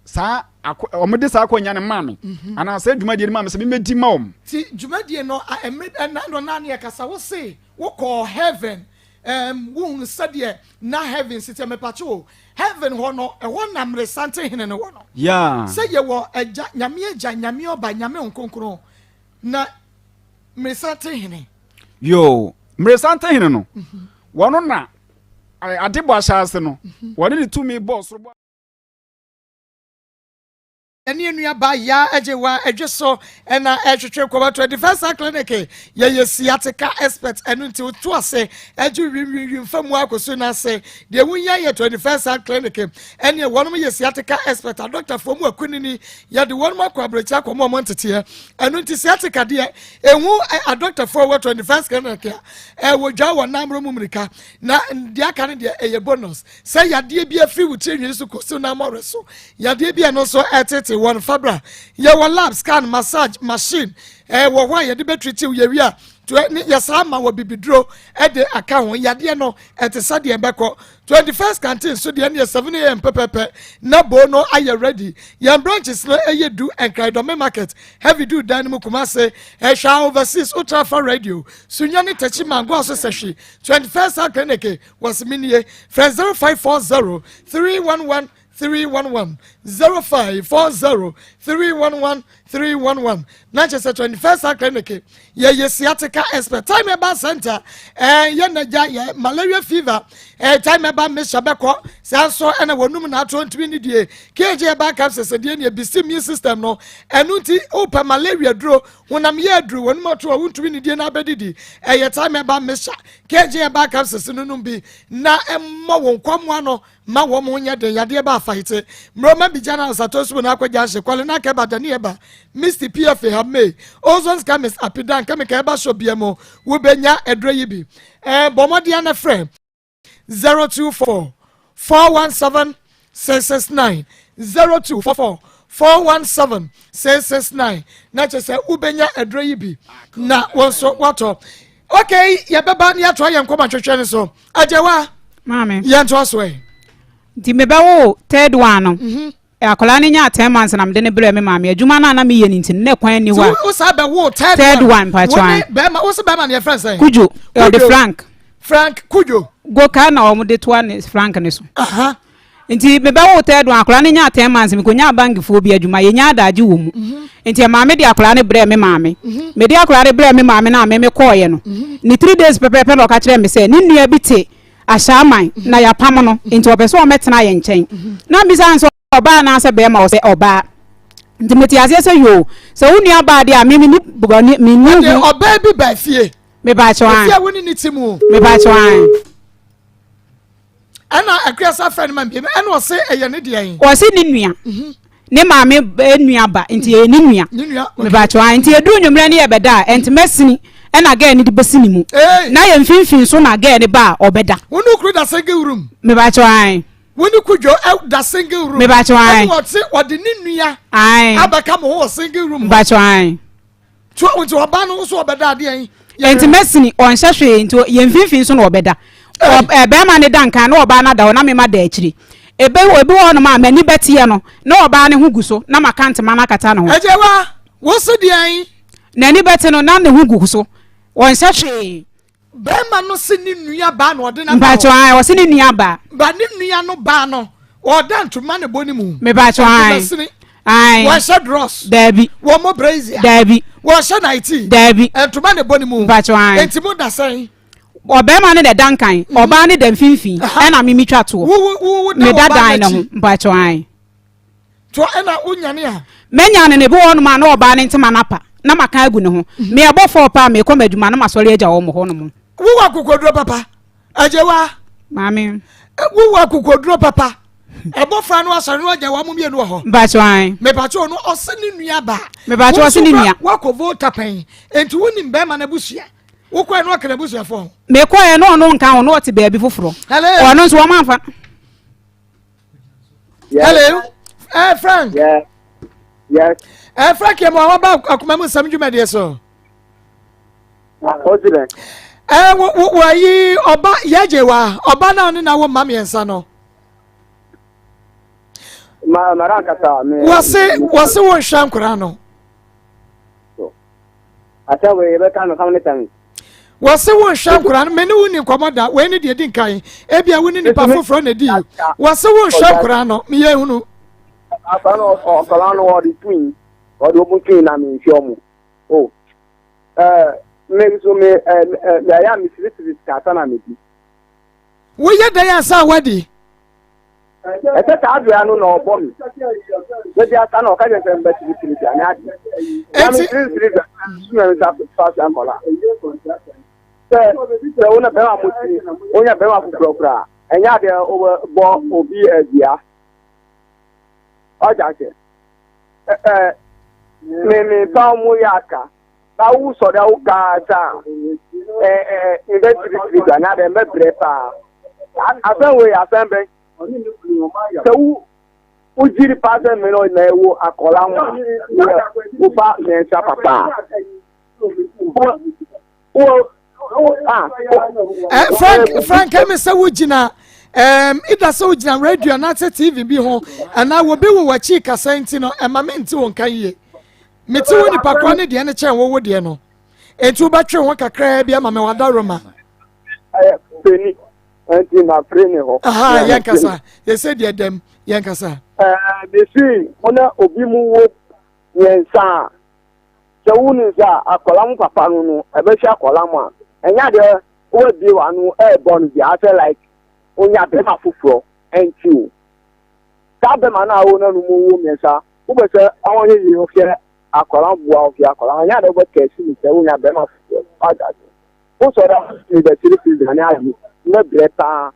Speaker 6: saa akɔ wɔn de saa akɔnya no maa me, mhm. anaa saa dwumadie no maa me sɛ memmɛdi ma wɔn.
Speaker 2: Ti dwumadie no mmerɛ ɛna no naa ne ɛkasa wo se wokɔɔ heaven um, wohunu sɛdeɛ na heaven si teɛ mepakye o heaven hɔ no ɛhɔ na mmeresante hene no wɔ no
Speaker 6: yeah.
Speaker 2: sɛ yɛwɔ agya nyame agya nyame ɔba nyame nkonkron na mmeresante hene
Speaker 6: yo mmeresante hene no mm -hmm. wɔno na ade bɔ ahyɛ ase no mhm. wɔne ne tumi bɔɔ soro bɔ.
Speaker 2: Ɛne yɛn nua baa Yaa Agyewa Adwe so na ɛretwetwe nkɔmmɔ. 21st Clinic yɛyɛ sciatica expert, ɛno nti woto ase agye wimwimwim fa mu akɔsu no ase. Deɛ wohia yɛ 21st Clinic, ɛneɛ wɔnom yɛ sciatica expert, adɔktafoɔ mu akunini, yɛde wɔnom akɔ aberɛkyɛ akɔmɔ ɔmo nteteɛ. Ɛno nti sciatica deɛ ɛhu adɔktafoɔ wɔ 21st Clinic a ɛwɔ dwa wɔ namro mu mmirika, na deɛ aka no deɛ ɛyɛ bonus. Sɛ yadeɛ bi afiri wo tirinwi so kɔsi wo namɔre so, Yadeɛ bi a ɛno nso ɛtete wɔn fa bra. Yɛwɔ lab, scan, massage machine ɛwɔ hɔ a yɛde bɛtritiw yɛwie a to ne yɛsaa ma wɔ bibiduro ɛde aka ho. Yadeɛ no ɛte sɛ deɛ bɛkɔ 21st canteen so deɛ neɛ 7 a.m. pɛpɛpɛ na bowl no ayɛ ready. Yɛn branches no ɛyɛ du Nkraidɔme market, heavy du dan no mu, Kumase, ɛhwɛ overseas Ultrafa radio, Sunya ne Takyi Mangoa so sɛhwi 21st Clinic wɔsiminie. Frɛ 0540 311 311, 0540 311 311. Na kyerɛ sɛ 21st Heart Clinic yɛyɛ sciatica expert, time ɛba center yɛ nagya yɛ malaria fever, time ɛba mixture bɛkɔ saa nso ɛna wɔnum na ato ntumi ne die kg ɛba capsules deɛ ne ebisi immune system no. Ɛno nti wopɛ malaria duro, honam yɛ aduro, wɔnum ato a wontumi ne die na abɛdidi, ɛyɛ time ɛba mixture, kg ɛba capsules no nom bi na ɛmmɔ wɔn kɔmoa no ma wɔn ho nyɛ den. Yadeɛ ba afahite mmerɛma bigya na asato so na akɔgya ahye kwale na akɛba dani ɛba misty pfa ha may ozone chemist apidan chemical ɛba shop bia mu wobɛnya aduro yi bi. Bɔ mmɔden na frɛ 024 417 669, 0244 417 669, na kyerɛ sɛ wobɛnya aduro yi bi na wɔn nso watɔ. Okay, yɛbɛba ne yɛatoa yɛn nkɔmɔ atwetwe no so. Agyewa.
Speaker 4: Maame.
Speaker 2: Yɛntoa so ɛ.
Speaker 4: Nti mebɛwo third one no, akwadaa no nyaa 10 months na mede ne brɛ me maame. Adwuma no a na meyɛ no nti no, na kwan ni hɔ a
Speaker 2: wo saa bɛwo third
Speaker 4: Third one, mpatwa.
Speaker 2: Wo ne bɛrima, wo sɛ bɛrima ne yɛfrɛ sɛn?
Speaker 4: Kudwo, ɔde Frank.
Speaker 2: Frank Kudwo.
Speaker 4: Goka na wɔn de toa ne Frank ne so. Nti mebɛwo third one, akwadaa no nyaa 10 months, mekɔnyaa bankifoɔ bi adwuma, yɛnya adagye wɔ mu. Nti maame de akwadaa no brɛ me maame. Mede akwadaa no brɛ me maame no a me mekɔɔyɛ no, ne 3 days pɛpɛɛpɛ na ɔka kyerɛ me sɛ ne nua bi te Ahyɛaman na yɛapam no, nti ɔpɛ sɛ ɔmɛtena yɛn nkyɛn. Na mbisa sɛ ɔbaa anaasɛ bɛrima, ɔsɛ ɔbaa. Nti mete aseɛ sɛ yoo, sɛ wo nua baa deɛ a me me ni bɔne me ni
Speaker 2: Ɛde
Speaker 4: ho.
Speaker 2: Ɔbaa bi ba fie.
Speaker 4: Mebaakyɛw an.
Speaker 2: Efie a wo ne ne ti mu.
Speaker 4: Mebaakyɛw an.
Speaker 2: Ɛna akuasa fɛ no ma mbiem, ɛna ɔse ɛyɛ ne deɛ.
Speaker 4: Ɔse ne nua, ne maame nua ba, nti ɛyɛ ne nua.
Speaker 2: Ne nua, okay.
Speaker 4: Mebaakyɛw an. Nti eduru nwummerɛ ne yɛbɛda a, ɛntoma sini ɛna gɛɛ ne de bɛsi ne mu. Na yɛ mfimfini so na gɛɛ ne ba a ɔbɛda.
Speaker 2: Wo ne kuru da single room?
Speaker 4: Mebaakyɛw an.
Speaker 2: Wo ne Kudwo da single room?
Speaker 4: Mebaakyɛw an.
Speaker 2: Ɛna ɔse ɔde ne nua
Speaker 4: an
Speaker 2: abɛka mo ho wɔ single room hɔ?
Speaker 4: Mebaakyɛw an.
Speaker 2: So nti ɔbaa no nso ɔbɛda adeɛ yi?
Speaker 4: Nti mɛsini ɔnhyɛ hwee, nti yɛn mfimfini so na ɔbɛda. Bɛrima ne da nkan na ɔbaa no ada hɔ na mema da akyiri. Ebe ebi wɔ hɔnom a m'ani bɛteɛ no na ɔbaa ne ho gu so na maka ntoma no akata ne ho.
Speaker 2: Agyewa, wo so deɛ yi?
Speaker 4: N'ani bɛte no na ne ho gu so, ɔnhyɛ hwee.
Speaker 2: Bɛrima no se ne nua baa na ɔde no aba hɔ.
Speaker 4: Mpakyɛw an, ɔse ne nua baa.
Speaker 2: Ba ne nua no baa no, ɔda ntoma ne bɔ ne mu.
Speaker 4: Mepakyɛw an.
Speaker 2: Ntoma sini.
Speaker 4: An.
Speaker 2: Wɔhyɛ dross.
Speaker 4: Daabi.
Speaker 2: Wɔn brazier.
Speaker 4: Daabi.
Speaker 2: Wɔhyɛ nightie.
Speaker 4: Daabi.
Speaker 2: Ntoma ne bɔ ne mu.
Speaker 4: Mpakyɛw an.
Speaker 2: Nti mo da sɛn?
Speaker 4: Ɔbɛrima no da da nkan, ɔbaa no da mfimfini, ɛna me metwa toɔ.
Speaker 2: Wo wo wo da
Speaker 4: Meda
Speaker 2: ɔbaa
Speaker 4: dan no ho,
Speaker 2: n'akyi.
Speaker 4: mpakyɛw an.
Speaker 2: To ɛna wonyane a.
Speaker 4: Mɛnya no no, ebi wɔ hɔnom a na ɔbaa ne ntoma no apa na maka agu ne ho. Meyɛbɔ fɔɔ paa, mekɔ m'adwuma na masɔre agya wɔn hɔnom.
Speaker 2: Wowɔ akokoduro papa, Agyewa.
Speaker 4: Maame.
Speaker 2: Wowɔ akokoduro papa. Ɛbɔfra no asɔre no agya wɔn mmienu wɔ hɔ.
Speaker 4: Mpakyɛw an.
Speaker 2: Mepakyɛw no ɔse ne nua baa.
Speaker 4: Mepakyɛw ɔse ne nua.
Speaker 2: Wakɔ Volta pɛn, nti wonim bɛrima no abusua. Wokɔɛ no ɔka n'abusuafoɔ ho.
Speaker 4: Mekɔɛ no ɔno nka ho, na ɔte baabi foforɔ.
Speaker 2: Hello.
Speaker 4: Ɔno nso wɔn amfa.
Speaker 7: Yes.
Speaker 2: Hello. Frank.
Speaker 7: Yeah. Yes.
Speaker 2: Frank, yɛ mo a waba akoma mu nsɛm dwumadie so.
Speaker 7: President.
Speaker 2: Wo wo wo ayi ɔba yɛgye wa ɔba na ɔne na wo mma mmiɛnsa no.
Speaker 7: Ma mara nkasa me.
Speaker 2: Wɔse wɔse wo nhwɛ nkora no.
Speaker 7: Asɛ wei yɛbɛka no how many times?
Speaker 2: Wɔse wo nhwɛ nkora no, me ne wo ni nkɔmmɔ da, wei ne deɛ di nkan, ebia wo ne nipa foforɔ na di. Wɔse wo nhwɛ nkora no, meyɛ hunu.
Speaker 7: Akora no ɔkɔla no ɔde twin, ɔde ɔmo twin na me nhwɛ ɔmo. O ɛɛ me nso me ɛɛ ɛɛ me ayɛ a me sirisiri sika asa na me di.
Speaker 2: Woyɛ dɛn ansa wadi?
Speaker 7: Ɛsɛ saa bea no na ɔbɔ me. Bɛbi asa na ɔka kyerɛ sɛ mbɛ tiritiri bia ne ade. Na me tiritiri bia sumɛ nsa fa so akɔla. Sɛ sɛ wo na bɛrima mo ti wonya bɛrima foforɔ koraa ɛnyɛ adeɛ wobɛbɔ obi adua. Ɔgya sɛ ɛ me me fa mo yɛ aka. Na wo sɔre a wo kaa sa ɛ ɛ mbɛ tiritiri bia ne ade mbɛ brɛ paa. Asɛm wei asɛm bɛn. Sɛ wo wogyiri paa sɛ me no na ɛwɔ akɔla ho a wofa mmiɛnsa papa
Speaker 2: a Frank Frank ɛmi sɛ wogyina um, ida sɛ wogyina radio anaasɛ tv bi ho anaa wɔbi wɔ w'akyi kasa nti no ɛma me nte wo nka yie mete wo nipa korɔ ne deɛ no kyɛn wowo deɛ no enti wobɛtwe ho kakraa bi ama me wadaroma
Speaker 7: Penny nti ma pere ne hɔ.
Speaker 2: Aha yɛn kasa yɛsɛ deɛ dɛm yɛn kasa.
Speaker 7: Ɛɛ mesi mo na obi mu wo mmiɛnsa a sɛ wo nim sɛ akwadaa mu papa no no ɛbɛhwɛ akwadaa mu a ɛnyɛ adeɛ wɔabie w'ano ɛrebɔ no bi asɛ like onya bɛrima foforɔ ɛnti o saa bɛrima no a wo na no mu wo mmiɛnsa wobɛ sɛ ɔnyɛ yie ɔhwɛ akwadaa boa ɔhwɛ akwadaa ɛnyɛ adeɛ wobɛkɛse ne sɛ wonya bɛrima foforɔ ɔda ase. Wosɔre a mebɛkyere pizza ne ade mɛbrɛ paa.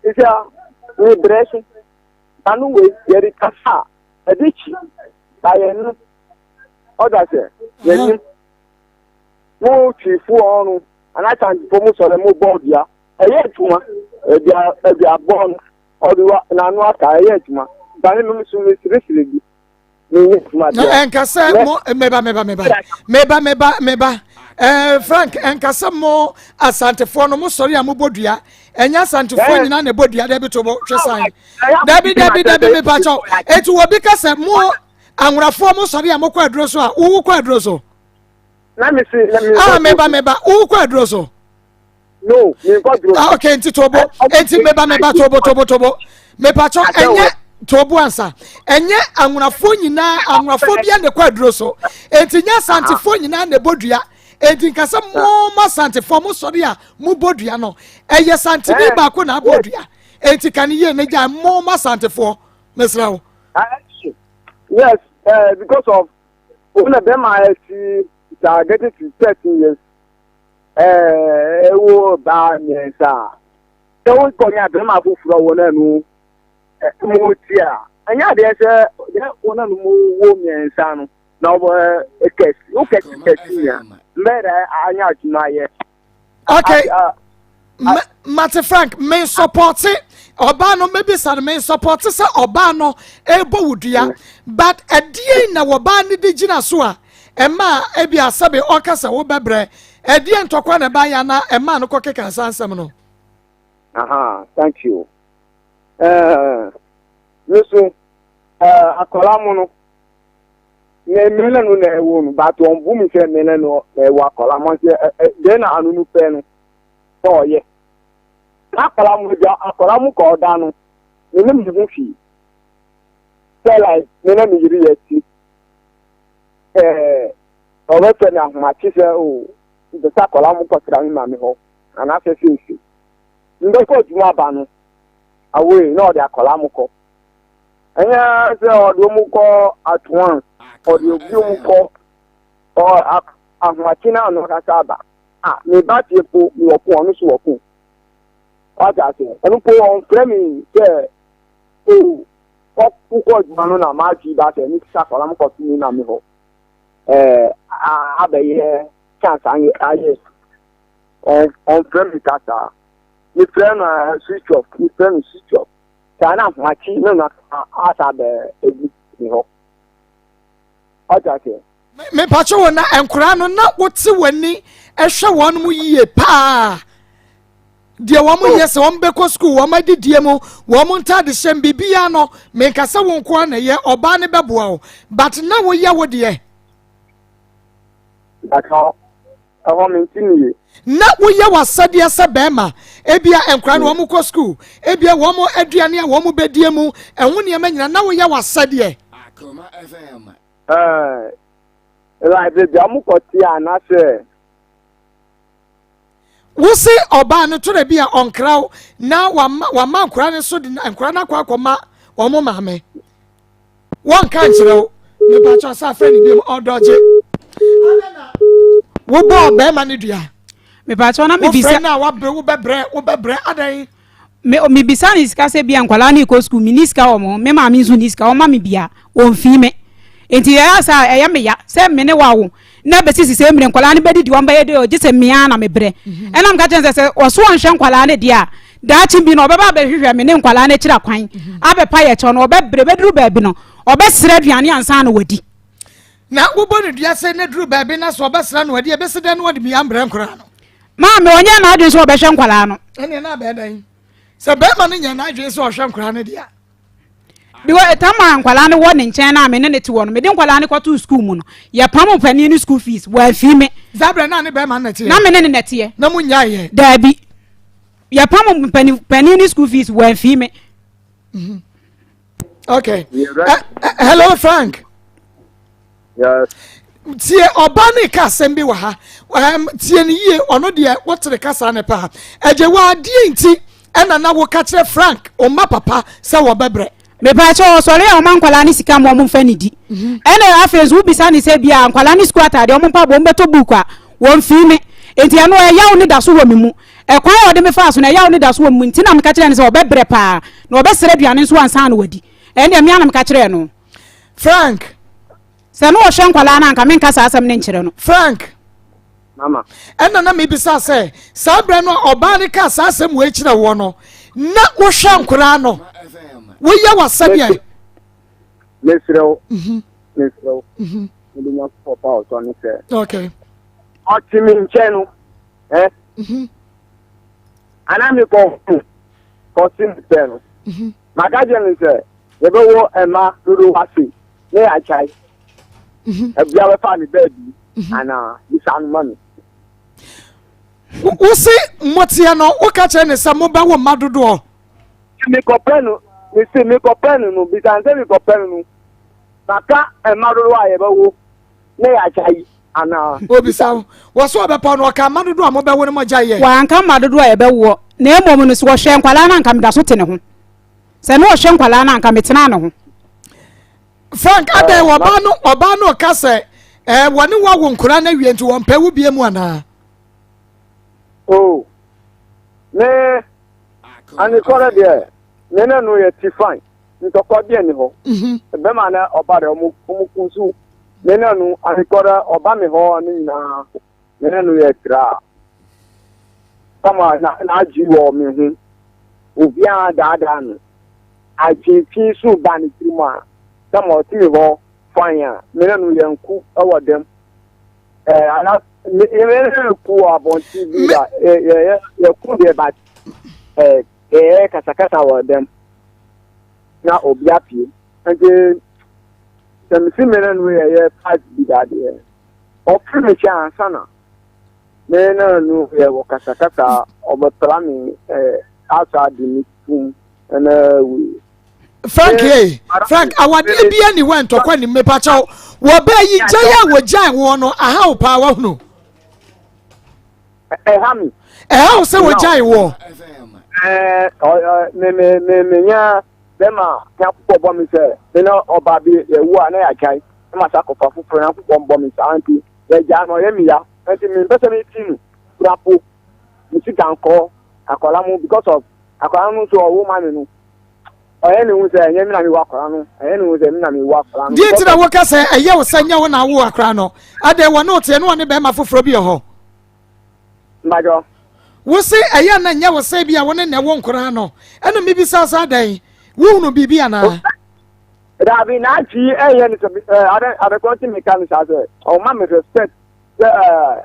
Speaker 7: Sisi a mebrɛ so. Ano wei yɛde kasa a ɛde kyi ba yɛn no ɔda sɛ yɛnim mo twifo ɔno anaa santefo mo sɔre mo bɔ dua ɛyɛ adwuma ɛdua ɛdua bɔ no ɔde wa n'ano aka ɛyɛ adwuma ba ne no so mesiresire bi.
Speaker 2: ɛnka sɛ mo meba meba meba meba meba meba ɛɛ frank ɛnka sɛ mo asantefoɔ no mo sɔre a mo bɔ dua ɛnyɛ asantefoɔ nyinaa na ɛbɔ dua dɛbi to bo hwɛ san dɛbi dɛbi dɛbi mepa kyɛw eti wɔ bi ka sɛ mo anworafoɔ mo sɔre a mo kɔ aduro so a wowu kɔ aduro so. Ah meba meba wowu kɔ aduro so.
Speaker 7: No, mi nkɔ duro.
Speaker 2: Ah, okay, nti tobo. Nti meba meba tobo tobo tobo. Mepacho enye tobo ansa. Enye anwunafoɔ nyinaa anwunafoɔ bia na ɛkɔ aduro so. Nti nye asantefoɔ nyinaa na ɛbɔ dua. Nti nkasa mo ma asantefoɔ mo sɔre a mo bɔ dua no. Ɛyɛ santini baako na abɔ dua. Nti ka ne yie ne gya mo ma asantefoɔ. Mesrɛ wo.
Speaker 7: Yes, uh, because of when the bema is getting to 13 years. Ɛɛ, wo ba mmiɛnsa a, sɛ wokɔnya bɛrima foforɔ wɔ no ano mu ti a, ɛnyɛ adeɛ sɛ wɔn ano mu wo mmiɛnsa no na wɔbɛ kɛse wo kɛse kɛse nya mbɛyɛ dɛ anya adwuma yɛ.
Speaker 2: Okay. Mate Frank, me supporte ɔbaa no mebisa no me supporte sɛ ɔbaa no ɛrebɔ wo dua but ɛdeɛn na wɔbaa no de gyina so a Ɛma a ebia sɛbe ɔka sɛ wobɛbrɛ. Ɛdeɛn ntɔkwa na ɛbaeɛ anaa ɛmaa no kɔkekaa saa nsɛm no?
Speaker 7: Aha, thank you. Eh, me so, eh, akwadaa mu no, na mmele no na ɛwɔ no, but wɔn bu mi sɛ mmele no na ɛwɔ akwadaa mu sɛ ɛ ɛ deɛ na ano no pɛ no sɛ ɔyɛ. Na akwadaa mu deɛ akwadaa mu kɔ ɔda no, me ne me ho hwee. Sɛ like me na me yere yɛ ti. Ɛɛ, ɔbɛfrɛ me ahomakye sɛ o, mepɛ sɛ akwadaa mo kɔsra me maame hɔ anaasɛ seesei. Mbɛkɔ adwuma aba no, awei na ɔde akwadaa mo kɔ. Ɛnyɛ sɛ ɔde wɔn kɔ at once, ɔde obi wɔn kɔ ɔ ahomakye na ɔno ankasa aba. Ah, me ba fie po, mewɔ ko, ɔno nso wɔ ko. Wate aseɛ? Ɔno po ɔmfrɛ me sɛ o Wokɔ adwuma no na m'adwene ba sɛ mekisa akwadaa mo kɔto me maame hɔ ɛɛ abɛyɛ chance ayɛ ayɛ ɔnfrɛ me ka saa mefrɛ no a switch off mefrɛ no switch off saa na ahomakye na na asa abɛ egu me hɔ ɔte aseɛ.
Speaker 2: Mepatwo wo na nkoraa no na wote w'ani hwɛ wɔn mu yie paa. Deɛ wɔn yɛ sɛ wɔn bɛkɔ sukuu, wɔn adidie mu, wɔn ntaade hyɛ mu, biribiara no, menka sɛ wo nko ara na ɛyɛ, ɔbaa no bɛboa wo, but na woyɛ wo deɛ.
Speaker 7: Bàtà ɛhɔ mi nti mi ye.
Speaker 2: Na woyɛ w'asɛdeɛ sɛ bɛrima, ebia nkwadaa no wɔn kɔ sukuu, ebia wɔn aduane a wɔn bɛdie mu, ɛho nneɛma nyinaa, na woyɛ w'asɛdeɛ.
Speaker 7: Ɛɛ, like baabi a wɔn kɔ te anaasɛ.
Speaker 2: Wose ɔbaa no tɔrɔ bi a ɔnkra wo na wama wama nkora no so de nkora no akɔ akɔma. Wɔn maame. Wɔnka nkyerɛ wo. Mepakyɛ sɛ afrɛ ne biom ɔdɔgye. Adɛn na wobɔɔ bɛrima no dua?
Speaker 4: Mepakyɛ na mebisa.
Speaker 2: Wofrɛ no a wabrɛ wobɛbrɛ wobɛbrɛ adɛn?
Speaker 4: Me mebisa ne sika sɛ bia nkwadaa no rekɔ sukuu menni sika wɔ me ho me maame nso nni sika ɔma me bia ɔmfii me nti ɛyɛ sɛ ɛyɛ me ya sɛ me ne wawo na bɛsisi sɛ mmerɛ nkwadaa no bɛdidi wɔn bɛyɛ dɛ ɔgye sɛ mmea na mebrɛ mhm. ɛna meka kyerɛ sɛ sɛ ɔso ɔnhwɛ nkwadaa no deɛ a daakye bi no ɔbɛba abɛhwehwɛ me ne nkwadaa no akyiri akwan mhm. abɛpa yɛ kyɛw no ɔbɛbrɛ bɛduru baabi no ɔbɛsrɛ aduane ansa na wadi
Speaker 2: na wobɔ no dua sɛ ne duru baabi na sɛ ɔbɛsrɛ no adi ɛbɛsi dɛn na wɔde bia mbrɛ nkwadaa no
Speaker 4: Maame, ɔnyɛɛ n'adwene sɛ ɔbɛhwɛ nkwadaa no.
Speaker 2: Ɛnneɛ na abɛyɛ dɛn? Sɛ bɛrima no nyɛ n'adwene sɛ ɔhwɛ nkwadaa no deɛ a.
Speaker 4: Because ɛtam a nkwadaa no wɔ ne nkyɛn na me ne ne te wɔ no, mede nkwadaa no kɔtoo sukuu mu no, yɛpam panin no sukuu fees, wɔamfii me.
Speaker 2: Saa berɛ na ne bɛrima no nɛteɛ?
Speaker 4: Na me ne ne nɛteɛ.
Speaker 2: Na mo nyaeɛ?
Speaker 4: Daabi. Yɛpam panin no sukuu fees, wɔamfii me.
Speaker 2: Mm-hmm. Okay. Uh, uh, hello, Frank.
Speaker 7: Yes.
Speaker 2: tie ɔbaa ne ka asɛm bi wɔ ha um, tie no yie ɔno deɛ wotere kasa ne paa ɛgye wɔ adeɛ nti ɛna na woka kyerɛ Frank ɔma papa sɛ wɔbɛbrɛ
Speaker 4: mepaakyɛ ɔsɔre a ɔma nkwadaa ne sika ma ɔmo mfa ne di mhm. ɛna afei nso wobisa ne sɛ bia nkwadaa ne sukuu ataadeɛ ɔmo mpaboa ɔmo bɛtɔ buuku a wɔn fii me nti ɛno ɛyaw ne da so wɔ me mu Ɛkwan a ɔde me faa so no, ɛyaw no da so wɔ me mu nti na meka kyerɛɛ no sɛ ɔbɛbrɛ paa, na ɔbɛsrɛ aduane nso ansa na wadi. Ɛndeɛ me ara na meka kyerɛɛ no.
Speaker 2: Frank!
Speaker 4: Sɛ na ɔhwɛ nkwadaa no a, anka menka saa asɛm no nkyerɛ no.
Speaker 2: Frank!
Speaker 7: Mama.
Speaker 2: Ɛna na mebisa sɛ, saa berɛ no a ɔbaa no kaa saa asɛm wei kyerɛ woɔ no, na wohwɛ nkwadaa no? Woyɛ w'asɛdeɛ?
Speaker 7: Mesrɛ wo, mhm. mesrɛ wo, mhm. mede Nyankopɔn pa ɔtɔ ne sɛ.
Speaker 2: Okay.
Speaker 7: Ɔte me nkyɛn no, ɛ mhm. ana mekɔ ho kɔse me sɛ no mhm. maka kyerɛ no sɛ yɛbɛwɔ ɛma dodo ase ne yɛakyae mhm. abia bɛfa ne baabi anaa bisa no ma me
Speaker 2: wo se mmɔteɛ no woka kyerɛ ne sɛ mobɛwo mma dodoɔ
Speaker 7: mekɔpɛ no mese mekɔpɛ no no bisa sɛ mekɔpɛ no no maka ɛma dodoɔ a yɛbɛwo na yɛagyae anaa?
Speaker 2: Obisa wo, wɔ so ɔbɛpaw no, ɔka mma dodoɔ a mobɛwo no mogyae yɛ.
Speaker 4: Wanka mma dodoɔ a yɛbɛwoɔ, na mmom no, sɛ ɔhwɛɛ nkwadaa no a, anka meda so te ne ho. Sɛ na ɔhwɛ nkwadaa no a, anka metenaa ne ho.
Speaker 2: Frank, adɛn ɔbaa no ɔbaa no ka sɛ ɛɛ wɔne wo awo nkwadaa no awie nti wɔmpɛ wo bie mu anaa?
Speaker 7: Oh, me anekɔrɛ deɛ me ne no yɛ ti fine. ntɔkwa bi nni hɔ. Mhm. Bɛma na ɔba dɛ ɔmo ɔmo kunsu me na no ahekɔ dɛ ɔba me hɔ ne nyinaa me ne no yɛ tra. Kama na n'adwi wɔ me ho. Obiara daadaa no. Adwen fi so ba ne tirim a kama ɔte me hɔ fine a me ne no yɛnko wɔ dɛm. Ɛɛ ana me me ne no ko wɔ abɔnten bi ba yɛ yɛ yɛko deɛ but ɛɛ Yɛyɛ kasakasa wɔ dɛm na obi apue nti sɛ mesi me ne no yɛyɛ fight bi da deɛ ɔfiri me kyɛn ansa na me ne no yɛ wɔ kasakasa ɔbɛpra me ɛɛ asa de me tum ɛna wei.
Speaker 2: Frank ee Frank awadeɛ bi ani hɔ ntɔkwa nim mepakyɛw wɔ bɛɛ yi gyae a wɔgyae woɔ no ahaw paa wahunu.
Speaker 7: Ɛha me.
Speaker 2: Ɛha wo sɛ wɔgyae woɔ?
Speaker 7: Ɛɛ me me me menya bɛma Nyankopɔn bɔ me sɛ me ne ɔba bi yɛwu a na yɛagyae na masa akɔfa foforɔ Nyankopɔn bɔ me saa nti yɛgyaa no ɔyɛ me ya nti mempɛ sɛ mefi no kura po me sika nkɔ akwadaa mu because of akwadaa no nso ɔwo ma me no ɔyɛ ne ho sɛ ɛnyɛ me na mewɔ akwadaa no ɛyɛ ne ho sɛ me na mewɔ akwadaa no.
Speaker 2: Deɛ nti na woka sɛ ɛyɛ wo sɛ nyɛ wo na awo akwadaa no adɛn wɔne wo teɛ ne wɔne bɛrima foforɔ bi wɔ hɔ.
Speaker 7: Mbadwo.
Speaker 2: Wo se ɛyɛ na nyɛ wo sɛ bi a wo ne na ɛwɔ nkoraa no ɛna mebisa sɛ adɛn wohunu biribi anaa.
Speaker 7: Daabi n'atwi ɛyɛ ne sɛ ɛɛ adekɔ nti meka ne saa sɛ ɔma me respect sɛ ɛɛ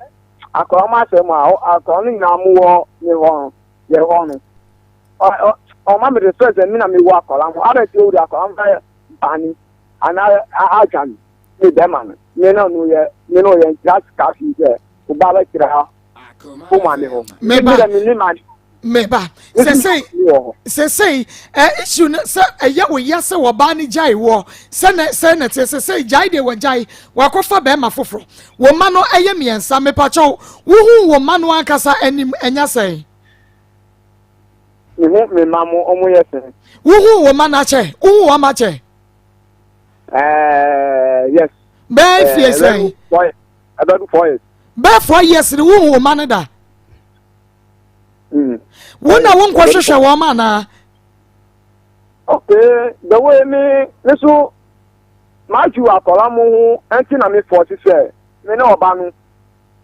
Speaker 7: akwadaa mo asɛm a akwadaa no nyinaa mo wɔ ne hɔ no yɛ hɔ no ɔma me respect sɛ me na mewɔ akwadaa mo adɛ ti o de akwadaa mo bɛyɛ baani anaa atwa me me bɛma no me na no yɛ me no yɛ nkyerɛ sika fi sɛ ɔba bɛkyerɛ ha wo maame hɔ
Speaker 2: meba meba sesei sesei ɛ issue no sɛ ɛyɛ wo ya sɛ wɔbaa no gyae woɔ sɛ na sɛ na te sesei gyae deɛ wɔgyae wakɔfa bɛrima foforɔ wo mma no ɛyɛ mmiɛnsa mepakyɛw wohu wo mma no ankasa anim ɛnya sɛn.
Speaker 7: Mehu me mma mo, ɔmo yɛ sɛn?
Speaker 2: Wohu wo mma no akyɛ? Wohu wɔn akyɛ?
Speaker 7: Ɛɛ yes.
Speaker 2: Bɛɛ fie sɛn?
Speaker 7: Ɛbɛdu 4 years.
Speaker 2: Bɛɛ 4 years ni wohu wo mma no da? Wo na wo nkɔhwehwɛ wɔn anaa?
Speaker 7: Okay, the way me me so m'adwu akɔla mo ho ɛnti na me fɔɔse sɛ me ne ɔba no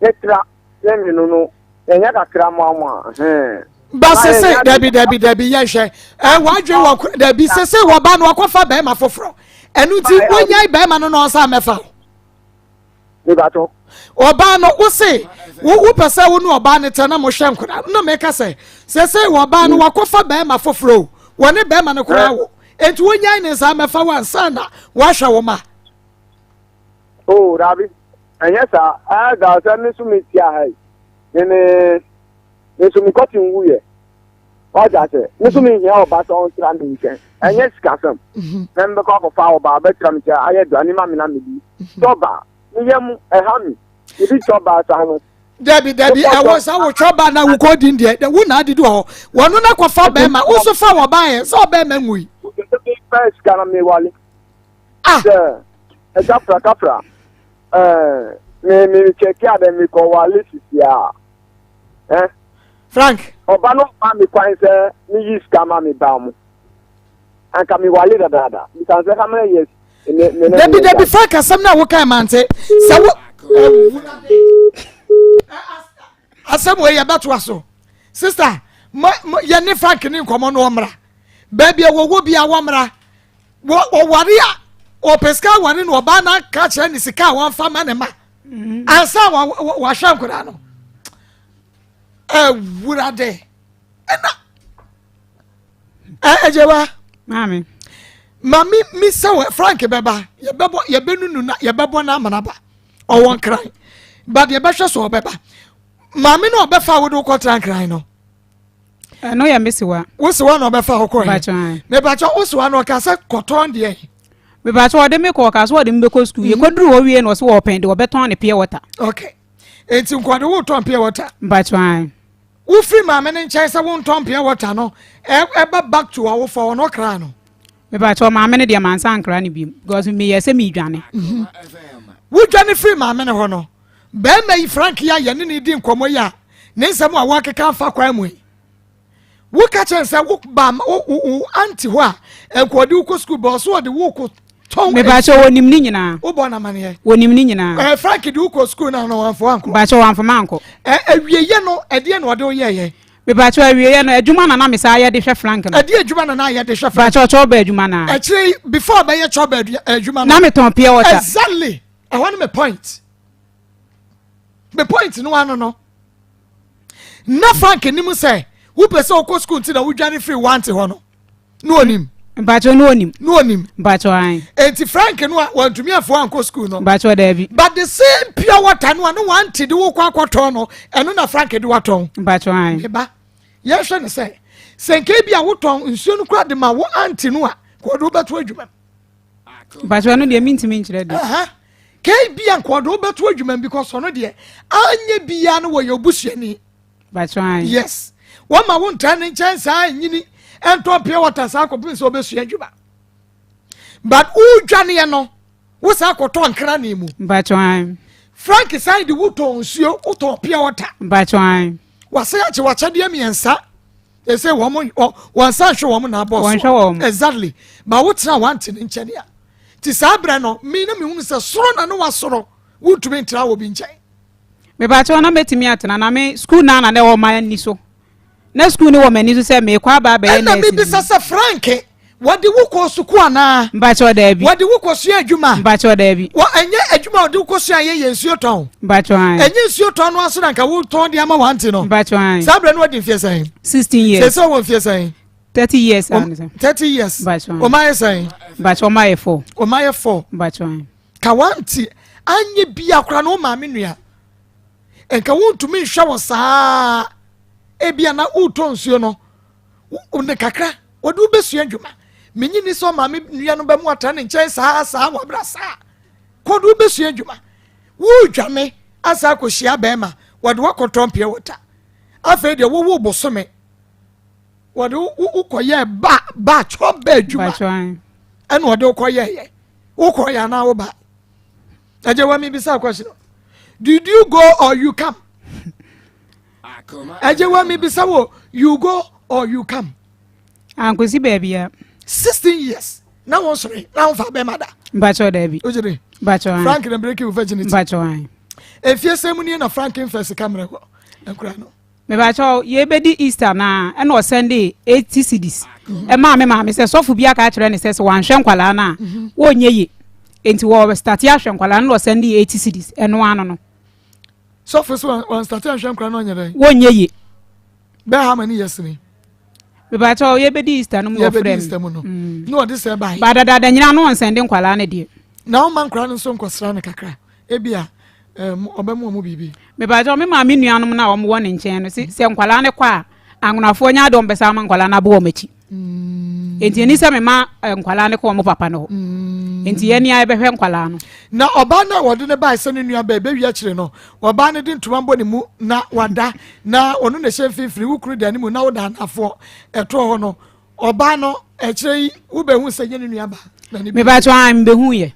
Speaker 7: yɛtra yɛn mmienu no yɛnyɛ kakra mmoamoa hɛn.
Speaker 2: Ba sese dabi dabi dabi yɛhwɛ ɛ wadwe wɔ dabi sese wɔba no wakɔfa bɛrima foforɔ ɛno nti wonyae bɛrima no na ɔnsa mɛfa o.
Speaker 7: Mebatɔ.
Speaker 2: Ɔbaa no wo se wo wopɛ sɛ wo ne ɔbaa no tɛ na mohwɛ nkwadaa na meka sɛ sese wɔbaa no wakɔfa bɛrima foforɔ o wɔne bɛrima no koraa wo enti wonyae ne nsa mɛfa wo ansa na wahwɛ wo ma.
Speaker 7: Oh dabi ɛnyɛ saa ɛɛ da sɛ me nso me tia ha yi me me me nso me kɔte nwu yɛ wagya sɛ me nso me hia ɔba sɛ ɔntra me nkyɛn ɛnyɛ sikasɛm na mbɛkɔ akɔfa ɔba abɛtra me nkyɛn ayɛ aduane ma me na me di tɔba me yam ɛha me ebi tɔba saa no.
Speaker 2: Dabi dabi ɛwɔ sɛ wotwa ba na wokɔ di deɛ wo na adidi wɔ hɔ wɔn na kɔfa bɛrima wo nso fa wɔ ba yɛ sɛ ɔbɛrima nwui.
Speaker 7: Fɛ sika na mewale.
Speaker 2: Ah.
Speaker 7: Sɛ ɛka fra kafra ɛɛ me me kyɛkɛ a dɛ mekɔ wale sisi a ɛ.
Speaker 2: Frank.
Speaker 7: Ɔba no ma me kwan sɛ meyi sika ma me ba mo anka me wale dadaada bisan sɛ how many years.
Speaker 2: Dabi dabi Frank asɛm no a wokae mante sɛ wo asɛm wei yɛbɛtoa so sister yɛne Frank ne nkɔmmɔ no ɔmmra baabi a wɔwɔ bi a wɔmmra wɔware a ɔpɛ sika aware no ɔbaa no aka kyerɛ ne sika a wɔmfa ma ne ma ansa wahwɛ nkwadaa no awurade ɛna ɛgyewa
Speaker 4: maame
Speaker 2: maame mi sɛ wɔ Frank bɛba yɛbɛbɔ yɛbɛnunu na yɛbɛbɔ n'amana ba ɔwɔ nkran ba deɛ bɛhwɛ so ɔbɛba maame no ɔbɛfa wo de wokɔtra nkran no
Speaker 4: ɛno yɛ me sewa.
Speaker 2: Wo sewa na ɔbɛfa wo kɔ he? Mepakyɛ wo sewa no ɔka sɛ kɔtɔn deɛ he?
Speaker 4: Mepakyɛ ɔde me kɔ ɔka sɛ ɔde me bɛkɔ sukuu. Mhm. Yɛkɔduru hɔ wie na ɔsɛ wɔpɛn de ɔbɛtɔn ne pure water.
Speaker 2: Okay. Enti nkɔde wotɔn pure water?
Speaker 4: Mepakyɛ ae.
Speaker 2: Wofiri maame no nkyɛn sɛ wontɔn pure water no ɛba back to awofo hɔ no ɔkraa no?
Speaker 4: Mepakyɛ maame no deɛ mansa ankra no biom because meyɛ sɛ meredwane.
Speaker 2: Mhm. Wodwane firi maame no hɔ no Barima yi Frank yi a yɛne no redi nkɔmmɔ yi a ne nsɛm a wɔakeka afa kwan mu yi, woka kyerɛ sɛ wo ba wo wo aunty hɔ a nka ɔde wo kɔ sukuu bɔ ɔso ɔde wo kɔ tɔn.
Speaker 4: Mebakyɛ wɔnim ne nyinaa.
Speaker 2: Wobɔ no amaneɛ.
Speaker 4: Wɔnim ne nyinaa.
Speaker 2: Ɛɛ Frank de wo kɔ sukuu na no wɔamfa wankɔ.
Speaker 4: Mebakyɛ wɔamfa mankɔ.
Speaker 2: Ɛ awieɛ no ɛdeɛ na ɔde wo yɛɛyɛ.
Speaker 4: Mebakyɛ awieɛ no adwuma na na me saa yɛ de hwɛ Frank no.
Speaker 2: Ɛdeɛ adwuma na na yɛ de hwɛ Frank.
Speaker 4: Mebakyɛ ɔkyɔba adwuma na.
Speaker 2: Akyire yi before ɔbɛyɛ kyɔba adwuma
Speaker 4: no. Na metɔn pure water.
Speaker 2: Exactly. Ɛhɔ no me point. Me point no ano no. Na Frank nim sɛ wopɛ sɛ wokɔ sukuu nti na wodwane firi wante hɔ no. Na onim.
Speaker 4: Mpakyɛ no onim.
Speaker 2: Na onim.
Speaker 4: Mpakyɛ an.
Speaker 2: Enti Frank no a wantumi afo ankɔ sukuu no.
Speaker 4: Mpakyɛ daabi.
Speaker 2: But the same pure water no a no wante de wokɔ akɔtɔn no ɛno na Frank de watɔn.
Speaker 4: Mpakyɛ an.
Speaker 2: Meba yɛhwɛ no sɛ sɛ nka bi a wotɔn nsuo no kora de ma wo ante no a kɔde wobɛto adwuma mu.
Speaker 4: Mpakyɛ ɛno deɛ mentumi nkyerɛ deɛ.
Speaker 2: Kei bia nka ɔde wobɛto adwuma mu because ɔno deɛ anyɛ biara no wɔyɛ obusuani. Yes. Wɔma wo ntaa ne nkyɛn saa nyini ɛntɔn pure water saa kɔpem sɛ wobɛsua adwuma. But wodwaneɛ no wo saa kɔtɔ nkra ne mu. Frank san de wotɔn nsuo wotɔn pure water. Wasan akye wakyɛdeɛ mmiɛnsa. They say wɔn wɔn nsa nhwɛ wɔn na abɔ
Speaker 4: so.
Speaker 2: Exactly. Ba wo tena wante ne nkyɛn a. Ti saa brɛ no mi na mi hunu sɛ soro na ne wa soro wuntumi ntra wɔ bi nkyɛn.
Speaker 4: Mebakyɛw na mɛtumi atena na me school na na ɛwɔ ma ani so. Na school no wɔ m'ani so sɛ meekɔ aba abɛyɛ nurse.
Speaker 2: Ɛna mebisa sɛ Frank Wɔde wo kɔɔ sukuu anaa?
Speaker 4: Mpakyɛw daabi.
Speaker 2: Wɔde wo kɔsua adwuma?
Speaker 4: Mpakyɛw daabi.
Speaker 2: Wɔ ɛnyɛ adwuma a wɔde wo kɔsua yɛ yɛ nsuo tɔn?
Speaker 4: Mpakyɛw ae.
Speaker 2: Ɛnyɛ nsuo tɔn no aso na nka wotɔn de ama w'ante no?
Speaker 4: Mpakyɛw ae.
Speaker 2: Saa berɛ no wadi mfeɛ sɛn?
Speaker 4: 16 years.
Speaker 2: Sɛsɛ wɔ mfeɛ sɛn?
Speaker 4: 30 years.
Speaker 2: 30 years.
Speaker 4: Mpakyɛw ae.
Speaker 2: Wɔn ayɛ sɛn?
Speaker 4: Mpakyɛw wɔn ayɛ 4.
Speaker 2: Wɔn ayɛ 4.
Speaker 4: Mpakyɛw ae.
Speaker 2: Ka w'ante anyɛ bia koraa na wo maame nua nka wontumi nhwɛ wɔ saa ebia na wotɔ nsuo no ne kakra wɔde wo bɛsua adwuma menye ni sɛ ɔmaame nua no bɛmu atra ne nkyɛn saa saa wɔ abra saa kɔde wo bɛsua adwuma wodwane asa akɔhyia bɛrima wɔde wakɔtɔ mpia wɔta afei deɛ wowo bosome. Wɔde wo kɔyɛɛ ba ba twɔ ba adwuma. Ɛna wɔde wo kɔyɛɛyɛ. Wo kɔyɛ anaa wo ba? Ɛgye wa mi bisa question. Did you go or you come? Ɛgye wa mi bisa wo you go or you come?
Speaker 4: Ankosi baabi a.
Speaker 2: 16 years. Na wɔn sɔrɔ na wɔn fa bɛrima da.
Speaker 4: Mpatsɔ daabi.
Speaker 2: O gyere.
Speaker 4: Mpatsɔ an.
Speaker 2: Frank na break wo virginity.
Speaker 4: Mpatsɔ an.
Speaker 2: Efie sɛ mu nie na Frank nfɛ sika mmerɛ kɔ nkura no.
Speaker 4: Mepakyɛw, yɛrebɛdi Easter no a, ɛna ɔsɛndee 80 cedis ɛmaa me maame sɛ sɔfo bi aka akyerɛ ne sɛ sɛ wanhwɛ nkwadaa no a mhm. wɔnyɛ ye. Enti wɔ starte ahwɛ nkwadaa no na ɔsɛndee 80 cedis ɛno ano no.
Speaker 2: Sɔfo so wɔn starte ahwɛ nkwadaa no ɔnyɛ dɛn?
Speaker 4: Wɔnyɛ ye.
Speaker 2: Bɛɛ how many years ni?
Speaker 4: Mepakyɛw, yɛbɛdi Easter no mu wɔfrɛ
Speaker 2: mi. Yɛbɛdi Easter mu no. Mm. Na ɔde sɛ bae.
Speaker 4: Ba dadaada nyinaa no ɔnsɛnde nkwadaa no deɛ.
Speaker 2: Na ɔma nkwadaa no nso nkɔsra no kakra. Ebia ɔbɛma wɔn biribi.
Speaker 4: Mepakyɛw, me maame nuanom no a wɔn wɔ ne nkyɛn no, sɛ nkwadaa no kɔ a, anwonafoɔ nyɛ ade wɔn bɛsa ama nkwadaa no abɔ wɔn akyi. Mm. Enti ɛni sɛ mema eh, nkwadaa no kɔ wɔn papa no hɔ. Mm. Enti yɛn ni a yɛbɛhwɛ nkwadaa no.
Speaker 2: Na ɔbaa no a wɔde no bae sɛ ne nua bɛɛ bɛwi akyire no, ɔbaa no de ntoma bɔ ne mu na wada na ɔno na ɛhyɛ mfimfini, wo kunu da ne mu na woda anafoɔ ɛtoɔ hɔ no, Ɔbaa no, akyire yi wobɛhu sɛ nyɛ ne nua baa. Na ne
Speaker 4: Mepakyɛw an mbehu yɛ.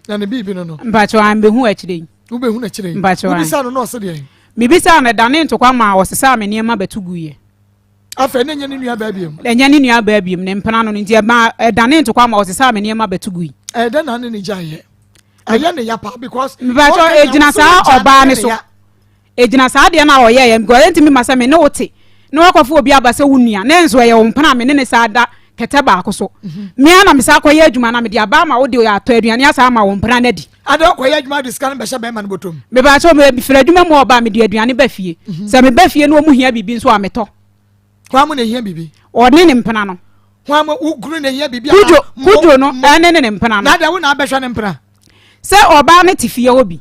Speaker 2: Na ne biribi no no.
Speaker 4: Mpakyɛw an mbehu akyire yi.
Speaker 2: Wobɛhu no akyire yi.
Speaker 4: Mpakyɛw an.
Speaker 2: Wobisa no na ɔse deɛn?
Speaker 4: Mebisa no ɛdane ntokwa maa ɔsesaa me nneɛma bɛto gu yɛ.
Speaker 2: Afei ne nyɛ ne nua baa biom.
Speaker 4: Ɛnyɛ ne nua baa biom ne mpena no no nti ɛma ɛdane ntokwa ma ɔsesaa me nneɛma bɛto gu yi.
Speaker 2: Ɛyɛ dɛn na ne ne gya yɛ? Ɛyɛ ne ya paa because.
Speaker 4: Mepakyɛw egyina saa ɔbaa ne so. Egyina saa adeɛ no a ɔyɛeɛ because ɛntumi ma sɛ me ne wo te na wakɔfa obi aba sɛ wo nua na nso ɛyɛ wo mpena a me ne ne saa da kɛtɛ baako so. Mhm. Me ara na me saa kɔyɛ adwuma na mede aba ama wo de atɔ aduane asa ama wo mpena no adi.
Speaker 2: Ade ɔkɔyɛ adwuma de sika no bɛhyɛ bɛrima no bɔtɔm.
Speaker 4: Mebaa sɛ mefiri adwuma mu a ɔba a mede aduane ba fie. Mhm. Sɛ meba fie na wɔn hia biribi nso a metɔ.
Speaker 2: Hwan mu na ehia biribi?
Speaker 4: Ɔne ne mpena no.
Speaker 2: Hwan mu wo kunu na ehia biribi?
Speaker 4: Kudwo kudwo no ɛne ne ne mpena no.
Speaker 2: Na deɛ wo na abɛhwɛ ne mpena.
Speaker 4: Sɛ ɔbaa no te fie hɔ bi.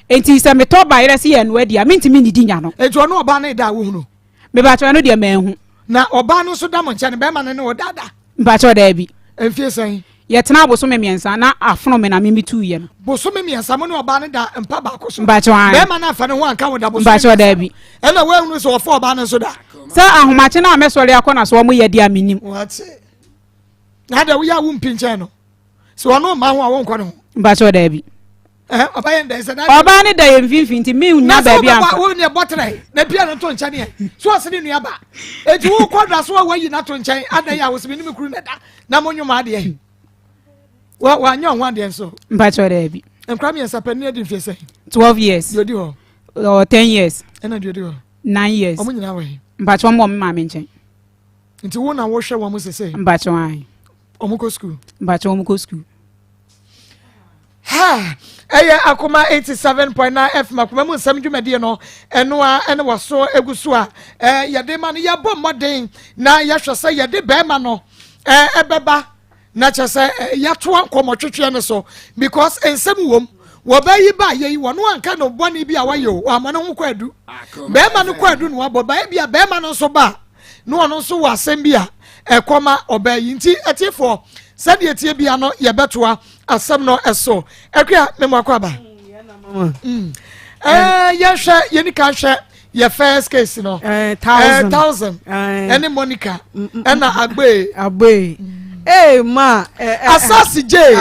Speaker 4: Enti sɛ metɔ bayerɛ sɛ yɛ noa di a mentumi nnidi nya no.
Speaker 2: Enti ɔne ɔbaa no da a wohunu?
Speaker 4: Mebakyɛ ɛno deɛ manhu.
Speaker 2: Na ɔbaa no nso da mo nkyɛn bɛrima no ne wo dada?
Speaker 4: Mpakyɛ daabi.
Speaker 2: Mfie sɛn?
Speaker 4: Yɛtena bosome mmiɛnsa na afono me na me metuiɛ no.
Speaker 2: Bosome mmiɛnsa mo ne ɔbaa no da mpa baako so?
Speaker 4: Mpakyɛ ae.
Speaker 2: Bɛrima no afa ne ho anka wo da bosome
Speaker 4: mmiɛnsa? Mpakyɛ daabi.
Speaker 2: Ɛna woahunu sɛ ɔfa ɔbaa no nso da?
Speaker 4: Sɛ ahomakye no a mɛsɔre akɔ na so wɔn yɛ deɛ a mennim.
Speaker 2: Wate. Na deɛ woyɛ a wompi nkyɛn no? Sɛ ɔno mma ho a wonkɔ ne ho?
Speaker 4: Mpakyɛ daabi.
Speaker 2: Ɔbaa yɛ ndɛ sɛ
Speaker 4: ɔbaa ne da yɛ mfimfini nti mi nya baabi anfa.
Speaker 2: Na sɛ wo ne bɔtɛrɛ na pia no to nkyɛn yɛ so ɔsi ne nua ba eti wo kɔ da so a wayi na to nkyɛn adan yɛ a wosi mi ne mi kuru na da na mo nyom adeɛ wa wa nyɛ ɔho adeɛ nso.
Speaker 4: Mpakyɛ daabi.
Speaker 2: Nkura mmiɛnsa pɛ ne adi mfie sɛn.
Speaker 4: 12 years.
Speaker 2: Deɛ odi hɔ.
Speaker 4: Ɔ 10 years.
Speaker 2: Ɛna deɛ odi hɔ.
Speaker 4: 9 years.
Speaker 2: Wɔn nyinaa wɔ he.
Speaker 4: Mpakyɛ wɔn wɔ me maame nkyɛn.
Speaker 2: Nti wo na wohwɛ wɔn sese.
Speaker 4: Mpakyɛ wɔn ayi.
Speaker 2: Wɔn kɔ sukuu.
Speaker 4: Mpakyɛ wɔn kɔ sukuu.
Speaker 2: Ha! Ɛyɛ Akoma 87.9 FM Akoma mu nsɛm dwumadie no ɛno a ɛne waso egu so a yɛde ma no yɛbɔ mmɔden na yɛhwɛ sɛ yɛde bɛrima no ɛbɛba na kyɛ sɛ yɛatoa nkɔmmɔtwetweɛ no so because nsɛm wom wɔbɛyi ba yɛyi wɔn anka no bɔne bi a wayɛ o wɔama ne ho kɔ adu bɛrima no kɔ adu na wabɔ ba ebi a bɛrima no nso ba na ɔno nso wɔ asɛm bi a ɛkɔ ma ɔbaa yi nti atiefoɔ sɛdeɛ tie bia no yɛbɛtoa asɛm no ɛso akua memu akɔ aba mm. eh, yɛhwɛ yɛni ka hwɛ yɛ first case no eh, thousand ɛne Monica ɛna Agbe
Speaker 5: Agbe ee ma
Speaker 2: asase gye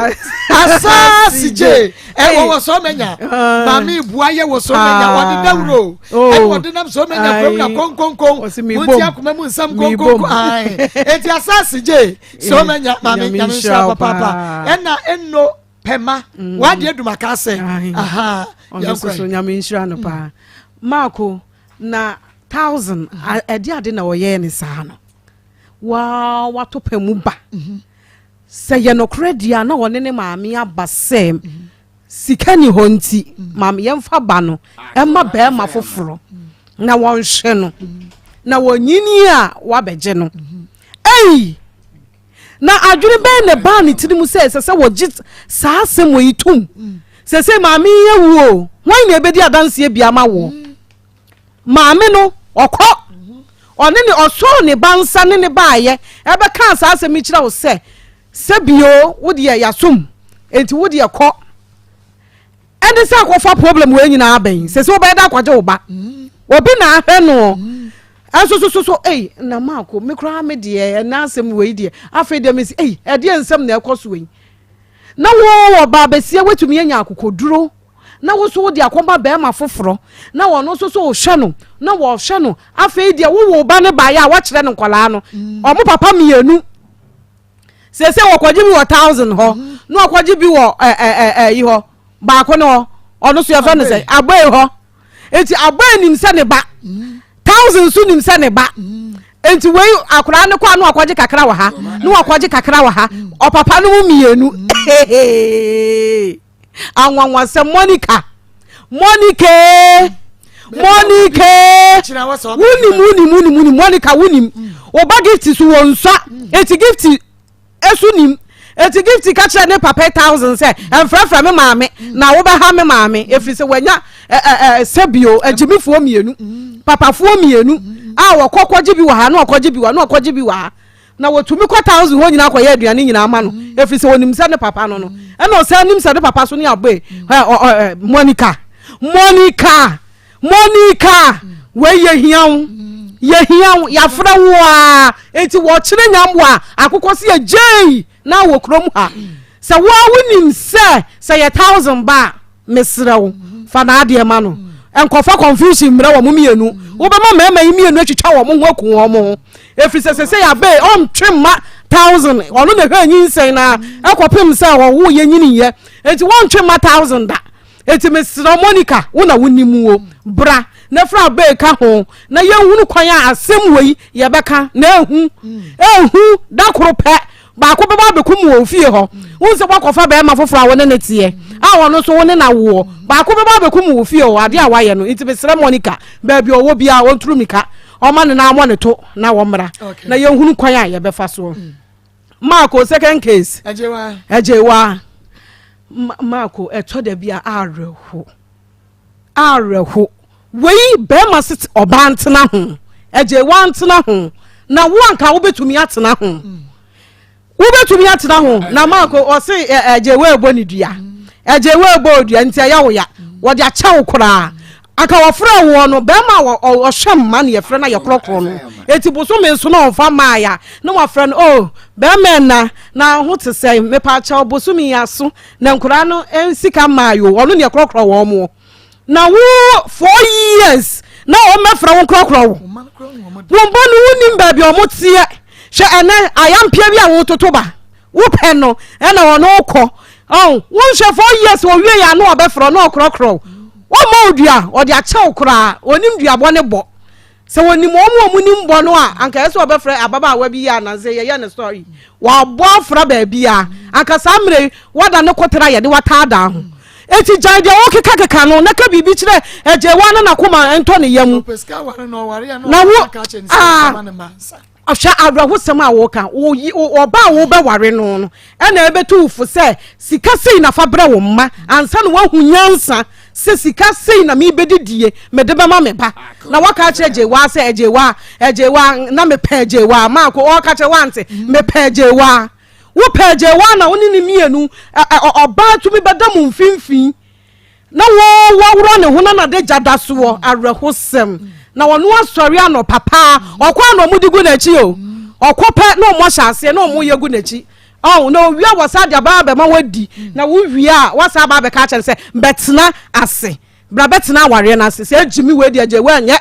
Speaker 2: asase gye ɛ wɔwɔ sɔ mɛnya maame ibua yɛ wɔ sɔ mɛnya wɔde dawuro ɛna wɔde nam sɔ mɛnya kurom na konkonkon mo ti akoma mu nsɛm konkonkon ayi eti asase gye sɔ mɛnya maame nyame nhyira papaapa ɛna eno pɛma wadi edumaka ase aha
Speaker 5: yɛn kɔ yi nyame nhyira no paa maako na thousand ɛde ade na ɔyɛɛ ne saa no. Waa wato pɛ mu ba. Sɛ yɛ nokorɛ deɛ a na ɔne ne maame aba sɛ sika ni hɔ nti maame yɛmfa ba no ɛma bɛrima foforɔ na wɔnhwɛ no na wɔnyini a wabɛgye no. Ei! Na adwene bɛn na ɛbaa ne tiri mu sɛ ɛsɛ sɛ wɔgye saa asɛm wɔ yi tom? Sɛ sɛ maame yi awu o, hwan na ɛbɛdi adanseɛ bi ama woɔ? Maame no, ɔkɔ. Ɔne ne ɔsɔɔ ne ba nsa ne ne baayɛ ɛbɛkaa saa asɛm yi kyerɛ wo sɛ, sɛ bio wo deɛ yasom, enti wo deɛ kɔ. Ɛne sɛ akɔfa problem wei nyinaa abɛn, sɛ sɛ wobɛyɛ dɛ akɔgye wo ba. Obi na ahwɛ no. Ɛnso so so so ei na maako me koraa me deɛ ɛna asɛm wei deɛ afei deɛ mesi ei ɛdeɛ nsɛm na ɛkɔ so yi. Na wo wɔ baa bɛsia woatumi anya akokoduro na wo so wode akɔma bɛrima foforɔ na ɔno nso so wohwɛ no na wɔhwɛ no afei deɛ wowo ba no baeɛ a woakyerɛ no nkɔlaa no ɔmo papa mmienu sese wɔkɔgye bi wɔ thousand hɔ mm. na wɔkɔgye bi wɔ ɛ ɛ ɛ yi hɔ baako no hɔ ɔno so yɛfrɛ no sɛ aboe hɔ eti aboe nim sɛ ne ba mm. thousand so nim sɛ ne ba mm. nti wei akwaraa no kɔ a na wakɔgye kakra wɔ ha na wakɔgye kakra wɔ ha ɔpapa no mu mmienu anwanwasɛm monica monica monica wonim wonim wonim wonim monica wonim ɔba gift so wɔ nsua eti gift esu nim eti gift ka kyerɛ ne papa thousand sɛ ɛnfrɛfrɛ me maame na wobɛha me maame efiri sɛ wanya ɛ ɛ ɛ sɛbio agyimifoɔ mmienu papafoɔ mmienu a wɔkɔ kɔgye bi wɔ ha na wɔkɔgye bi wɔ ha na wɔkɔgye bi wɔ ha. Na wɔtumi kɔ thousand hɔ nyinaa kɔyɛ aduane nyinaa ma no ɛfiri sɛ ɔnim sɛ ne papa no no ɛna ɔsan nim sɛ ne papa so ne aboe Monica Monica Monica wei yɛhia wo yɛhia wo yɛafrɛ wo a enti wɔkyerɛ nyamboa akokɔ sɛ yɛgyei na wɔ kurom ha sɛ wo a wonim sɛ sɛ yɛ thousand ba a Mesrɛ wo, fa n'adeɛ ma no. Nkɔfa confusion mmerɛ wɔn mmienu. Wobɛma mmarima yi mmienu atwitwa wɔn ho aku wɔn ho. Ɛfiri sɛ sɛsɛ yɛabɛɛ ɔntwe mma thousand. Ɔno na ɛhwɛ nyinsɛn na ɛkɔpem sɛ ɔwo yɛ nyiniyɛ. Enti wɔntwe mma thousand da. Enti mesrɛ Monica, wo na wonim wo. Bra na fra abɛɛ ka ho na yɛnhunu kwan a asɛm wei yɛbɛka na ehu. Ehu da koro pɛ Baako bɛba abɛkum wɔ wo fie hɔ. Wohu sɛ woakɔfa barima foforɔ a wo ne no teɛ, a ɔno nso wo ne no awoɔ. Baako bɛba abɛkum wɔ wo fie hɔ, adeɛ a woayɛ no. Nti mesrɛ Monica, baabi a ɔwɔ biara, ɔnturu mmirika, ɔmma ne nan mmɔ ne to na wɔmmra, na yɛnhunu kwan a yɛbɛfa soɔ. Marco, second case. Agyewa. Marco, ɛtɔ da bi a awerɛho. Awerɛho. Wei bɛrima se ɔbaa ntena ho. Ɛgye wantena ho. Na wo anka wobɛtumi atena ho. Wobɛtumi atena ho. Na maako ɔse ɛgye wei bɔ ne dua. Ɛgye wei bɔ dua nti ɛyɛ wo ya. Wɔde akyɛ wo koraa. Anka wɔfrɛ woɔ no bɛrima a ɔhwɛ mma no yɛfrɛ no yɛkorɔkorɔ no. Eti bosome nso na ɔmfa mmaeɛ a na wafrɛ no oh bɛrima ɛna na ho te sɛn mepaakyɛw bosome yi aso na nkwadaa no sika mmaa yo ɔno ne ɛkorɔkorɔ wɔn mo na wo four years na wɔn mɛfrɛ wo nkorɔkorɔ wo wɔn ba no wonim baabi a wɔn teɛ hwɛ ɛnɛ ayampia bi a wototo ba wopɛ no ɛna wɔn kɔ ɔn wonhwɛ four years owie yɛ ano ɔbɛfrɛ ɔno ɔkorɔkorɔ wɔn ma odua ɔde akyɛw koraa onim duabɔ ne bɔ. Sɛ wɔnim wɔn a wɔnim bɔ no a, anka ɛsɛ sɛ wɔbɛfrɛ ababaawa bi yɛ ananse yɛyɛ ne story. Wɔabɔ afra baabi a, anka saa mmerɛ yi wɔada ne kotere a yɛde wataadaa ho. Enti gyae deɛ wokekakeka no na ka biribi kyerɛ agyewa na n'akoma ntɔ ne yam. Na wo a Hwɛ awerɛhosɛm a woka, ɔba a wobɛware no no ɛna ɛbɛtu wo fo sɛ sika sei na fa brɛ wo mma ansa na woahu nyansa sɛ sika sei na mebɛdidie mede bɛma me ba. Na waka akyerɛ Gyewaa sɛ Agyewaa, Agyewaa, na mepɛ Agyewaa. Maako ɔka kyerɛ wante, mepɛ Agyewaa. Wopɛ Agyewaa na wo ne ne mmienu ɔbaa tumi bɛda mo mfimfini. Na wɔaworɔ ne ho na n'adagya da soɔ, awerɛhosɛm. Na ɔno asɔre anɔpa paa, ɔkɔ a na wɔde gu n'akyi o. Ɔkɔ pɛ na wɔahyɛ aseɛ na wɔyɛ gu n'akyi. Ɔn, na owia wɔsan de aba abɛma wadi. Na wowie a, wɔasan aba abɛka akyerɛ no sɛ, bɛtena ase. Bra bɛtena awareɛ no ase. Sɛ gyimi wei deɛ gye woanyɛ.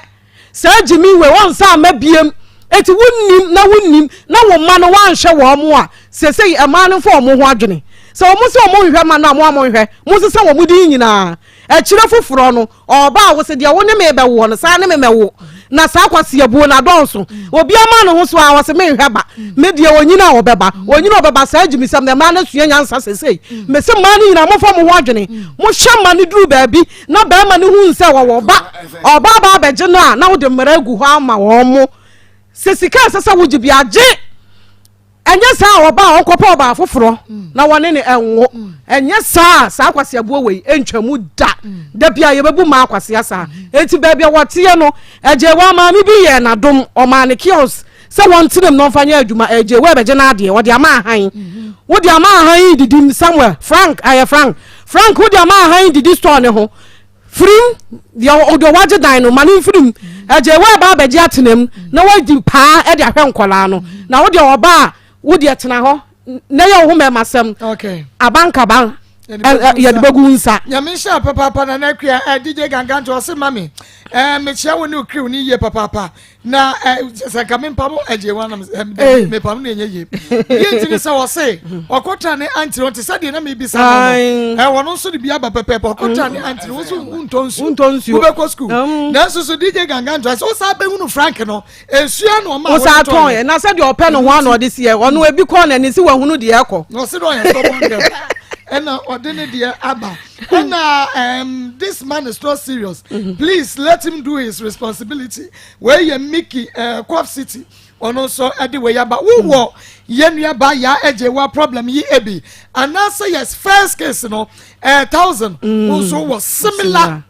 Speaker 5: Saa gyimi wei wɔnsan mma biem. Eti wonnim na wonnim na wo mma no woanhwɛ wɔn mo a, seesei mmaa no mfa wɔn ho adwene. Sɛ wɔn se wɔn nhwɛ mma no a mo a monhwɛ, monsesa wɔn din nyinaa. Akyire foforɔ no, ɔɔba a wose deɛ wo ne me bɛwoɔ no saa ne me mɛwo. Na saa kwaseabuo no adɔɔso. Obiara ma ne ho so a ɔse menhwɛ ba. Me deɛ onyini a ɔbɛba, onyini a ɔbɛba. Saa gyimisɛm no mmaa no asua nyansa seesei. Mese mmaa no nyinaa momfa mo ho adwene. Mohwɛ mma no duru baabi na barima no hu sɛ wɔwɔ ba, ɔba aba abɛgye no a, na wode mmara agu hɔ ama wɔn mo. Sɛ sika a ɛsɛ sɛ wogye bi agye. Ɛnyɛ saa a ɔba a ɔnkɔpɛ ɔbaa foforɔ na wɔne ne ɛnwo. Ɛnyɛ saa a saa akwaseabuo wei ɛntwa mu da. Da bi a yɛbɛbu mmaa akwasea saa. Enti baabi a wɔteɛ no, Agyewa maame bi yɛɛ n'adom, ɔmaa no kiosk sɛ wɔntena mu na ɔmfa nyɛ adwuma. Agyewa ɛbɛgye n'adeɛ, ɔde ama ahan. Wode ama ahan yi didim, Samuel, Frank, ɛyɛ Frank. Frank, wode ama ahan yi didi store ne ho. Firim, deɛ ɔde wagye dan no, ma no mfirim. Agye wo aba abɛgye atena mu na woadi paa de ahwɛ nkwadaa no na wo deɛ ɔba a wo deɛ tena hɔ na yɛ wo ho mɛmasɛm abankaba yɛde bɛgu nsa.
Speaker 2: Nyame nhyɛ papaapa na n'akua DJ Ganganto ɔse ma me mekyia wo ne wo crew ne yie papaapa na sɛ nka mempam agye wa na mepam no ɛnyɛ yie yie nti ne sɛ ɔse ɔkɔtra ne anti no te sɛ deɛ na mebisa no no ɛwɔ no nso de bi aba pɛpɛpɛ ɔkɔtra ne anti no wo so wontɔ nsuo wobɛkɔ sukuu nanso so DJ Ganganto sɛ wosaa bɛhunu Frank no nsuo na ɔma
Speaker 5: wosaa tɔn yɛ na sɛdeɛ ɔpɛ no ho ano ɔde si yɛ ɔno ebi kɔɔ n'ani si wahunu deɛ ɛkɔ
Speaker 2: na ɔse dɛ ɔyɛ stubborn girl ɛna ɔde ne deɛ aba ɛna um, this man is not serious mm -hmm. please let him do his responsibility wei yɛ Mickey uh, Cough City ɔno nso ɛde wei aba wowɔ yɛn nua ba ya ɛgye wa problem yi ebi anaasɛ yes first case no ɛɛ 1000 nso wɔ similar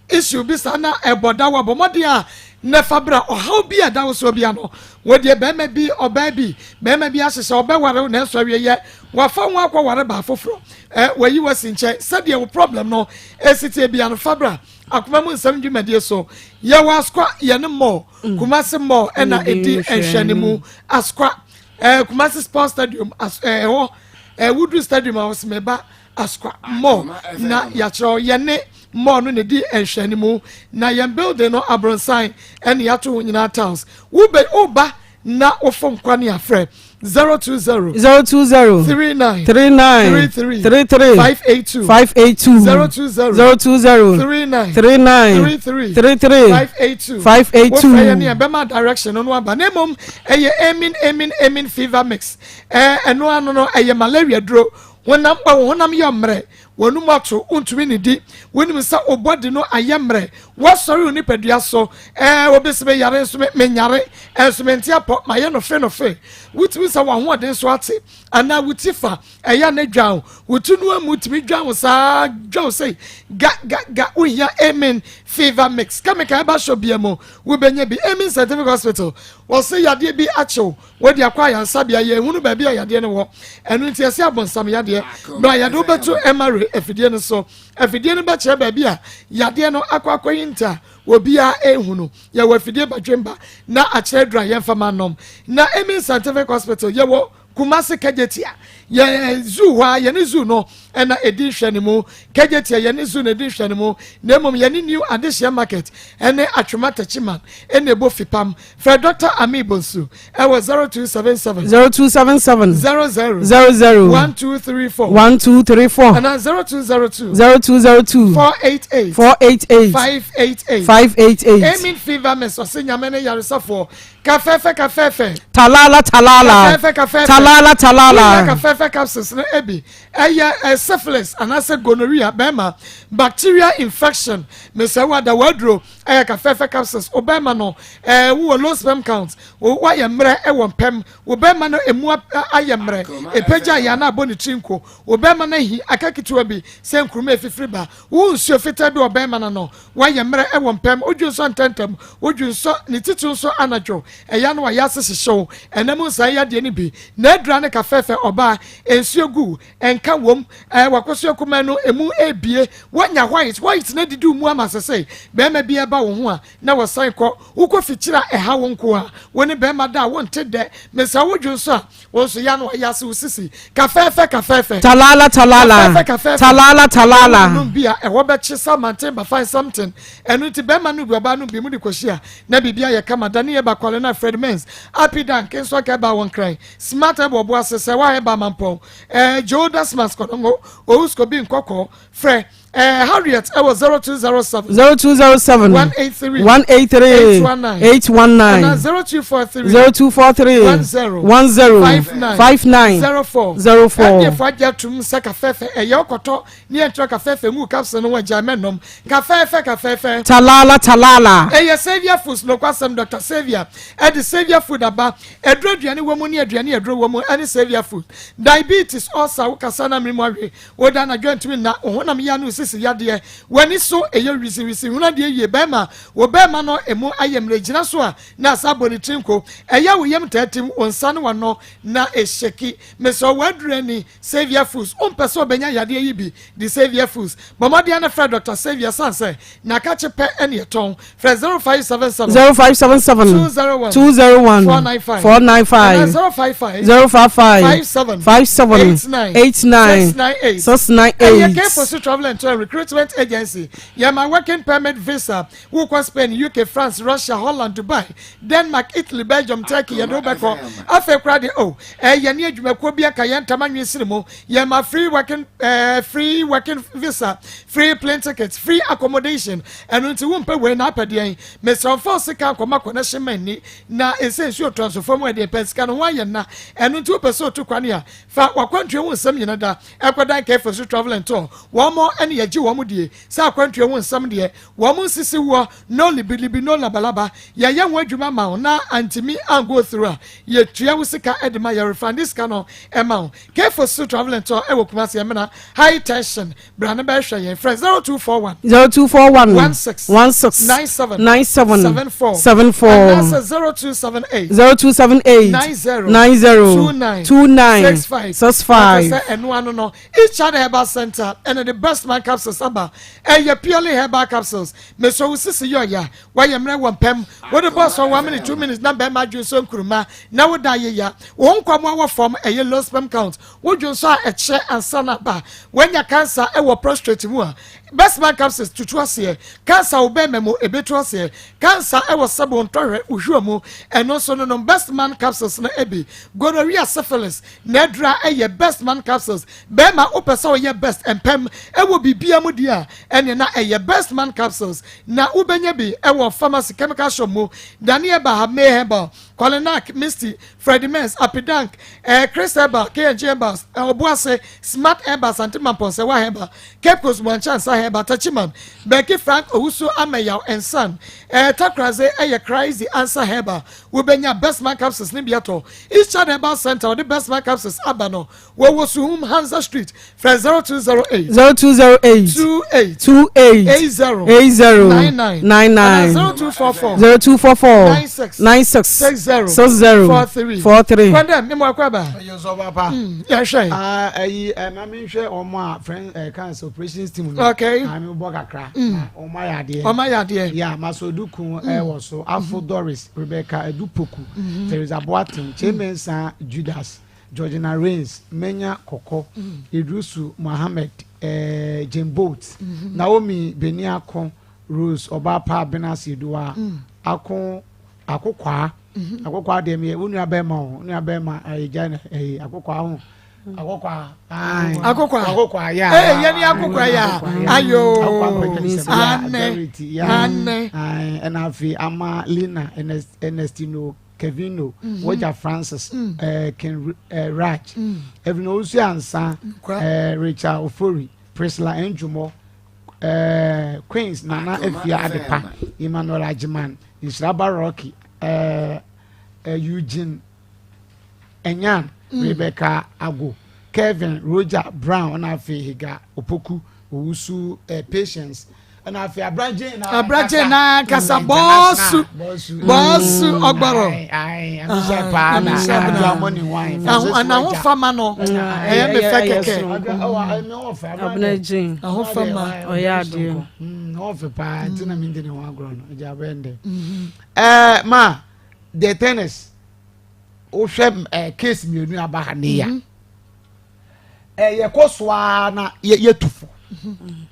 Speaker 2: issue bi saa na ɛbɔ da wɔ abɔ mmɔden a na fa bra ɔhaw bi a ɛda wo soɔ bi ano wɔdeɛ bɛrima bi ɔbaa bi bɛrima bi ahyehyɛ ɔbɛware nanso awie yɛ wafa ho akɔware baa foforɔ ɛ wɔyi wasi nkyɛn sɛdeɛ wo problem no esi tie bi ano fa bra akoma mu nsɛm dwumadie so yɛwɔ Asokwa yɛne mall mm. Kumasi mall ɛna ɛdi nhwɛne mu Asokwa ɛɛ Kumasi sports stadium as ɛɛ hɔ ɛɛ Wuduru stadium a wɔsɛmɛba Asokwa mall na yɛakyerɛw yɛne mall no na ɛdi nhwɛne mu na yɛn building no abronsan ɛne yɛato ho nyinaa tiles wobɛ woba na wofom kwa ne afrɛ 020
Speaker 5: 020
Speaker 2: 39
Speaker 5: 39
Speaker 2: 33
Speaker 5: 33
Speaker 2: 582
Speaker 5: 582
Speaker 2: 020
Speaker 5: 020
Speaker 2: 39
Speaker 5: 39
Speaker 2: 33
Speaker 5: 33
Speaker 2: 582
Speaker 5: 582
Speaker 2: wofrɛ yɛn ne ɛbɛma direction no no aba na mmom ɛyɛ amin amin amin fever mix ɛɛ ɛno ano no ɛyɛ malaria duro honam wɔ honam yɛ mmerɛ wɔnum ato ntumi ne di wonim sɛ wo body no ayɛ mmerɛ wɔsɔre wo nipadua so ɛɛ obi sɛ meyare nso menyare ɛnso mente apɔ mayɛ no fe no fe wotumi sɛ wɔn so ate anaa wo fa ɛyɛ ne dwa wo wotu no amu tumi dwa wo saa dwa wo sɛ ga ga ga wohia Amen fever mix chemical ɛba shop bia mu wobɛnya bi. Amen Scientific Hospital wɔsɛ yadeɛ bi akyew wɔde akɔ ayansabea yɛn hunu baabi a yadeɛ no wɔ ɛno nti ɛsɛ abɔnsam yadeɛ bra yɛde wobɛto MRA afidie no so afidie no bɛkyerɛ baabi a yadeɛ no akɔ akɔyi nta obiara ehunu yɛwɔ afidie badwemba na akyerɛ dura yɛn fama nom na Amen Scientific Hospital yɛwɔ Kumasi Kejetia yɛ zoo hɔ a yɛne zoo no ɛna edi nhwɛ ne mu Kejetia yɛne zoo na edi nhwɛ ne mu na mmom yɛne New Adehyɛ Market ɛne Atwoma Techiman ɛna ebo fipam fɛ Dr. Ami Bonsu ɛwɔ 0277
Speaker 5: 0277
Speaker 2: 00
Speaker 5: 00
Speaker 2: 1234
Speaker 5: 1234
Speaker 2: ɛna 0202
Speaker 5: 0202
Speaker 2: 488
Speaker 5: 488
Speaker 2: 588
Speaker 5: 588.
Speaker 2: Amen fever mix ɔsɛ nyame ne yaresafoɔ kafɛɛfɛ kafɛɛfɛ
Speaker 5: Talala talala.
Speaker 2: Kafɛɛfɛ kafɛɛfɛ
Speaker 5: Talala talala.
Speaker 2: Wonya kafɛɛfɛ capsules no ebi ɛyɛ ɛ syphilis anaasɛ gonorrhea bɛrima bacteria infection mesɛ wada waduro ɛyɛ kafɛɛfɛ capsules o bɛrima no ɛɛ wowɔ low sperm count o wayɛ mmerɛ ɛwɔ mpɛm o bɛrima no emu ayɛ mmerɛ epagya yɛ ana abɔ ne tiri nko o bɛrima no ahi aka ketewa bi sɛ nkuruma efifiri ba wo nsuo fitaa bi wɔ bɛrima no no wayɛ mmerɛ ɛwɔ mpɛm odwi nso ntɛntɛm odwi nso ne titi nso anadwo ɛya no wayɛ ase hyehyɛw ɛnam nsa yɛ adeɛ no bi na adura ne kafɛɛfɛ ɔbaa nsuo gu ɛnka wɔm ɛɛ wakɔso akuma no emu ebie wanya white white na didi mu ama sese bɛrima bi ɛba wo ho a na wɔsan kɔ wokɔ fikyiri a ɛha wo nko a wo ne bɛrima da a wonte dɛ mesa wodwo nso a wɔn nso ya no wayɛ ase wo sisi kafɛɛfɛ kafɛɛfɛ
Speaker 5: Talala talala.
Speaker 2: Kafɛɛfɛ kafɛɛfɛ
Speaker 5: Talala talala.
Speaker 2: nom bi a ɛhɔ bɛkye sa manten ba find something ɛno nti bɛrima no bi ɔbaa no bi mu de kɔhyia na biribi ayɛ kama dane yɛ bakwale na Fred Mens api dan ke nso aka ɛba wɔn kran smart ɛbɔ ɔbo ase sɛ wayɛ ba mampɔn ɛɛ Joe Dasmas kɔdɔngo owusko bi nkɔkɔ frɛ ɛɛ Harriet ɛwɔ 0207
Speaker 5: 0207
Speaker 2: 183
Speaker 5: 183
Speaker 2: 819
Speaker 5: 819
Speaker 2: ɛna 0243
Speaker 5: 0243
Speaker 2: 10
Speaker 5: 10
Speaker 2: 59
Speaker 5: 59
Speaker 2: 04
Speaker 5: 04.
Speaker 2: Ɛdeɛ fo agye atum sɛ kafɛɛfɛ ɛyɛ ɔkɔtɔ ne yɛntwerɛ kafɛɛfɛ ngu capsule no ho agya mɛnom kafɛɛfɛ kafɛɛfɛ.
Speaker 5: Talala talala.
Speaker 2: Ɛyɛ Saviour Foods nokwasɛm Dr Saviour ɛde Saviour Food aba aduro aduane wɔ mu ne aduane aduro wɔ mu ɛne Saviour Food diabetes ulcer wokasa na mmiri mu awe woda anadwo ntumi nna wo honam yɛ ano. sisi yadeɛ. W'ani so ɛyɛ wisiwisi, hunu adeɛ yie, bɛrima, wo bɛrima no emu ayɛ mmerɛ, gyina so a na asa abɔ ne tiri nko. Ɛyɛ wo yam taatim, wo nsa ne w'ano na ɛhyɛki. Mesrɛ wo, w'aduru ani, Saviour Foods. Wompɛ sɛ wobɛnya yadeɛ yi bi, di Saviour Foods. Bɔ mmɔden ara na frɛ Dɔkta Saviour sane sɛ n'akakye pɛ ne ɛtɔn. Frɛ 0577
Speaker 5: 0577
Speaker 2: 201
Speaker 5: 201
Speaker 2: 495
Speaker 5: 495
Speaker 2: anaa 055
Speaker 5: 055
Speaker 2: 57
Speaker 5: 57
Speaker 2: 89
Speaker 5: 89
Speaker 2: 698.
Speaker 5: 698.
Speaker 2: Ɛyɛ K-Fosu Travel and Tour Recruitment Agency. Yɛma working permit visa. Wokɔ Spain, UK, France, Russia, Holland, Dubai, Denmark, Italy, Belgium, Turkey, yɛde wo bɛkɔ. Afei koraa deɛ, oh, ɛyɛ yɛne adwumakuo bi aka yɛn ntam anwene sini mu. Yɛma free working, eh, free working visa, free plane tickets, free accommodation. Ɛno nti wompɛ wei na apɛ deɛn? Mesrɛ wo mfa wo sika nkɔma connection man ni na ɛsɛ nsuo tɔ nso fam ɛdeɛ pɛ sika no ho ayɛ nna. Ɛno nti wopɛ sɛ otu kwane a, fa w'akwantuo ho nsɛm nyina da ɛkɔdan Kɛfo Travel and Tour. Wɔn mo ɛne yɛgye wɔn die sɛ akwantuo ho nsɛm deɛ wɔn nsisi woɔ, no libilibi, no labalaba. Yɛyɛ ho adwuma ma wo na antimi ango through a, yɛtua wo sika ɛde ma yɛ refund sika no ɛma wo. Kɛfo so Travel and Tour ɛwɔ Kumasi Ɛmena High Tension. Bra ne bɛhwɛ yɛn. Frɛ 0241
Speaker 5: 0241
Speaker 2: 16
Speaker 5: 16
Speaker 2: 97
Speaker 5: 97
Speaker 2: 74
Speaker 5: 74
Speaker 2: anaasɛ 0278
Speaker 5: 0278
Speaker 2: 90
Speaker 5: 90
Speaker 2: 29
Speaker 5: 29
Speaker 2: 65
Speaker 5: 65.
Speaker 2: Sɛ ɛno ano no, Each Other Herbal Center ɛne the Best Man capsules aba. Ɛyɛ purely herbal capsules. Mesɔ wo sisi yɛ ɔya, wayɛ mmerɛ wɔ mpɛm, wode bɔ sɔ 1 minute, 2 minutes na bɛrima adwo nso nkuruma na woda yeya wɔn nkɔmɔ wɔ fam, ɛyɛ low sperm count, wodwo nso a ɛkyɛ ansa na ba. Wanya cancer ɛwɔ prostate mu a, Best Man capsules tutu aseɛ. Cancer wo bɛrima mu ebetu aseɛ. Cancer ɛwɔ sɛbo ntɔhwɛ ohwɛ mu, ɛno nso no nom Best Man capsules no ebi. Gonorrhea, syphilis na ɛdura, ɛyɛ Best Man capsules. Bɛrima wopɛ sɛ ɔyɛ best mpɛm ɛwɔ biribia mu deɛ a, ɛne na ɛyɛ Best Man capsules na wobɛnya bi ɛwɔ pharmacy, chemical shop mu, Daniel Bahame Herbal, Kolinak, Misty, Freddie Mens, Apidank, Chris Herbal, KNG Herbals, Ɔboase, Smart Herbal, Santima Pɔnsɛwa Herbal, Cape Coast Mwanchansa Herbal, Tachiman, Becky Frank Owusu Ameyaw Nsan, Takraze, ɛyɛ Crazy Answer Herbal. Wobɛnya Best Man capsules ne bi atɔ. Each Herbal Center ɔde Best Man capsules aba no, wɔwɔ Suhum Hansa Street. Frɛ 0208
Speaker 5: 0208
Speaker 2: 28
Speaker 5: 28
Speaker 2: 80
Speaker 5: 80
Speaker 2: 99
Speaker 5: 99
Speaker 2: 0244
Speaker 5: 0244
Speaker 2: 96
Speaker 5: 96
Speaker 2: 60
Speaker 5: 60
Speaker 2: 43.
Speaker 5: 43.
Speaker 2: Kwandɛ mímu akɔ aba.
Speaker 8: Ɛyɛ sɔ papa.
Speaker 2: Yɛhwɛ.
Speaker 8: Ah, ɛyi ɛ maame nhwɛ wɔn a friend ɛ kan sɛ operations team no. Maame bɔ kakra. Wɔn ayɛ adeɛ.
Speaker 2: Wɔn ayɛ adeɛ.
Speaker 8: Ya Masodu kun ɛwɔ so Afo Doris, Rebecca Edupoku, Teresa Boateng, Chemensa Judas, Georgina Rains, Menya Kɔkɔ, Idrusu Mohammed, Jane Bolt, Naomi Beniako, Rose Ɔbaapa Abenasi Eduwa, Ako Akokwaa, Akokwaa deɛ mi yɛ wo nua bɛrima o, wo nua bɛrima ɛyɛ gya na ɛyɛ Akokwaa ho. Akokwaa. Ayi.
Speaker 2: Akokwaa.
Speaker 8: Akokwaa ya.
Speaker 2: Ee, yɛn ni akokwaa ya. Ayo.
Speaker 8: Akokwaa mpɛtɛ nsɛm ya.
Speaker 2: Ane.
Speaker 8: Dorothy, ya.
Speaker 2: Ane.
Speaker 8: Ayi, ɛna afei ama Lina Ernestino Kevino, Wagya Francis, Ken Raj, Evelyn Owusu Ansa,
Speaker 2: Kwa.
Speaker 8: Rachel Ofori, Priscilla Ndwumɔ, Queens Nana
Speaker 3: Akoma
Speaker 8: Efia
Speaker 3: FM.
Speaker 8: Adepa, Emmanuel Agyeman, Nhyiraba Rocky, Eugene Enyan, Rebecca Ago, Kevin Roger Brown, ɛna afei Higa Opoku Owusu, Patience, ɛna afei Abragye na
Speaker 2: Abragye na kasa bɔɔsu bɔɔsu ɔgbɔrɔ.
Speaker 8: Ayi, ɛmi paa na
Speaker 2: Amisɛ
Speaker 8: adu
Speaker 2: na.
Speaker 8: amɔ ne wine.
Speaker 2: Ahofama no ɛyɛ me fɛ kɛkɛ.
Speaker 5: Abena Jane.
Speaker 2: Ahofama.
Speaker 5: Ɔyɛ adeɛ.
Speaker 8: Ɔfɛ paa nti na mi di ne ho agorɔ no ɛgya abɛn dɛ. Ɛɛ ma the tennis wohwɛ case mmienu aba ha ne ya ɛ yɛkɔ so ara na yɛ yɛtu fo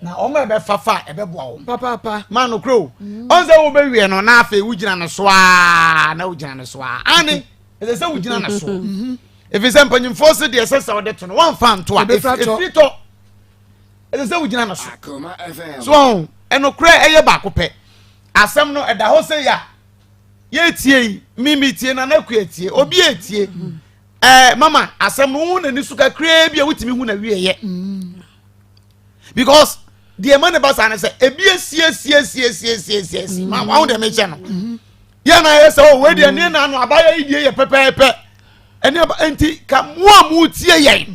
Speaker 8: na wɔn a ɛbɛfa fa a ɛbɛboa wɔn.
Speaker 2: Papaapa.
Speaker 8: Maa no kuro ɔn sɛ wobɛwie no na afei wogyina no so aa na wogyina no so aa ane ɛsɛ sɛ wogyina no so ɛfiri sɛ mpanyimfoɔ so deɛ ɛsɛ sɛ wode to no wɔmfa nto a
Speaker 2: Ɛbɛfiri atɔ.
Speaker 8: ɛfiri tɔ. Ɛsɛ sɛ wogyina no so.
Speaker 3: Akoma FM.
Speaker 8: So ɔn ɛnokorɛ ɛyɛ baako pɛ. Asɛm no ɛda hɔ sɛ yɛ a yɛtie yi, mimi tie na nakua tie, obi etie. Mama asɛm no wohu n'ani so kakraa bi a wotumi hu na wieyɛ because deɛ ma ne ba saa ne sɛ ebi esiesiesiesiesiesie ma wɔn deɛ mekyɛ no yɛn na yɛ sɛ o wei deɛ ne na ano abayɛ yi deɛ yɛ pɛpɛɛpɛ ɛne aba. Nti ka mo a mo tie yɛn.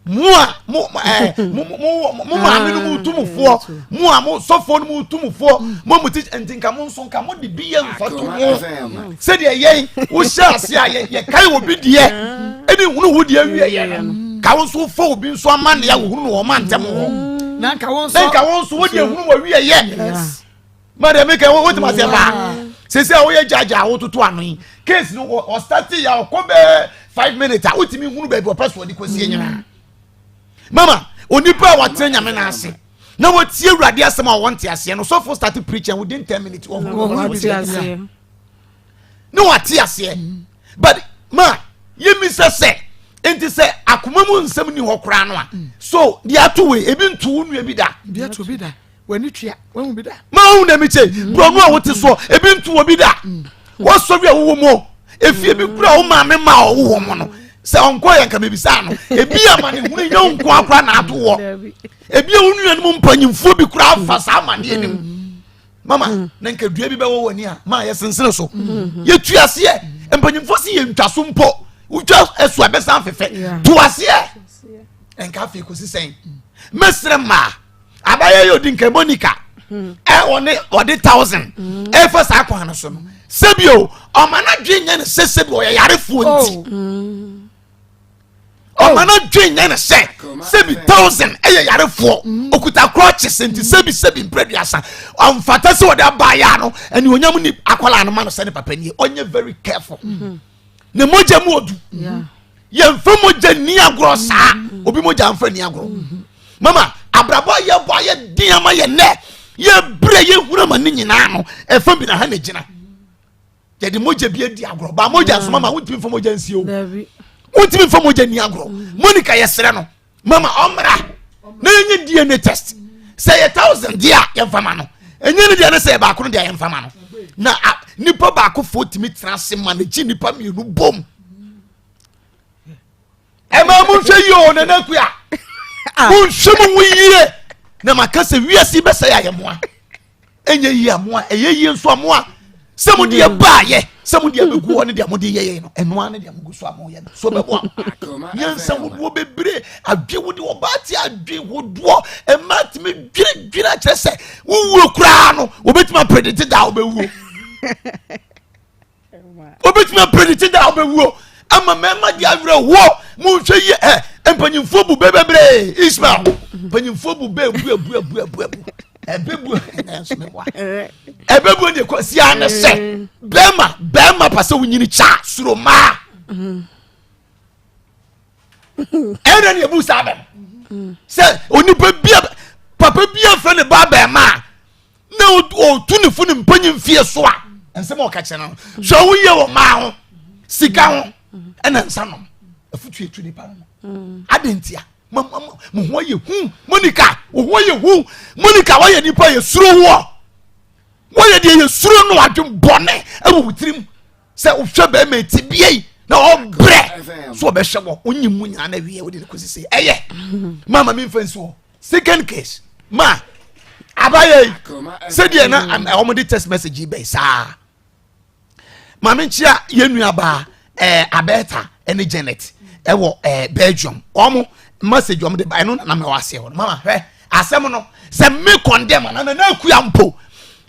Speaker 9: Mo a mo ɛɛ mo mo mo maame no mu tumfoɔ, mo a mo sɔfoɔ no mu tumfoɔ, mo mo ti nti nka mo nso nka mo de bi yɛ mfatoho sɛdeɛ yɛn wohyɛ ase a yɛ yɛkae obi deɛ ɛne hunu wo deɛ wie yɛ no ka wo nso fa obi nso amanneɛ a wohunu no wɔn mantam hɔ
Speaker 2: na nka wo nso
Speaker 9: na nka wo nso wo deɛ hunu wɔ wie yɛ. Ma deɛ meka wo wotim aseɛ paa sɛsɛ a woyɛ gyagya a wototo ano yi case no ɔstate yɛ ɔkɔ bɛɛ 5 minutes a wotumi hunu baabi ɔpɛ so ɔde kɔsie nyinaa. Mama, onipa a watena Nyame no ase na watie Awurade asɛm a ɔwɔ nte aseɛ no, sɔfo start preaching within 10 minutes ɔhunu
Speaker 5: aseɛ
Speaker 9: ne wate aseɛ. But ma yɛmisa sɛ, nti sɛ akoma mu nsɛm ni hɔ koraa no a, so deɛ ato wei ebi nto wo nua bi da?
Speaker 2: Bi ato bi da, w'ani tua wahu bi da.
Speaker 9: Ma wohu na mekyɛ borɔno a wote soɔ ebi nto wɔ bi da. Wɔsɔre a wowɔ mu efie bi kura wo maame ma a ɔwo wɔ mu no sɛ ɔnkɔ yɛ nka mebisa no, ebi ama ne hunu nyɛ wo nko akora na ato wɔ ebi a wo nuanom mpanyimfoɔ bi kura afa saa amaneɛ no mu. Mama, na nka dua bi bɛwɔ w'ani a ma yɛ sensene so yɛtu aseɛ. Mpanyimfoɔ si yɛ ntwa so mpo, wotwa ɛso a ɛbɛsan fɛfɛ to aseɛ. Nka afei kɔsi sɛn? Mɛsrɛ mmaa abayɛ yɛ odi nka Monica ɛ ɔne ɔde 1,000 ɛfɛ saa kwan no so no, sɛbio ɔma no dwe nyɛ no sɛ sɛbi ɔyɛ yarefoɔ nti ɔma no dwe nyɛ no sɛ sɛbi 1,000 ɛyɛ yarefoɔ okuta crutches nti sɛbi sɛbi mprɛduasa ɔmfata sɛ ɔde abaayɛ no ɛne onyam ni akwadaa no ma no sɛ ne papa nie. Ɔnyɛ very careful ne mogya mu odu. Yɛmfa mogya ni agorɔ saa. Obi mogya mfa ni agorɔ. Mama, abrabɔ a yɛbɔ ayɛ den ama yɛ nnɛ, yɛbrɛ yɛhunu ama ne nyinaa no ɛfa bi na ha na gyina yɛde mogya bi adi agorɔ ba mogya nso. Mama, wontumi mfa mogya nsie o, wontumi mfa mogya ni agorɔ. Monica, yɛsrɛ no, mama, ɔmmra na yɛnyɛ DNA test. Sɛ yɛ 1,000 deɛ a, yɛmfa ma no. Ɛnyɛ ne deɛ ne sɛ yɛ baako no deɛ a, yɛmfa ma no. Na nipa baako fo tumi tena ase ma ne gye nipa mmienu bom. Ɛma mo nhwɛ yie o, Nana Akua, mo nhwɛ mo ho yie na maka sɛ wiase bɛsɛ yɛ ayɛmoa ɛnyɛ yie amoa, ɛyɛ yie nso amoa sɛ mo deɛ baayɛ sɛ mo deɛ bɛgu hɔ ne deɛ mo de yɛyɛ no, ɛno ara ne deɛ mo gu so a mo yɛ no so bɛboa mo. Nyansa hodoɔ bebree adwe wo de ɔbaa te adwe hodoɔ ɛma tumi dwene dwene akyerɛ sɛ wowuo koraa no, wɔbɛtumi apredict da a wobɛwuo, wobɛtumi apredict da a wobɛwuo ama mmarima de awerɛhoɔ. Monhwɛ yie ɛ. Mpanyimfoɔ bu bɛ bebree. Ismael, mpanyimfoɔ bu bɛ bu abu abu abu abu ɛbɛbu ɛnso meboa ɛbɛbu deɛ kɔsi a ne sɛ bɛrima bɛrima pa sɛ wonyini kya suro maa ɛna ne ɛbu saa bɛm sɛ onipa bia papa bia fɛ ne ba bɛrima a na ɔtu ne fo ne mpanyin fie so a nsɛm a ɔka kyerɛ no hwɛ wo yie wɔ maa ho sika ho ɛna nsa nom afutu etu nipa no adi ntia. Mo ho ayɛ hu. Monica, wo ho ayɛ hu. Monica, wɔyɛ nipa yɛ suro woɔ, wɔyɛ deɛ yɛ suro no. Adwen bɔne ɛwɔ wo tirim sɛ wohwɛ bɛrima eti bie yi na ɔbrɛ so ɔbɛhwɛ wɔ onye mu nyinaa na wie wode ne kɔsi sɛ ɛyɛ mama mi nfa nsi hɔ. Second case, ma abayɛ yi sɛdeɛ na wɔn de text message yi bɛyi saa. Maame, nkyia yɛn nua baa Abɛɛta ɛne Janet ɛwɔ Belgium. Wɔn message wɔn de ba ɛno na mɛ wɔ aseɛ hɔ no. Mama, hwɛ asɛm no sɛ me condemn ana na akua mpo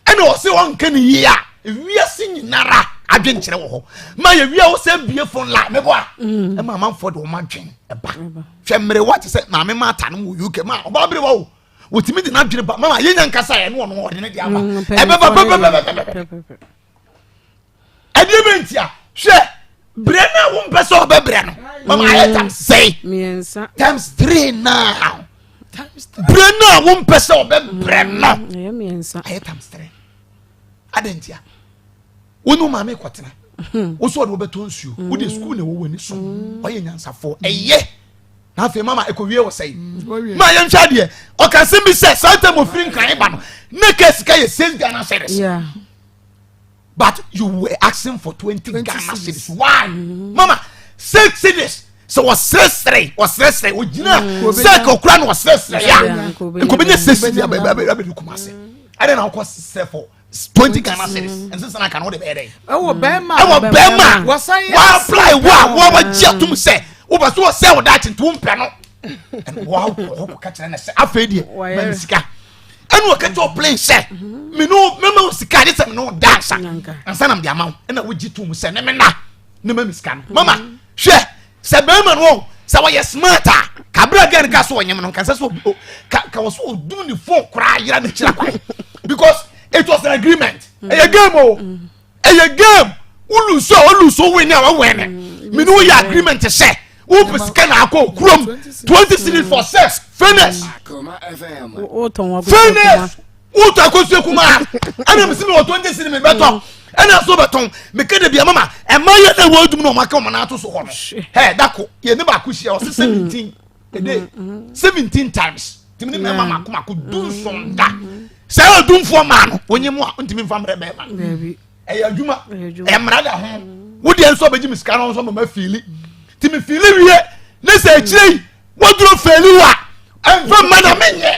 Speaker 9: ɛna ɔsɛ ɔnka ne yie a wiase nyinara adwenkyerɛ wɔ hɔ ma yɛ wia wo sɛ bie phone line mebɔ a ɛma amanfoɔ de wɔn adwen ɛba. Hwɛ mmerewa te sɛ maame Mata no wɔ UK ma ɔbaa berewa o, wotumi de n'adwene ba. Mama, yɛnya nkasa yɛ no ɔno ɔde ne de aba ɛbɛba pɛpɛpɛpɛpɛ. Ɛdeɛ bɛ ntia hwɛ brɛ no a wompɛ sɛ ɔbɛbrɛ no. Mama, ayɛ times sɛe times three now. Brɛ no a wompɛ sɛ ɔbɛbrɛ no ayɛ times three. Adɛn ntia? Wo ne wo maame kɔtena wo so ɔde wobɛtɔ nsuo, wode sukuu na ɛwɔ w'ani so. Ɔyɛ nyansafoɔ ɛyɛ. Na afei mama ɛkɔwie wɔ sɛe ma yɛnhwɛ adeɛ. Ɔka asɛm bi sɛ saa tam ofiri Nkran ba no ne ka sika yɛ 6 Ghana cedis, but you were asking for 20 Ghana cedis. Why? Mama, 6 cedis sɛ wɔsrɛsrɛ wɔsrɛsrɛ ogyina sɛ kɔkora na wɔsrɛsrɛ ya nkɔbɛnya 6 cedis abɛdu Kumase. Ɛdɛ na wokɔ srɛ for 20 Ghana cedis nsesa na ka no wode bɛyɛ dɛn?
Speaker 2: Ɛwɔ bɛrima.
Speaker 9: Ɛwɔ bɛrima
Speaker 2: wɔsan
Speaker 9: wɔapply wo a wɔabɛgye atom sɛ wobɛ so wɔsɛ wo daakye nti wompɛ no. Ɛna wɔakɔ hɔ kɔka kyerɛ no sɛ afei deɛ ma me sika. Ɛna ɔka kyerɛ ɔplane sɛ me ne mɛma wo sika agye sɛ me ne wo da ansa ansa na mede ama wo. Ɛna wogye tom sɛ ne me na ne ma me sika no. Mama hwɛ sɛ bɛrima no sɛ wɔyɛ smart a kabere gɛn ka so ɔnyem no nka sɛ so ka ka wɔ so ɔdum ne phone koraa yera ne kyerɛ kwan because it was an agreement. Ɛyɛ game o. Ɛyɛ game. Wolusu a wolusu win a wawin. Me ne wo yɛ agreement sɛ wopɛ sika na akɔ kurom 20 cedis for sex finish. Finish. Wotɔ akosua kuma ɛna mesi mi wɔ 20 cedis mi bɛtɔ ɛna so bɛtɔn meka de bia mama ɛma yɛ na wɔ adum na ɔmo aka ɔmo n'ato so hɔ no hɛ dako yɛ ne baako hyia ɔsi 17 ɛde 17 times tìmí ne mɛma mako mako dunson da sɛ ɛyɛ odumfoɔ maa no onye mu a ntumi nfa mmerɛ bɛɛma ɛyɛ adwuma ɛyɛ mmara da ho wo deɛ nso ɔbɛgye mi sika no nso mama fiili tìmí fiili wie ne sɛ akyire yi waduro fiili wa ɛnfɛ mma na menyɛ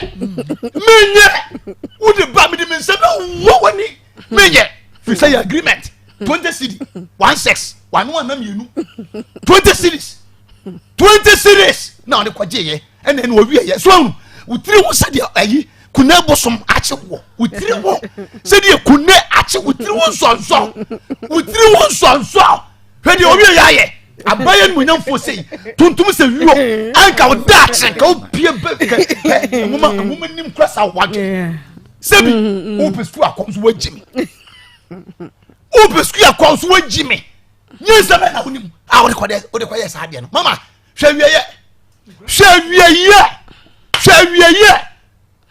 Speaker 9: menyɛ wode ba mede me nsa bɛ wɔ w'ani menyɛ firi sɛ yɛ agreement 20 cedi 1 6 1 1 na mmienu 20 cedis 20 cedis na ɔde kɔgye yɛ ɛna ɛna ɔwie yɛ so ahunu wotiri ho sɛdeɛ ayi kune bosom akye wɔ wotiri ho sɛdeɛ kune akye wotiri ho nsɔnsɔ wotiri ho nsɔnsɔ hwɛ deɛ ɔwie yɛ ayɛ abayɛ nimonyamfoɔ sei tuntum sɛ wio anka woda akye nka wopie bɛ kɛ nwoma nwoma nim kura sa wadwe sɛbi wopɛ sukuu akɔ nso wagyi me wopɛ sukuu akɔ nso wagyi me nyɛ nsɛm na wonim a wode kɔdɛ wode kɔyɛ saa adeɛ no mama hwɛ wieyɛ hwɛ wieyɛ hwɛ wieyɛ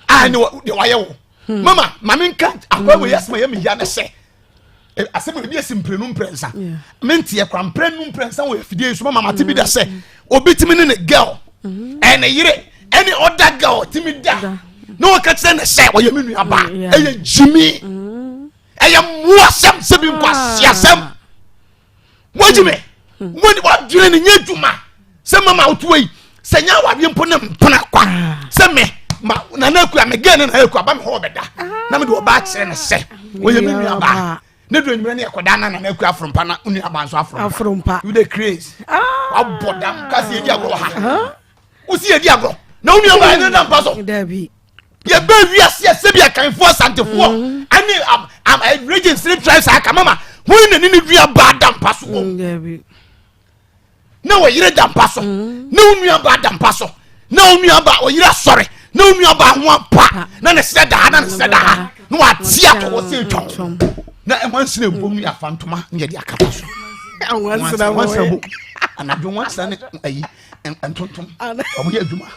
Speaker 9: a ne deɛ wayɛ wo hmm. mama maame nka akɔyɛ wɔ yɛ asɛm a yɛ meya ne sɛ eh, asɛm a ebi esi mprenu mprɛnsa menteɛ kora mprenu mprɛnsa wɔ afidie yi so mama mate bi da sɛ hmm. obi tumi ne ne girl ɛne hmm. yere ɛne ɔda girl tumi da na wɔka kyerɛ ne sɛ ɔyɛ me nua ba ɛyɛ gyimi ɛyɛ mmoasɛm sɛ bi nkwaseasɛm ah. Wagyi me wani wadwene ne nyɛ adwuma sɛ mama wotoa yi sɛ nyɛ awadeɛ mpo ne mpena kwa ah. sɛ me ma nana akua me gɛɛ ne nana akua ba me hɔ ɔbɛda ah. na mede ɔba akyerɛ no sɛ ɔyɛ me nua baa ne do enyimrɛ ne ɛkɔda na nana akua afrompa na nua baa nso afrompa you dey craze ah. wabɔ dam kasi edi agorɔ wɔ ha wosi edi agorɔ na wo nua baa ɛne da mpa so yɛbɛ wiase ɛsɛ bi akanfoɔ asantefoɔ mm. ɛne am am eh, regions ne tribes aka mama wɔn na ne ne nua baa da mpa so wɔ mm, na wɔyere da mpa so mm. na wɔn nua baa da mpa so na wɔn nua baa wɔyere asɔre na wɔn nua baa ho ampa na ne srɛ da ha na ne srɛ da ha na wɔate ato wɔ sɛ etwa ho na ɛnwansena ebom ne afa ntoma ne yɛde akata so nwansena bom anadwo nwansena ne ayi ntontom wɔn yɛ adwuma.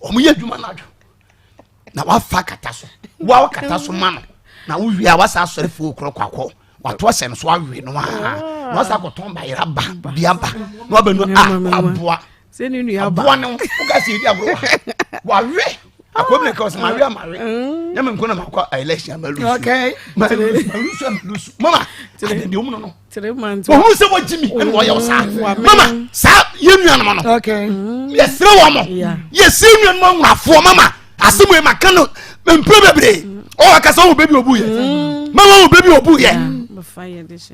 Speaker 9: Wɔn yɛ adwuma no adwo na wafa kata so wa kata so ma no na wowie a wasa asɔre fo korɔ kwakɔ wato asɛ no so awe no a na wasa akɔtɔn bayerɛ aba bi aba na wabɛnu a waboa aboa ne ho woka sɛ yɛdi agorɔ wa wawe akɔm ne ka ɔsɛ mawe a mawe nyɛ me nko na makɔ election malusu malusu malusu mama adeɛ deɛ ɔmu no no Ohun sɛ wagyi mi ɛna wɔyɛ ɔsaa mm. Mama saa yɛ nuanom no yɛsrɛ wɔn mo yɛsrɛ nuanom anwurafoɔ mama asɛm yɛ maka no mpere bebree mm. ɔwɔ kasa wɔn bɛbi obu yɛ mm. mama wɔn bɛbi obu yɛ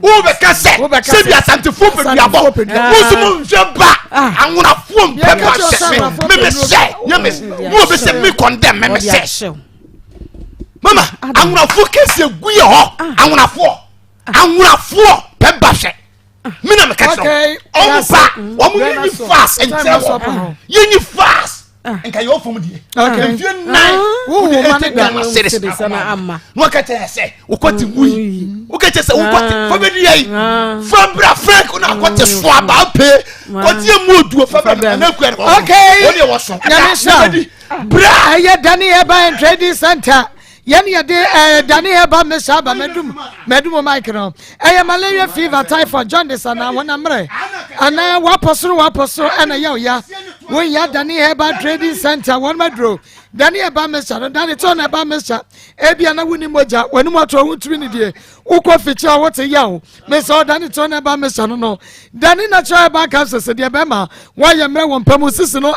Speaker 9: wobɛka sɛ sɛbi asantefoɔ pɛduabɔ woso mo nhwɛ ba ah. anwonafoɔ mpɛ ba hyɛ me me hyɛ nyɛ me mo obi sɛ me kɔndɛm me me hyɛ mama anwonafoɔ kɛseɛ gu yɛ hɔ ah. anwonafoɔ Anwurafoɔ pɛ ba hwɛ mi na meka kyerɛ wɔn ba wɔn yɛ nyi fast nkyerɛ wɔn yɛ nyi fast ah. nka yɛ ɔfam deɛ mfie nan wode ɛte Ghana series na wɔka kyerɛ sɛ wokɔ te wui woka kyerɛ sɛ wokɔ te fa bɛdua yi fa bra frank na akɔ te so aba pee kɔte yɛ mu oduo fa bra na akua ne wɔn deɛ wɔso ɛda
Speaker 2: bra ɛyɛ dane ɛba and trading center Yɛn yɛde ɛɛ eh, dane ɛba mmesa aba mɛdum mɛdum mic no ɛyɛ malaria fever typhoid jaundice anaa wɔn ammerɛ anaa wapɔ soro wapɔ soro ɛna yɛ ɔya wɔn yɛ dane herbal trading center wɔn maduro Dane ɛba mixture no, dane tɔ na ɛba mixture. Ebia na wonni mogya, w'anim ato a wontumi ne die. Wokɔ fikyiri a wote yaw. Mesɛ ɔdane tɔ na ɛba mixture no no. Dane natural herbal capsules deɛ bɛma woayɛ mmerɛ wɔ mpa mu sisi no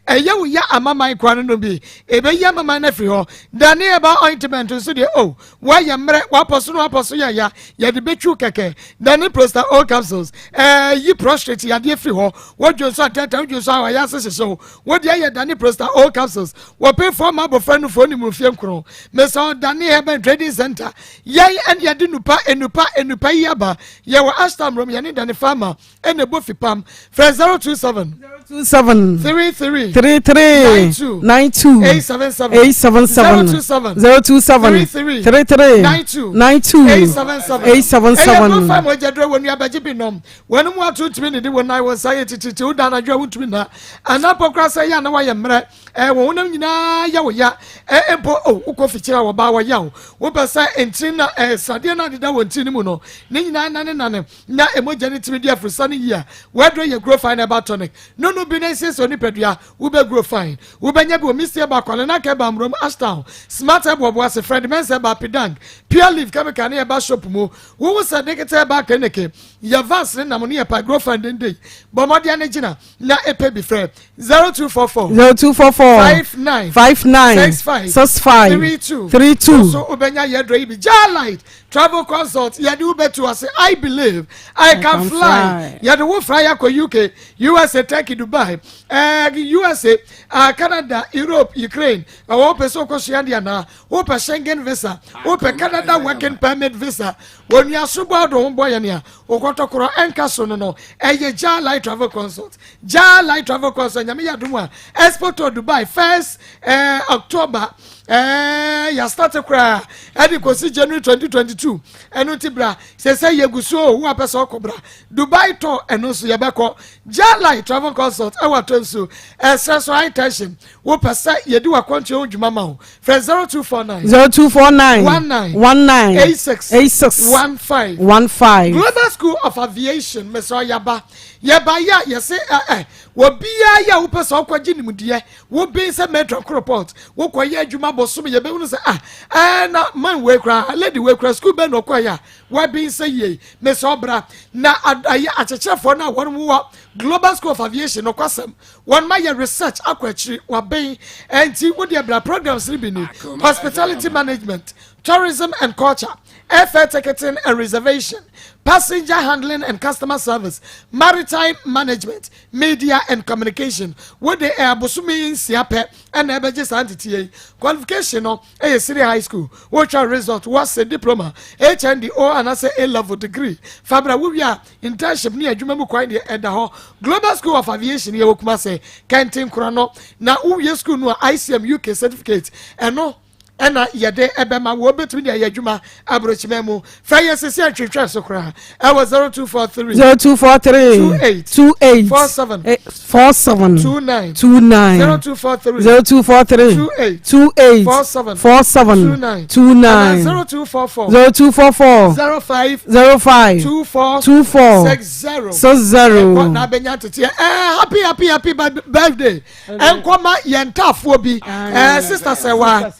Speaker 2: ɛyɛ wo ya amaman koraa no nom bi. Ɛbɛyi amaman no afiri hɔ. Dane herbal ointment nso deɛ oh Woayɛ mmerɛ, w'apɔ so na w'apɔ so yɛ ya, yɛde bɛtwiw kɛkɛ. Dane Prosta O capsules, ɛɛ yi prostrate yadeɛ firi hɔ. Wodwo nso atɛntɛn, wodwo nso a ɔyɛ ase hyehye wo. Wode ayɛ Dane Prosta O capsules. Wɔpɛ fɔ ma abɔfra nufoɔ ne mu mfeɛ nkron. Mesɛ Dane Herbal and Trading Center. Yɛn ɛne yɛde nupa, enupa, enupa yi aba. Yɛwɔ Ashtown Rom, yɛne Dane Pharma. ɛna ɛbɔ fipam frɛ 027
Speaker 5: 027
Speaker 2: 33
Speaker 5: 33
Speaker 2: 92
Speaker 5: 92
Speaker 2: 877
Speaker 5: 877
Speaker 2: 027
Speaker 5: 027
Speaker 2: 33
Speaker 5: 33
Speaker 2: 92
Speaker 5: 92
Speaker 2: 877
Speaker 5: 877
Speaker 2: ɛyɛ no fa mogya duro wɔ nua bɛgye bi nom wɔn mu ato ntumi ne de wɔn nan wɔn nsa yɛ tititi wo da anadwo a wontumi nna anaa mpo koraa sɛ yɛ a na wayɛ mmerɛ ɛɛ wɔn honam nyinaa yɛ wo ya ɛɛ mpo o wokɔ fikyiri a wɔbaa wɔya wo wopɛ sɛ ntini na ɛɛ sradeɛ no adeda wɔn tiri no mu no ne nyinaa nane nane na mogya no tumi di aforosiane yie a, w'aduro yɛ Grow Fine Herbal Tonic. No nom bi na nsiesie wo nipadua, wobɛ grow fine. Wobɛnya bi wɔ Misty Herbal, Kwalenak Herbal, Mmrom, Ashtown, Smart Herbal, Obuasi, Fred Mensah Herbal, Pidang, Pure Leaf Chemical ne Herbal Shop mu. Wohu sɛ Digital Herbal Clinic yɛ vans ne nam ne yɛ pa Grow Fine dendei. Bɔ mmɔden ne gyina na epɛ bi frɛ 0244
Speaker 5: 0244
Speaker 2: 59
Speaker 5: 59
Speaker 2: 65
Speaker 5: 65
Speaker 2: 32
Speaker 5: 32.
Speaker 2: Nso wobɛnya yɛ aduro yi bi. Jar Light Travel consult yɛde wo bɛtu ase I believe I can, can fly yɛde wo fly akɔ UK USA Turkey Dubai eh, USA uh, Canada Europe Ukraine ɛwɔ wopɛ sɛ wokɔsua deɛ anaa wopɛ Schengen visa wopɛ Canada working permit visa wɔnuaso bɔ ado ho bɔ yɛ nea wokɔtɔkorɔ ɛnka so no no ɛyɛ Jah Light Travel Consult Jah Light Travel Consult nyame yɛ adom a Expo to Dubai first eh, October ɛɛ yɛastate koraa ɛde kɔsi January 2022 ɛno nti bra sɛ sɛ yɛgu so o wo apɛ sɛ ɔkɔ bra Dubai tɔ ɛno nso yɛbɛkɔ Jalai Travel Consult ɛwɔ atɔ nso ɛsrɛ so high tension wopɛ sɛ yɛdi wakwantuo ho dwuma ma wo frɛ 0249
Speaker 5: 0249
Speaker 2: 19
Speaker 5: 19
Speaker 2: 86
Speaker 5: 86
Speaker 2: 15
Speaker 5: 15
Speaker 2: Global School of Aviation mesrɛ yɛba yɛba yɛ a yɛse ɛ ɛ wɔbiara yɛ a wopɛ sɛ ɔkɔgye nimdeɛ Wo ben sɛ metro koropɔt wokɔ yɛ adwuma bosome yɛbɛhunu sɛ ah ɛɛ na man wei koraa lady wei koraa sukuu bɛn na ɔkɔ yɛ a waben sɛ yie mesɛ ɔbra na ayɛ akyekyerɛfoɔ no a wɔn wɔ Global School of Aviation nokwasɛm wɔn ma yɛ research akɔ akyiri waben ɛnti wo deɛ bra programs no bi ni hospitality management tourism and culture airfare ticketing and reservation passenger handling and customer service maritime management Media and Communication, Wo de ɛ abosome nsia pɛ na ɛbɛgye saa nteteɛ yi. Qualification no yɛ Senior High School, wotwa result, woasɛ diploma, HND, O anaasɛ A Level degree. Fa bra, wowie a internship ne adwuma mu kwan deɛ ɛda hɔ. Global School of Aviation yɛwɔ Kumase, Kɛnten Korano. Na wowie school no a ICM UK certificate ɛno ɛna yɛde ɛbɛma wo wobɛtumi de ayɛ adwuma aburokyima mu frɛ yɛ sisi antwentwɛn so koraa ɛwɔ 0243
Speaker 5: 0243
Speaker 2: 28
Speaker 5: 28
Speaker 2: 47
Speaker 5: 47
Speaker 2: 29
Speaker 5: 29
Speaker 2: 0243
Speaker 5: 0243
Speaker 2: 28
Speaker 5: 28
Speaker 2: 47
Speaker 5: 47
Speaker 2: 29
Speaker 5: 29
Speaker 2: 0244
Speaker 5: 0244
Speaker 2: 05
Speaker 5: 05
Speaker 2: 24
Speaker 5: 24
Speaker 2: 60
Speaker 5: 60
Speaker 2: ɛkɔ na abɛnya nteteɛ ɛɛ happy happy happy birthday nkɔma yɛn ntaafoɔ bi ɛɛ sista sɛwa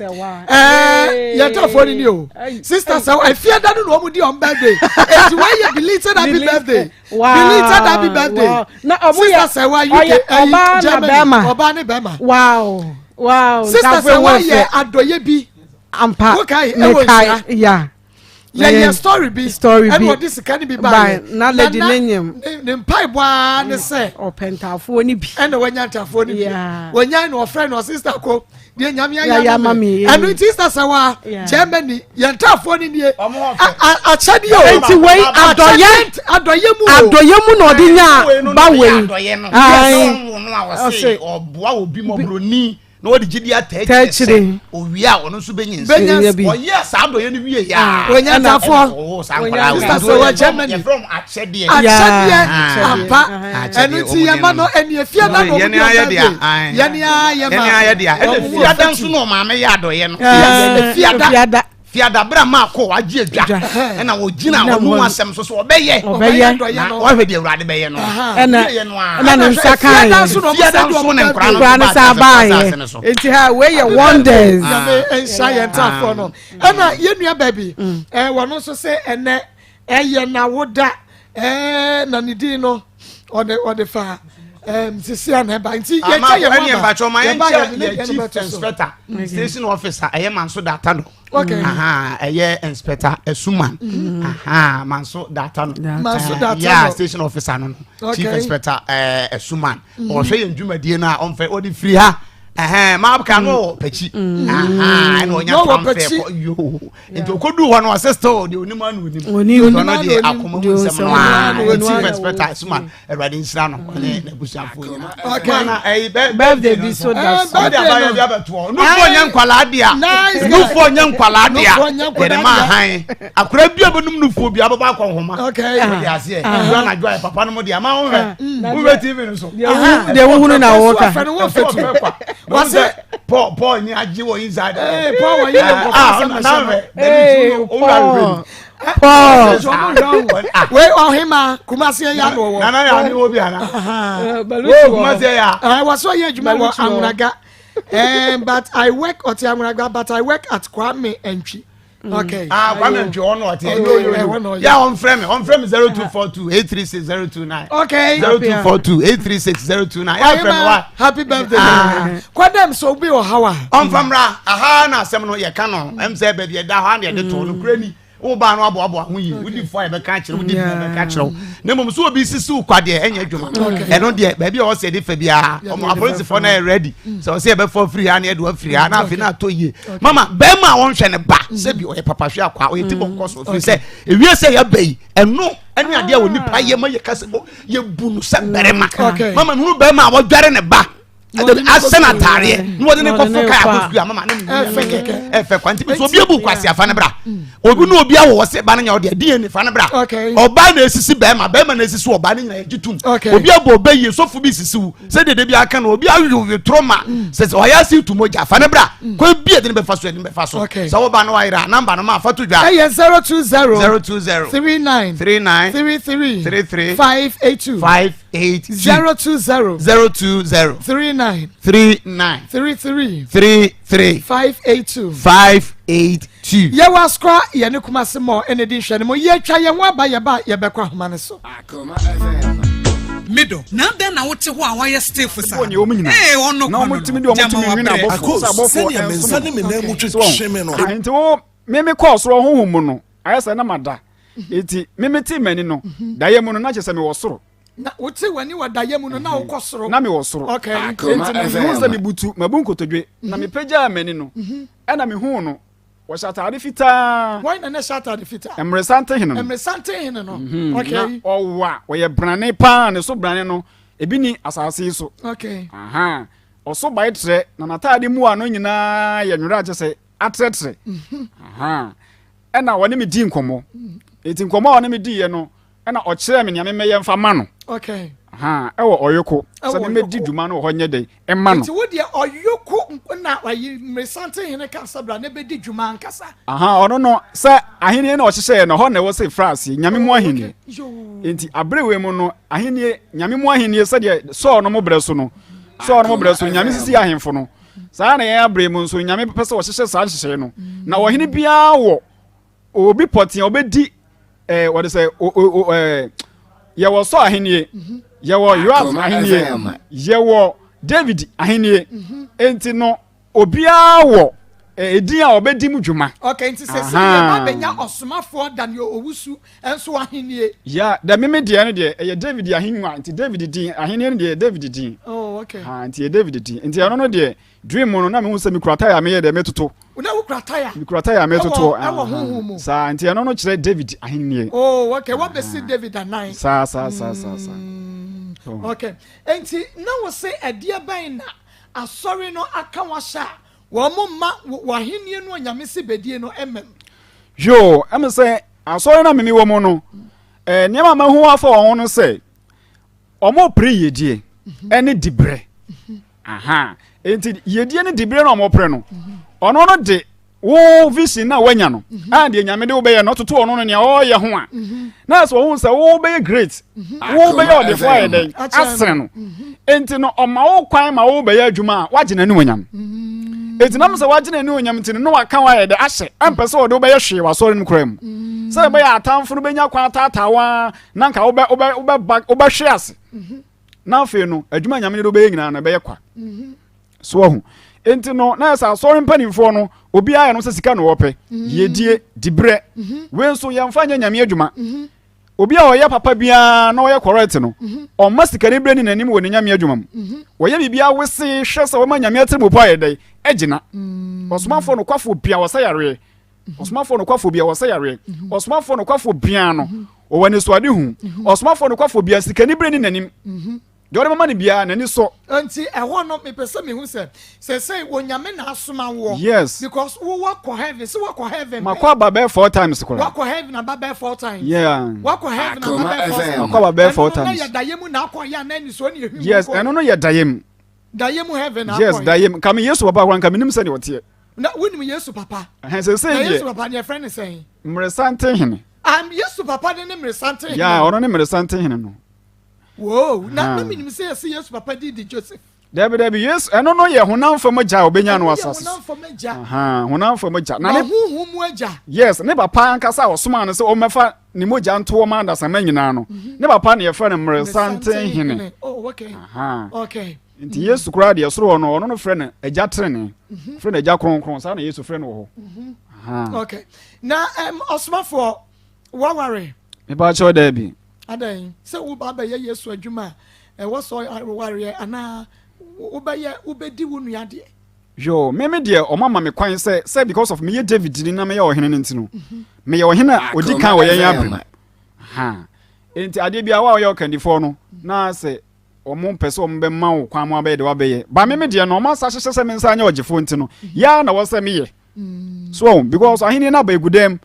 Speaker 2: ɛɛ yɛn ntaafoɔ ni ni o sista sɛwa efie da no na wɔn di wɔn birthday eti wɔn yɛ belated happy birthday belated happy birthday sista sɛwa uk ɛyi germany ɔbaa ne bɛrima
Speaker 5: wow wow
Speaker 2: sista sɛwa yɛ adɔyɛ bi
Speaker 5: ampa
Speaker 2: wokae ɛwɔ nhyira
Speaker 5: ya
Speaker 2: yɛyɛ story bi
Speaker 5: story bi
Speaker 2: ɛna ɔde sika no bi baeɛ
Speaker 5: na lady ne nyim
Speaker 2: ne mpaebɔ ara ne sɛ
Speaker 5: ɔpɛ ntaafoɔ no bi
Speaker 2: ɛna wanya ntaafoɔ no bi wɔnya na ɔfrɛ no ɔsista ko deɛ nyame ayɛ ama me ɛno nti sista sɛ wa Germany yɛn ntaafoɔ no nie akyɛdeɛ o
Speaker 5: nti wei adɔyɛ
Speaker 2: adɔyɛ mu o
Speaker 5: adɔyɛ mu na ɔde nya ba wei
Speaker 9: ɔse ɔboa obi mɔborɔni na ɔde gyidi ataa akyire sɛ owie a ɔno nso bɛnya nsa ɔyɛ saa adɔyɛ no wie yɛ a
Speaker 2: onyantafoɔ
Speaker 9: ɔwɔ saa nkwadaa wei
Speaker 2: sɛ wɔ Germany
Speaker 9: yɛfrɛ wɔn akyɛdeɛ
Speaker 2: akyɛdeɛ ampa ɛno nti yɛma no ɛne efie da na ɔmo di ɔmo de yɛne ayɛ ma
Speaker 9: yɛne ayɛ dea ɛna fiada nso na ɔmaame yɛ adɔyɛ no
Speaker 2: fiada.
Speaker 9: Fiada berɛ a maakɔ wagye adwa ɛna wɔgyina ɔno mu asɛm so so ɔbɛyɛ na wahwɛ deɛ awurade bɛyɛ no
Speaker 5: ɛna ɛna ne nsa kaeɛ
Speaker 9: fiada nso ne nkora
Speaker 5: no sa baeɛ nti ha wei yɛ wonders.
Speaker 2: Nyame nhyira yɛn ntaafoɔ no ɛna yɛn nua baabi ɛɛ wɔn nso sɛ ɛnɛ ɛyɛ n'awoda ɛɛ na ne din no ɔde ɔde fa ɛɛm sisi a na ɛba nti yɛn kyɛ yɛn ho aba
Speaker 9: yɛn ba yɛn ne yɛn bɛ to so inspector mm. station officer ɛyɛ manso data no okay ɛyɛ inspector esuman mm-hmm. manso data no
Speaker 2: manso data no
Speaker 9: yeah station officer no no chief inspector ɛɛ esuman mm-hmm. ɔhwɛ yɛn dwumadie no a ɔnfɛ ɔde firi ha ɛhɛn maa ka no wɔ pɛkyi ɛna ɔnya transfer kɔ yoo nti okodu hɔ no ɔsɛ still deɛ onim ano onim
Speaker 5: onim
Speaker 9: ɔno deɛ akoma mu nsɛm no aa chief inspector asuma awurade nhyira no ɔne n'abusuafoɔ nyinaa mana ɛyi
Speaker 5: birthday bi so da so
Speaker 9: birthday abayɛ bi abɛtoɔ nufoɔ nyɛ nkwalaa dea nufoɔ nyɛ nkwalaa dea yɛde ma ahan akora bi a bɛnum nufoɔ bi abɛbɔ akɔ nhoma ɔde aseɛ ɛduru anadwo ayɛ papa no mo deɛ ama wo hwɛ wohwɛ tv no so
Speaker 5: deɛ wohunu na wɔka
Speaker 9: wɔsɛ Paul Paul ni agye wɔ inside.
Speaker 2: Ee Paul wɔ yɛ nkɔfɔ asɛm na hyɛ
Speaker 5: no. Paul Paul.
Speaker 2: Wei ɔhema Kumasi yɛ ano wɔ.
Speaker 9: Nana yɛ ani wo bi ana. Wo Kumasi yɛ ya.
Speaker 2: Ɛɛ wɔsɔ yɛ adwuma wɔ Anwunaga. Ɛɛ but I work ɔte Anwunaga but I work at Kwame Antwi. Mm. Okay.
Speaker 9: Ah, Kwame Ntwe ɔno ɔte. Yeah, ɔnfrɛ me, ɔnfrɛ me 0242 836 029.
Speaker 2: Okay.
Speaker 9: 0242 836 029. Yeah, frɛ me wa.
Speaker 2: Happy birthday. Ah. Kwadam so obi wɔ hawa.
Speaker 9: Ɔnfa mra. Aha na asɛm no yɛ ka no. Ɛm sɛ baabi ɛda hɔ ana yɛde to no kura ni. Wo ba no aboaboa ho yi. Wodi fo a yɛbɛka akyerɛ, wodi bi yɛbɛka akyerɛ wo. Na mmom so obi sisi wo kwa deɛ ɛnyɛ adwuma. Ɛno deɛ baabi a ɔsɛ de fa biara, ɔmo apolisifoɔ no yɛ ready. Sɛ ɔsɛ yɛbɛfa firi ha na yɛde wafiri ha na afei na atɔ yie. Mama bɛrima a wɔnhwɛ ne ba sɛbi ɔyɛ papahwe akwa ɔyɛ ti bɔnkɔ so firi sɛ ewie sɛ yɛba yi ɛno ɛne adeɛ a onipa yɛ ma yɛka sɛ yɛbu no sɛ bɛrima. Mama mehunu bɛrima a wɔdware ne ba asɛ no ataareɛ na wɔde ne kɔfo kae akɔ sukuu ama ma ne ɛfɛ kwa nti so obi abu kwasi afa ne bra obi ne obi awɔ sɛ ba no nya ɔde DNA fa ne bra ɔbaa na esisi bɛrima bɛrima na esisi ɔbaa ne nyinaa yɛgye tum obi abɔ ɔbɛ yie sɔfo bi sisi wo sɛ dede bi aka no obi awewe toro ma sɛ sɛ ɔyɛ ase tu mogya fa ne bra kwan bi a ɛde ne bɛfa so ɛde ne bɛfa so sɛ wɔba no wayera namba no ma afa to dwa
Speaker 2: ɛyɛ 020
Speaker 9: 020
Speaker 2: 39
Speaker 9: 39
Speaker 2: 33
Speaker 9: 33
Speaker 2: 582
Speaker 9: 582
Speaker 2: 020
Speaker 9: 020
Speaker 2: 39
Speaker 9: 39
Speaker 2: 33
Speaker 9: 33
Speaker 2: 582
Speaker 9: 582
Speaker 2: Yɛwɔ Asukwa, yɛne Kumasi Mall na ɛdi nhwɛne mu. Yɛatwa yɛn ho aba, yɛba a yɛbɛkɔ ahoma no so.
Speaker 10: Me dɔ, na adɛn na wote hɔ a woayɛ stiff saa?
Speaker 6: Bɔɔ nea wɔn nyinaa.
Speaker 10: Ee, ɔno
Speaker 6: Na
Speaker 10: kwa no
Speaker 6: wɔtumi de
Speaker 10: no,
Speaker 6: wɔn
Speaker 10: gyama
Speaker 6: tumi nwene
Speaker 10: wabrɛ.
Speaker 6: abɔfoɔ sɛ
Speaker 11: Akos,
Speaker 6: abɔfoɔ
Speaker 11: sɛnea me
Speaker 6: nsom
Speaker 11: nsa ne me nan mu
Speaker 6: So wɔn.
Speaker 11: twetwe me no.
Speaker 6: Ah, nti wo me me kɔɔ soro honhom mu no ayɛ sɛ na mada nti me me tee m'ani no daeɛ mu no na kyerɛ sɛ mewɔ soro
Speaker 2: Na wote w'ani wɔ daeɛ mu no na wokɔ soro.
Speaker 6: na mewɔ soro
Speaker 2: Okay.
Speaker 6: nti no mehuu sɛ mebutu mabu nkotodwe na mepagyaa m'ani no ɛna mehuu no Wɔhyɛ ataade fitaa.
Speaker 2: Wɔn na na ɛhyɛ ataade fitaa.
Speaker 6: Mmeresanten hene no.
Speaker 2: Mmeresanten hene no.
Speaker 6: Mhm.
Speaker 2: Okay.
Speaker 6: Na ɔwa ɔyɛ brane paa ne so brane no ebi ni asase yi so.
Speaker 2: Okay.
Speaker 6: Aha. Ɔso bae trɛ na n'ataade mu ano nyinaa yɛ nwera kyɛ sɛ atrɛtrɛ.
Speaker 2: Mhm.
Speaker 6: Aha. Ɛna wɔne me di nkɔmmɔ. Eti nkɔmmɔ a wɔne me diiɛ no ɛna ɔkyerɛɛ me nea memmɛyɛ mfa ma no.
Speaker 2: Okay.
Speaker 6: Ha ɛwɔ ɔyoko sɛ memmɛdi dwuma no wɔ hɔ nyɛ dɛn ɛma no.
Speaker 2: Nti wo deɛ ɔyoko na ɔyi mmeresante hene ka sɛ bra ne bɛdi dwuma ankasa.
Speaker 6: Aha ɔno no sɛ ahenni na ɔhyehyɛɛ no hɔ na ɛwɔ sɛ efra aseɛ nyame mu
Speaker 2: oh,
Speaker 6: ahenni. Nti abere wei mu no ahenni nyame mu ahenni sɛdeɛ sɔɔ no mo brɛ so no sɔɔ no mo brɛ so nyame sisi ahemfo no saa na yɛn abere mu nso nyame pɛ sɛ ɔhyehyɛ saa nhyehyɛe no na ɔhene biara wɔ obi pɔtee a ɔbɛdi ɛɛ wɔde sɛ o o ɛɛ yɛwɔ Saul ahennie mhm. yɛwɔ Yoab ahennie yɛwɔ David ahennie mhm. enti no obiara wɔ edin a ɔbɛdi mu dwuma.
Speaker 2: ok nti sɛ sɛ yɛ ba bɛnya ɔsomafoɔ Daniel Owusu nso ahennie.
Speaker 6: ya dɛ meme deɛ no deɛ ɛyɛ David ahengua nti David din ahennie no deɛ yɛ David din.
Speaker 2: oh ok
Speaker 6: ha nti yɛ David din nti ɛno no deɛ Dream mu no na mehu sɛ mekura taya a meyɛ dɛ metoto.
Speaker 2: Na wokura taya?
Speaker 6: Mekura taya a metoto.
Speaker 2: Ɛwɔ honhom mu.
Speaker 6: Saa nti ɛno no kyerɛ David ahenni.
Speaker 2: Oh okay, wabɛsi David anan.
Speaker 6: Saa saa saa saa saa.
Speaker 2: Mm, okay, nti na wo se ɛdeɛ bɛn na asɔre no aka wahyɛ a wɔn mma w'ahenni no onyame si bedie no mmam?
Speaker 6: Yoo, ɛmi sɛ asɔre na mimi wɔ mu no, ɛɛ nneɛma mahu afa wɔn ho no sɛ. Wɔrepere yiedie ne diberɛ. Aha. Nti yiedie ne diberɛ na wɔrepere no. Ɔno no de Wo vision na wanya no mhm. a deɛ nyame de wobɛyɛ no ɔtoto ɔno no nea ɔreyɛ ho a mhm. na sɛ ɔhu sɛ wobɛyɛ great mhm. wobɛyɛ ɔdefo ayɛ dɛn asene no enti no ɔma wo kwan ma wobɛyɛ adwuma a woagye n'animuonyam enti nam sɛ woagye n'animuonyam nti no na waka wo ayɛ dɛ ahyɛ ɛmpɛ sɛ ɔde wobɛyɛ hwee wɔ asɔre no kora mu sɛ ɛbɛyɛ atamfo no bɛnya kwan ataataa wo a na nka wobɛhwe ase na afei no adwuma nyame de wobɛyɛ nyinaa no ɛbɛyɛ kwa. So wahu? Enti no, na ɛsɛ asɔre mpanimfoɔ no, obiara yɛ no sɛ sika na wɔpɛ, mhm. yiedie, diberɛ. Mhm. Wei nso yɛmfa nyɛ nyame adwuma. Mhm. Obi a ɔyɛ papa biara na ɔyɛ correct no, ɔmma sikani berɛ ni n'anim wɔ ne nyame adwuma mu. Wɔyɛ biribiara wesee hwɛ sɛ wɔma nyame atirimupo ayɛ dɛn agyina. Mm. Ɔsomafoɔ nokwafoɔ bia wɔsɛ yareɛ. Ɔsomafoɔ nokwafoɔ bia wɔsɛ yareɛ. Ɔsomafoɔ nokwafoɔ bia no, ɔwɔ anisoadehu. Ɔsomafoɔ nokwafoɔ bia sikani berɛ ni n'anim. Deɛ ɔde bɛma no biara, n'ani sɔ.
Speaker 2: Nti ɛhɔ no mepɛ sɛ mehu sɛ sɛsɛi Onyame na asoma woɔ.
Speaker 6: Yes.
Speaker 2: Because wo wakɔ heaven, sɛ wakɔ heaven
Speaker 6: pɛn. Makɔ aba bɛyɛ 4 times koraa.
Speaker 2: Wakɔ heaven aba bɛyɛ 4 times.
Speaker 6: Yeah.
Speaker 2: Wakɔ heaven aba bɛyɛ 4 times.
Speaker 6: Makɔ aba bɛyɛ 4 times.
Speaker 2: Ɛno no na yɛ dayɛ mu na akɔ yɛ anaa nisuo ne ehwi mu.
Speaker 6: Yes, ɛno no yɛ dayɛ mu.
Speaker 2: Dayɛ mu heaven na akɔ.
Speaker 6: Yes, dayɛ mu. Nka me Yesu papa koraa nka menim sɛdeɛ ɔteɛ.
Speaker 2: Na wonim Yesu papa?
Speaker 6: Ɛhɛn sɛsɛi deɛ.
Speaker 2: Na Yesu papa no yɛfrɛ no sɛn?
Speaker 6: Mmeresanten hene.
Speaker 2: Ah, Yesu papa no ne mmeresanten hene.
Speaker 6: Yeah, ɔno ne mmeresanten hene no.
Speaker 2: Whoa, na na menim sɛ yɛsɛ Yesu papa din de Joseph.
Speaker 6: Dabi dabi, Yesu ɛno no yɛ honam fam agya a obenya no asase
Speaker 2: so. Honam fam agya.
Speaker 6: Honam fam agya.
Speaker 2: Na ne honhom mu agya.
Speaker 6: Yes, ne papa ankasa a ɔsomaa no sɛ ɔmmɛfa ne mogya nto ɔma adasamma nyinaa no. Mhm. Ne papa na yɛfrɛ no mmeresanten hene.
Speaker 2: Oh, okay. Okay.
Speaker 6: Nti Yesu koraa deɛ soro hɔ no ɔno no frɛ no agya trenee. Mhm. Frɛ no agya kronkron saa na Yesu frɛ no wɔ hɔ.
Speaker 2: Mhm. Okay. Na um, ɔsomafoɔ waware.
Speaker 6: Mepa kyɛw daabi.
Speaker 2: Adɛn? Sɛ woreba abɛyɛ Yesu adwuma a, ɛwɔ sɛ wowareɛ anaa wobɛyɛ wobɛdi wo nua deɛ?
Speaker 6: Yoo, me me deɛ ɔmo ama me kwan sɛ sɛ because of meyɛ David ni na meyɛ ɔhene no nti no, meyɛ ɔhene a odi kan wɔ yɛn abere mu. Ha, enti adeɛ biara wo a woyɛ ɔkandifoɔ no na sɛ ɔmo mpɛ sɛ ɔmo bɛma wo kwan ma wabɛyɛ deɛ wabɛyɛ. Ba me me deɛ no ɔmo asa hyehyɛ sɛ me nsa nyɛ ɔgyefoɔ nti no, yɛ ara na wɔ sɛ meyɛ. So wɔn because ahenni no aba egu dɛm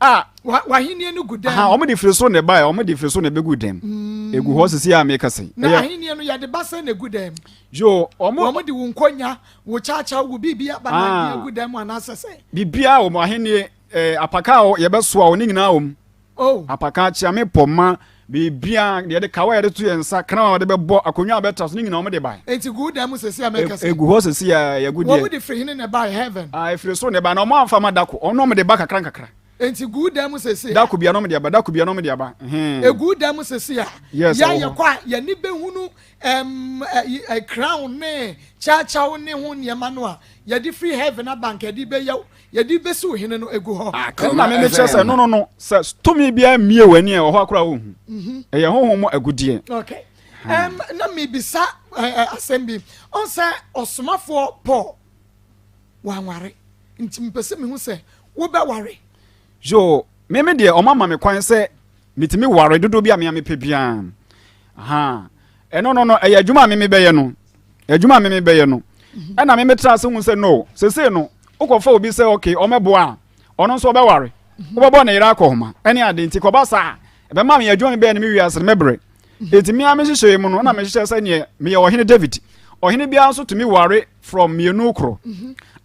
Speaker 6: a.
Speaker 2: W'ahenni no gu dɛm.
Speaker 6: Wɔn de firi soro na ɛbaeɛ, wɔn de firi soro na ɛbɛgu dɛm. Mm. Egu hɔ sisi a meka sɛ.
Speaker 2: Na ahenni no yɛde ba sɛ na egu dɛm.
Speaker 6: Yo, wɔn.
Speaker 2: Wɔn de wo nkonya, wo kyakya, wo biribi aba na ah. egu dɛm anaasɛ sɛ.
Speaker 6: Biribiara wɔn ahenni ɛɛ apaka a yɛbɛsoa wɔn ne nyinaa wɔm.
Speaker 2: Oh.
Speaker 6: Apaka, kyeame, pɔma, biribiara, deɛ yɛde kawa a yɛde to yɛn nsa, kran a wɔde bɛbɔ, akonnwa a bɛtra so, ne nyinaa wɔde bae.
Speaker 2: Enti gu dan mu sɛsi a mɛka sɛ.
Speaker 6: Egu hɔ sɛsi a yɛgu deɛ.
Speaker 2: Wɔn de firi hene na ɛbae, heaven.
Speaker 6: Ah, efiri soro na ɛbae, na wɔn amfa ma dako, wɔn na wɔde ba kakra nkakra.
Speaker 2: Enti gu dan mu sɛsi a.
Speaker 6: Dako bia na wɔde aba, dako bia na wɔde aba. Ɛhɛn.
Speaker 2: Egu dan mu sɛsi a.
Speaker 6: Yes,
Speaker 2: ɛwɔ hɔ. Yɛ yɛkɔ a, yɛn ani bɛhunu ɛm ɛ crown ne kyawkyaw ne ho nneɛma no a yɛde firi heaven aba nka yɛde bɛyɛ Yɛde bɛsi wo hene no agu hɔ.
Speaker 6: Ɛnna me mekyerɛ sɛ, no no no, sɛ tumi biara mmie w'ani a ɛwɔ hɔ a koraa wonhu. Mhm. Ɛyɛ honhom mu agudeɛ.
Speaker 2: Okay. Um, na mebisa uh, asɛm bi. Ɔn sɛ ɔsomafoɔ Paul wanware. Nti mepɛ sɛ mehu sɛ wobɛware.
Speaker 6: Yo, me me deɛ ɔma ma me kwan sɛ metumi ware dodoɔ bi a mea mepɛ biara. Aha. Ɛno no no, ɛyɛ adwuma a me mebɛyɛ no. Adwuma a me mebɛyɛ no. Ɛna me metra ase hu sɛ no, sesei no, wokɔfa obi sɛ okay, ɔmɛboa a, ɔno nso ɔbɛware. Wobɛbɔ ne yere akɔhoma ɛne ade nti kɔba saa a, ɛbɛma me adwuma mebɛyɛ no me wiase no mɛbrɛ. Enti me ara me nhyehyɛeɛ mu no, na mehyehyɛ sɛ neɛ meyɛ ɔhene David. Ɔhene biara nso tumi ware from mmienu korɔ.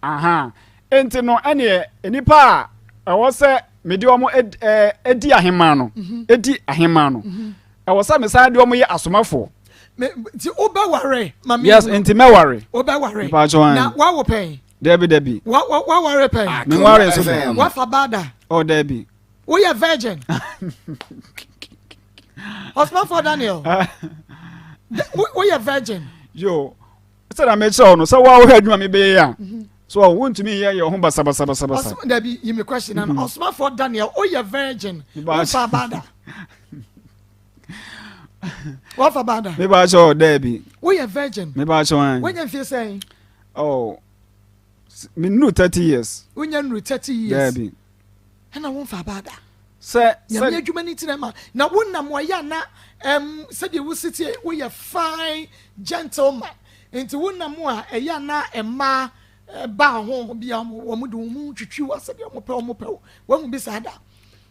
Speaker 6: Aha. Enti no, ɛneɛ nnipa a ɛwɔ sɛ mede wɔn di ahemmaa no, di ahemmaa no, ɛwɔ sɛ mesan de wɔn yɛ asomafoɔ.
Speaker 2: Nti wobɛware ma me?
Speaker 6: Yes, nti mɛware.
Speaker 2: Wobɛware. Na wawo pɛn?
Speaker 6: Dabi dabi.
Speaker 2: Waware pɛn?
Speaker 6: Menware nso da.
Speaker 2: Wafa ba da?
Speaker 6: Oh, dabi.
Speaker 2: Woyɛ virgin? Ɔsomafoɔ Daniel, woyɛ virgin?
Speaker 6: Yo, sɛdeɛ mekyerɛ wo no, sɛ woa wohwɛ adwuma mebɛyɛ a, mhm. so wontumi nyɛ yɛ ho basabasabasabasa.
Speaker 2: Dabi, yi me question na mhm. Ɔsomafoɔ Daniel, woyɛ virgin? Wofa ba da? Wafa ba da?
Speaker 6: Meba kyɛw, dabi.
Speaker 2: Woyɛ virgin?
Speaker 6: Meba kyɛw an.
Speaker 2: Wonya mfie sɛn?
Speaker 6: Oh, me nuru 30 years.
Speaker 2: Wonya nuru 30 years?
Speaker 6: Dabi.
Speaker 2: Ɛna womfa ba da?
Speaker 6: Sɛ,
Speaker 2: Nyame adwuma no nti na ɛma na wonam ɔyɛ a na ɛm sɛdeɛ wosi tie woyɛ fine gentleman nti wonam a ɛyɛ a na mmaa ba ho bi a wɔn de wɔn twitwi wo sɛdeɛ wɔn pɛ wɔn pɛ wo wahu bi saa da.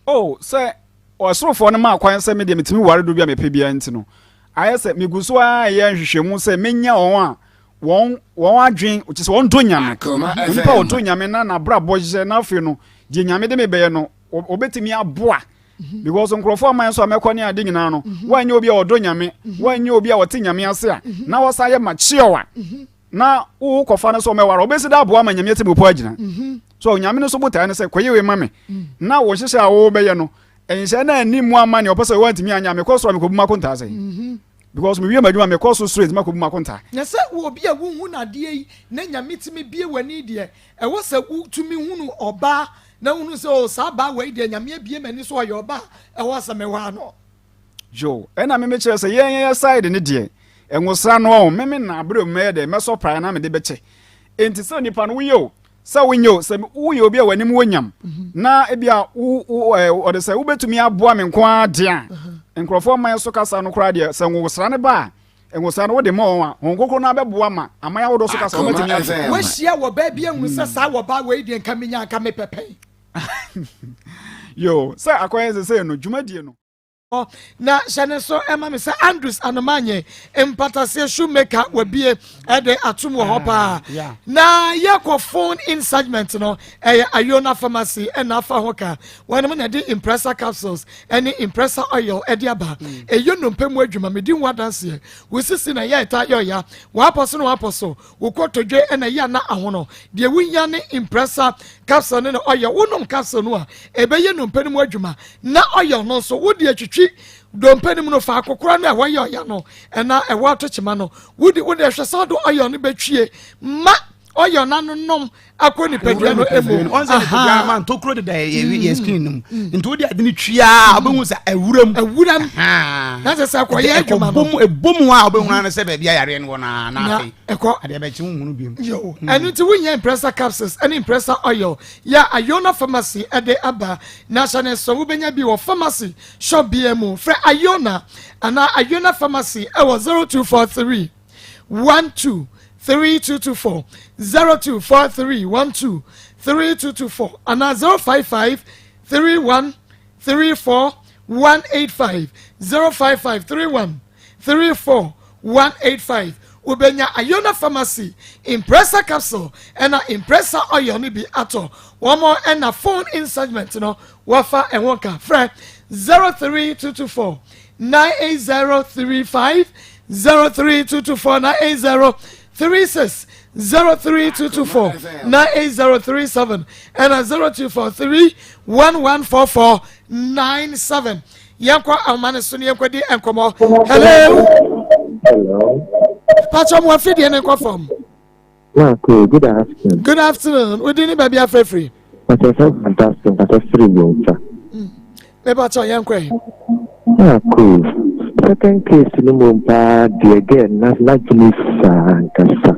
Speaker 6: Oh, sɛ ɔsorofoɔ no maa kwan sɛ me deɛ metumi ware do bi a mepɛ biara nti no, ayɛ sɛ megu so ara yɛ nhwehwɛmu sɛ menya wɔn a wɔn wɔn adwen kyerɛ sɛ wɔn dɔ Nyame. Onipa a ɔdɔ Nyame na n'abrabɔ yɛ na afei no deɛ Nyame de me bɛyɛ no ɔbɛtumi aboa mhm. because nkurɔfoɔ aman so a mɛkɔ ne ade nyinaa no mhm. wɔanyɛ obi a ɔdɔ Nyame mhm. wɔanyɛ obi a ɔte Nyame ase a na wɔsan yɛ mature a na wokɔfa no sɛ ɔmɛware ɔbɛsi da aboa ma Nyame atemmupɔ agyina so Nyame no so botae no sɛ kɔyɛ wei ma me na wo nhyehyɛ a wobɛyɛ no nhyehyɛ no anni mu ama nea ɔpɛ sɛ wɔantumi anyɛ a mekɔ soro a mekɔbu m'akontaa sɛn Because me wie m'adwuma me kɔ so straight ma kɔ bu m'akonta.
Speaker 2: Na sɛ wɔ obi a wo hu no adeɛ yi na Nyame tumi bue w'ani deɛ, ɛwɔ sɛ wo tumi hunu ɔbaa na wo hunu sɛ oh saa baa wei deɛ Nyame abue m'ani so ɔyɛ ɔbaa a ɛwɔ sɛ me waa no.
Speaker 6: Yo, ɛna me me kyerɛ sɛ yɛn yɛn side ne deɛ, nwosra no ɔn, me me na abere mu mɛyɛ dɛ, mɛsɔ praeɛ na mede bɛkyɛ. Enti sɛ nipa no woyɛ o, sɛ wonyɛ o, sɛ woyɛ obi a w'anim wɔ nyam na ebi a wo wo ɛɛ ɔde sɛ wobɛtumi aboa me nko ara deɛ a, nkurɔfoɔ man so kasa no koraa deɛ sɛ nwosra no ba a, nwosra no wode ma wɔn a, Honhom Kronkron no abɛboa ma aman ahodoɔ so kasa wɔbɛtumi ate.
Speaker 2: Woahyia wɔ baa bi ahunu sɛ saa wɔ baa wei deɛ nka menya nka mepɛ pɛn.
Speaker 6: Yo, sɛ akɔyɛ sɛ sɛ no dwumadie no.
Speaker 2: Na hyɛ ne nso ma me sɛ Andrews Anomanye mpataseɛ shoemaker wabie de atom wɔ hɔ paa. Ah, na yɛkɔ phone in segment no ɛyɛ Ayona Pharmacy ɛna afa ho ka. Wɔnom na ɛde Impressa capsules ɛne Impressa oil ɛde aba. Ɛyɛ nnompe mu adwuma medi ho adanseɛ. Wo sisi na ɛyɛ ɛta yɛ ɔya. W'apɔ so na w'apɔ so. Wo kotodwe na ɛyɛ ana ahono. Deɛ wohia ne Impressa capsule ne ne oil. Wonom capsule no a, ɛbɛyɛ nnompe no mu adwuma. Na oil no nso, wode atwitwi dompe no mu no, faako korɔ no a ɛhɔ yɛ ɔya no, ɛna ɛwɔ atokyema no. Wode wode hwɛ sɛ wode oil no bɛtwie ma oil no anonom akɔ nipadua no mu.
Speaker 1: Ɔn sɛ nipadua ma ntokuro deda yɛ yɛ skin no mu. Nti wode ade no twi a wobɛhu sɛ awura mu.
Speaker 2: Awura mu. Na sɛ sɛ ɛkɔyɛ adwuma no.
Speaker 1: Ɛbɔ mu a wobɛhu ano sɛ baabi a yareɛ no wɔ no a na afei.
Speaker 2: Ɛkɔ.
Speaker 1: Adeɛ bɛkye wo hunu biom.
Speaker 2: Yo. Ɛno nti wonya Impressa capsules ɛne Impressa oil yɛ a Iona Pharmacy ɛde aba. Na hyɛ ne nso wobɛnya bi wɔ pharmacy shop biara mu. Frɛ Iona anaa Iona Pharmacy ɛwɔ 0243 12 3224 0243 12 3224 anaa 055 31 34 185 055 31 34 185 Wobɛnya Iona Pharmacy Impressa Capsule ɛna Impressa Oil no bi atɔ. Wɔn ɛna phone in segment no wɔfa ɛho ka. Frɛ 03224 98035 03224 98036 03224 98037 ɛna 0243 114497. Yɛnkɔ ahoma no so ne yɛnkɔdi nkɔmmɔ. Hello.
Speaker 11: Hello.
Speaker 2: Patrɔ mu afidie ne nkɔ fam.
Speaker 11: Marco, good afternoon.
Speaker 2: Good afternoon. Wodi ne baabi afrɛfiri.
Speaker 11: Patrɔ sɛ fantastic, patrɔ firi Bonsa.
Speaker 2: Me patrɔ yɛnkɔ yi.
Speaker 11: Marco, second case no mu paa deɛ girl na n'adwene saa nkasa.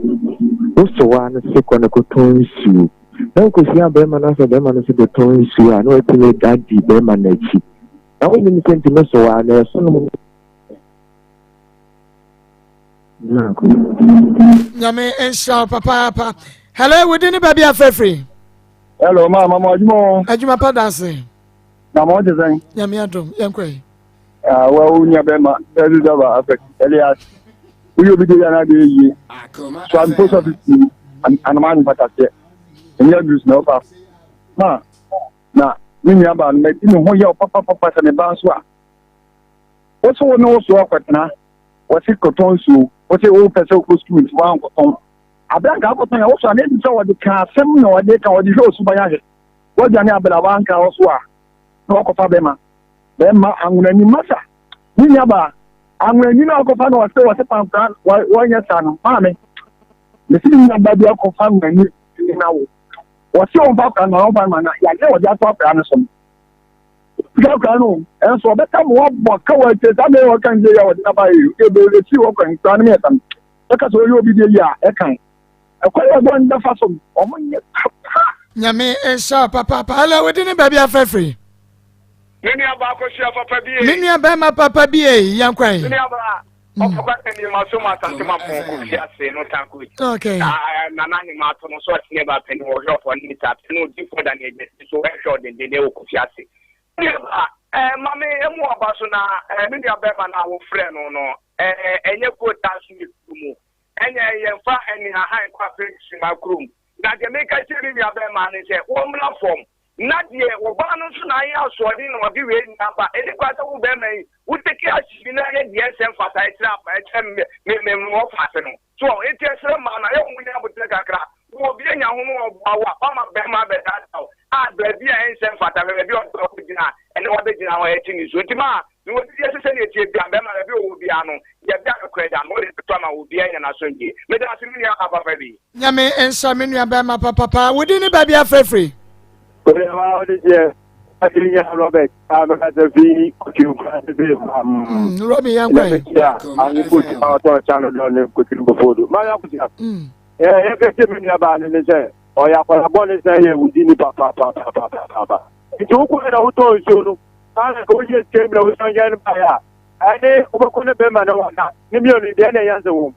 Speaker 11: Wosɔ wa no se kɔ no kɔtɔn nsuo. Na wokɔhyia bɛrima no asɛ bɛrima no so bɛtɔn nsuo a na watumi adi bɛrima no akyi. Na wonnim sɛ nti me so a na ɛso no
Speaker 2: Nyame nhyira wo papaapa. Hello, wodi ne baabi afrɛfiri?
Speaker 12: Hello, ma ma mo adwuma o.
Speaker 2: Adwuma pa danse.
Speaker 12: Na mo te sɛn?
Speaker 2: Nyame adom, yɛnkɔ yi.
Speaker 12: Ah, wa wo nya bɛma, ɛdu daba afɛ, Elias. Woyɛ obi de yɛ na de yie. So I'm post office ni, anoma ne pataseɛ. Ɛnyɛ abuse na ɔfa. Ma, na me nua baa no madi me ho yaw papapapa sɛ me ba nso a wo so wo ne wo so akɔtena wɔse kɔtɔn nsuo wo se wopɛ sɛ wokɔ sukuu nti woankɔtɔn abira nka akɔtɔn a wo so a na ɛdi sɛ wɔde ka asɛm na wɔde ka wɔde hwɛ osuban ahwɛ woadwane abira woanka wo so a na wakɔfa bɛma bɛma anwonani masa me nua baa anwonani na wakɔfa no wɔse wɔse pampra wɔnyɛ saa no maame mesi me nua ba bi akɔfa anwonani na wo Wɔse ɔmfa akwadaa no ma ɔmfa no ma na yadeɛ a wɔde ato akwadaa no so no sika akwadaa no ɛnso ɔbɛka ma wabɔ ka wɔ akyire saa mmerɛ wɔka nkyɛ yi a wɔde naba yi ɛfiri wɔ kwan nkwadaa no mmiɛnsa no bɛka sɛ ɔyɛ obi deɛ yi a ɛkan ɛkwan yɛ bɔ no bɛfa so no ɔmo nyɛ papa.
Speaker 2: Nyame nhyira wo papaapa. Hello, wo din ne baabi afrɛ firi?
Speaker 13: Me nua baa kosua papa bi ei.
Speaker 2: Me nua bɛrima papa bi ei, yɛn kwan.
Speaker 13: Me nua baa. Ɔfɔ kwa sɛ nneɛma so ma asante ma pɔn kofi ase no tanko yi.
Speaker 2: Okay.
Speaker 13: Nana Hema ato no so ɔtene ba pɛni wɔ hwɛ ɔfɔ ne ta pɛni odi fɔ da ne agya si so ɛhwɛ ɔdendenden wɔ kofi ase. Me nua ba, eh, ma me emu aba so na eh, me nua bɛrima no a wofrɛ no no, eh, ɛnyɛ kootaa so ne kuru mu. Ɛnneɛ yɛmfa anihahan nkɔ Afenhyima kurom. Na deɛ meka kyerɛ me nuabarima ne sɛ, wɔmmra fam. Na deɛ ɔbaa no nso na ayɛ asoɔden na ɔde wei nyinaa ba. Ɛnni kwan sɛ wo barima yi, wo take action bi na yɛ deɛ ɛnsɛ mfata ɛkyerɛ apa ɛkyerɛ me me me me wɔfa ase no. So wɔn eti ɛsrɛ mmaa no ayɛ wɔn nya aboterɛ kakra. Wɔ obi anya ho no ɔboa wo a, wama barima abɛdaadaa wo a baabi a ɛnsɛ mfata baabi a ɔde akɔgyina ɛne wabɛgyina hɔ ɛte ne so. Nti maa Mewɔ gyidie sɛ sɛdeɛ ɛteɛ biara, bɛrima baabi a ɔwɔ biara no, yɛbɛ a nokorɛ da no, wode bɛto ama obiara anya n'asomdwie. Meda ase me nua papa bi.
Speaker 2: Nyame nhyira me nua bɛrima papapa. Wo din ne baabi afrɛ firi?
Speaker 12: Odewa ɔde deɛ Adenya Robert a mɛka sɛ fi kotiri nkura se fi pam.
Speaker 2: Robin yɛn kɔ yi.
Speaker 12: Ya anyi kotu a ɔtɔn kyano dɔ ne kotiri bofo do. Maa yɛ akusia. Ɛ yɛ kɛse mi nua baa ne ne sɛ ɔyɛ akwadaa bɔ ne sɛ yɛ wudi ni papapapapapa. Nti wokɔ yɛ na wotɔn nsuo no. Saa na woyɛ sika mi na wosan yɛ no baeɛ a, ɛne wobɛkɔ ne bɛrima no wana ne mmienu deɛ na ɛyɛ nsɛ wɔm.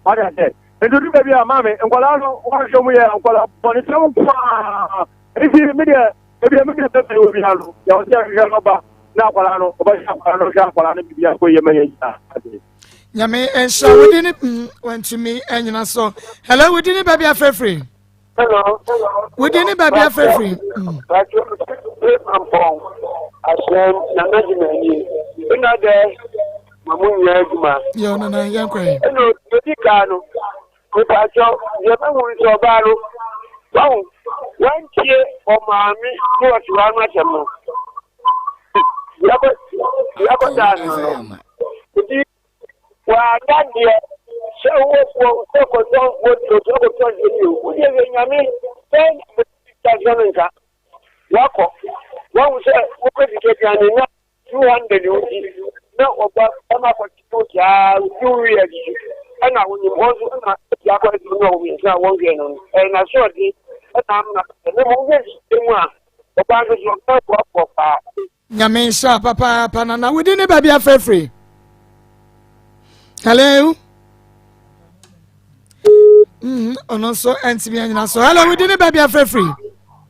Speaker 12: Wade aseɛ? Nti odu baabi a maame nkwadaa no wɔahwɛ mu yɛ nkwadaa bɔne sɛm nko ara. Nti me deɛ ebi a me deɛ bɛrima wɔ bia no yɛ ɔsɛ hwehwɛ no ba na akwadaa no ɔbɛhwɛ akwadaa no hwɛ akwadaa no biribi akɔ yɛ ma yɛ nyinaa ade.
Speaker 2: Nyame nhyira wodi ne wantumi anyina so. Hello, wodi ne baabi afrɛfrɛ.
Speaker 14: Hello.
Speaker 2: Wodi ne baabi afrɛfiri.
Speaker 14: Mampɔn asɛm nana gyina nie. Ɛna dɛ ma mo nyɛ adwuma.
Speaker 2: Yɛ nana yɛn kɔ yi.
Speaker 14: Ɛna odi kaa no mipatwɔ deɛ bɛhu sɛ ɔbaa no wahu wantie ɔmaame ne wɔte hɔ ano asɛm no. Yɛkɔ daa no no. Nti W'ada deɛ sɛ wo foɔ sɛ kɔtɔn foɔ deɛ sɛ kɔtɔn deɛ ni o wo deɛ yɛ nyame sɛ nyame no nka wakɔ wahu sɛ wopɛ sika aduane na 200 wo di na ɔba ɛma kɔtete wo saa wodi wo wie adidi ɛna wonyim hɔ nso ɛna ɛti akɔ ɛti no wɔn mmiɛnsa a wɔnhwɛ no ɛyɛ n'asoɔden ɛna ama ɛna mo yɛ mu a ɔba nso so ɔbɛn boaboa paa.
Speaker 2: Nyame nhyira papaapa nana wodi ne baabi afrɛfrɛ hello ɔno nso ɛntumi anyina so hello wodi ne baabi afrɛfrɛ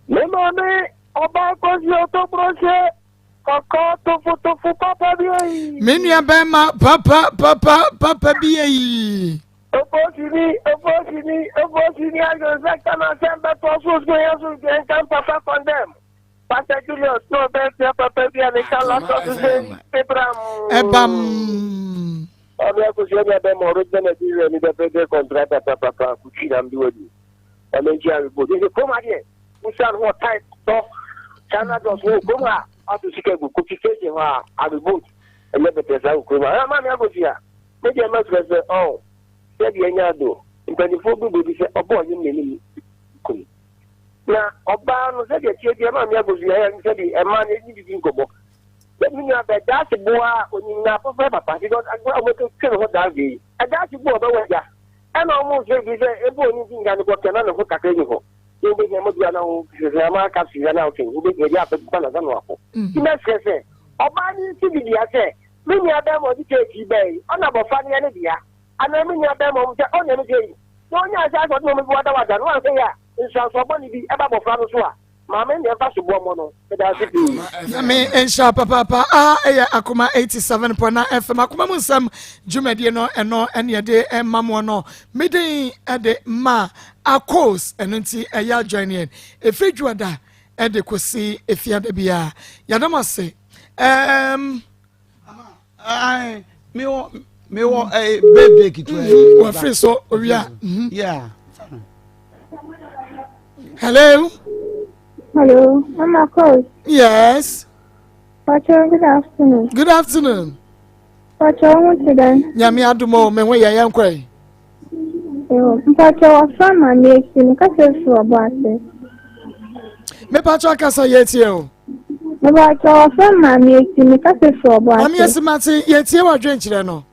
Speaker 14: me maame ɔba kɔsi ɔtɔbrɔhyɛ kɔkɔɔ tofotofo papa bi ayi
Speaker 2: me nua bɛrima papa papa papa bi ayi
Speaker 14: Ofosini, ofosini, ofosini ayɔ sɛ kana sɛ mbɛtɔ so so yɛ so nka papa condemn. Pastor Julius na ɔbɛsua papa bi a ne ka lasɔ so sɛ ebram.
Speaker 2: Ɛbam.
Speaker 14: Ɔbɛ akosua ni abɛ ma ɔrɛ gyina Nigeria ni bɛ fɛ kɔntrata papapa kutwi na mbi wadi. Ɔmɛ nkyɛn awibo. Yɛ kurom adeɛ. Wusa no hɔ type tɔ. China dɔs wɔ kurom a ato sika gu kofi station hɔ a awibo. Ɛnyɛ bɛtɛ saa wɔ kurom a. Ɛna maame akosua. Me deɛ mɛsrɛ sɛ ɔn sɛdeɛ anya ado mpanimfoɔ bi bu bi sɛ ɔbɔ ɔyem n'anim kum. Na ɔbaa no, sɛdeɛ ɛteɛ biara, Maame Akosua yɛ sɛdeɛ ɛmaa no ɛdi didi nkɔmmɔ. Sɛ me nua bɛ daase boa a ɔnim na afɔfra papa because agorɔ a wɔbɛtwe ne ho daa wei. Ɛdaase bu a ɔbɛwɔ agya. Ɛna wɔn nso bi sɛ ebu ɔni di nka no kɔkɛ na ne ho kakra ni hɔ. Sɛ wobɛhia mo dua na wo hwehwɛ ama aka sua na wotwe wobɛhia bi abɛbu na na no akɔ. Nti mɛsrɛ sɛ ɔbaa no nsi bi dua sɛ me nua bɛrima ɔde keeki bɛɛ yi ɔna abɔfra no yɛ ne dea anaa me nua bɛrima ɔmo sɛ ɔna ne dea yi na ɔnya ahyɛ asɛ ɔde na ɔmo bi wadawada no anhwɛ yɛ a nsuansoɔ bɔne bi ba abɔfra no so a, maame no na ɛmfa soboɔ mmɔ no. Meda ase pii.
Speaker 2: Nyame nhyira papaapa a ɛyɛ akoma 87.9 FM akoma mu nsɛm dwumadie no ɛno ɛne ɛde ɛma moɔ no meden ɛde ma akos ɛno nti ɛyɛ adjoin yɛn ɛfiri dwuada ɛde kɔsi efiada biara yɛdam ase ɛɛm
Speaker 8: mewɔ mewɔ ɛɛ birthday ketewa yi.
Speaker 2: Wɔfiri so owia.
Speaker 8: Yeah.
Speaker 2: Hello.
Speaker 15: Hello, Mama Cos.
Speaker 2: Yes.
Speaker 15: Pacho, good afternoon.
Speaker 2: Good afternoon.
Speaker 15: Pacho, wo te dɛn?
Speaker 2: Nyame adom o, me ho yɛ yɛn kɔe.
Speaker 15: Mpacho, wɔfrɛ ma me esi, me kasa firi ɔbɔ ase.
Speaker 2: Me pacho akasa yɛ tie o.
Speaker 15: Mepakyɛ wɔfrɛ me Maame Esi, me kasa firi Ɔboase.
Speaker 2: Maame Esi mate, yɛtie w'adwenkyerɛ no.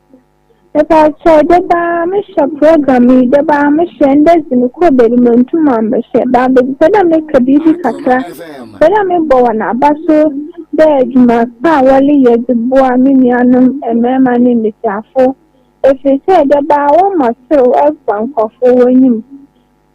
Speaker 15: Mepakyɛ dabaa mehyɛ program yi, dabaa mehyɛ, ndɛ dze mekɔɔ beebi menntum ammbɛhyɛ, but mepɛ dɛ meka biribi kakra, mepɛ dɛ mebɔ hɔn aba so dɛ edwuma pa a wɔreyɛ dze boa me nuanom mmarima ne mbasiafo, efisɛ dabaa wɔma serew ba nkorɔfo w'enyim.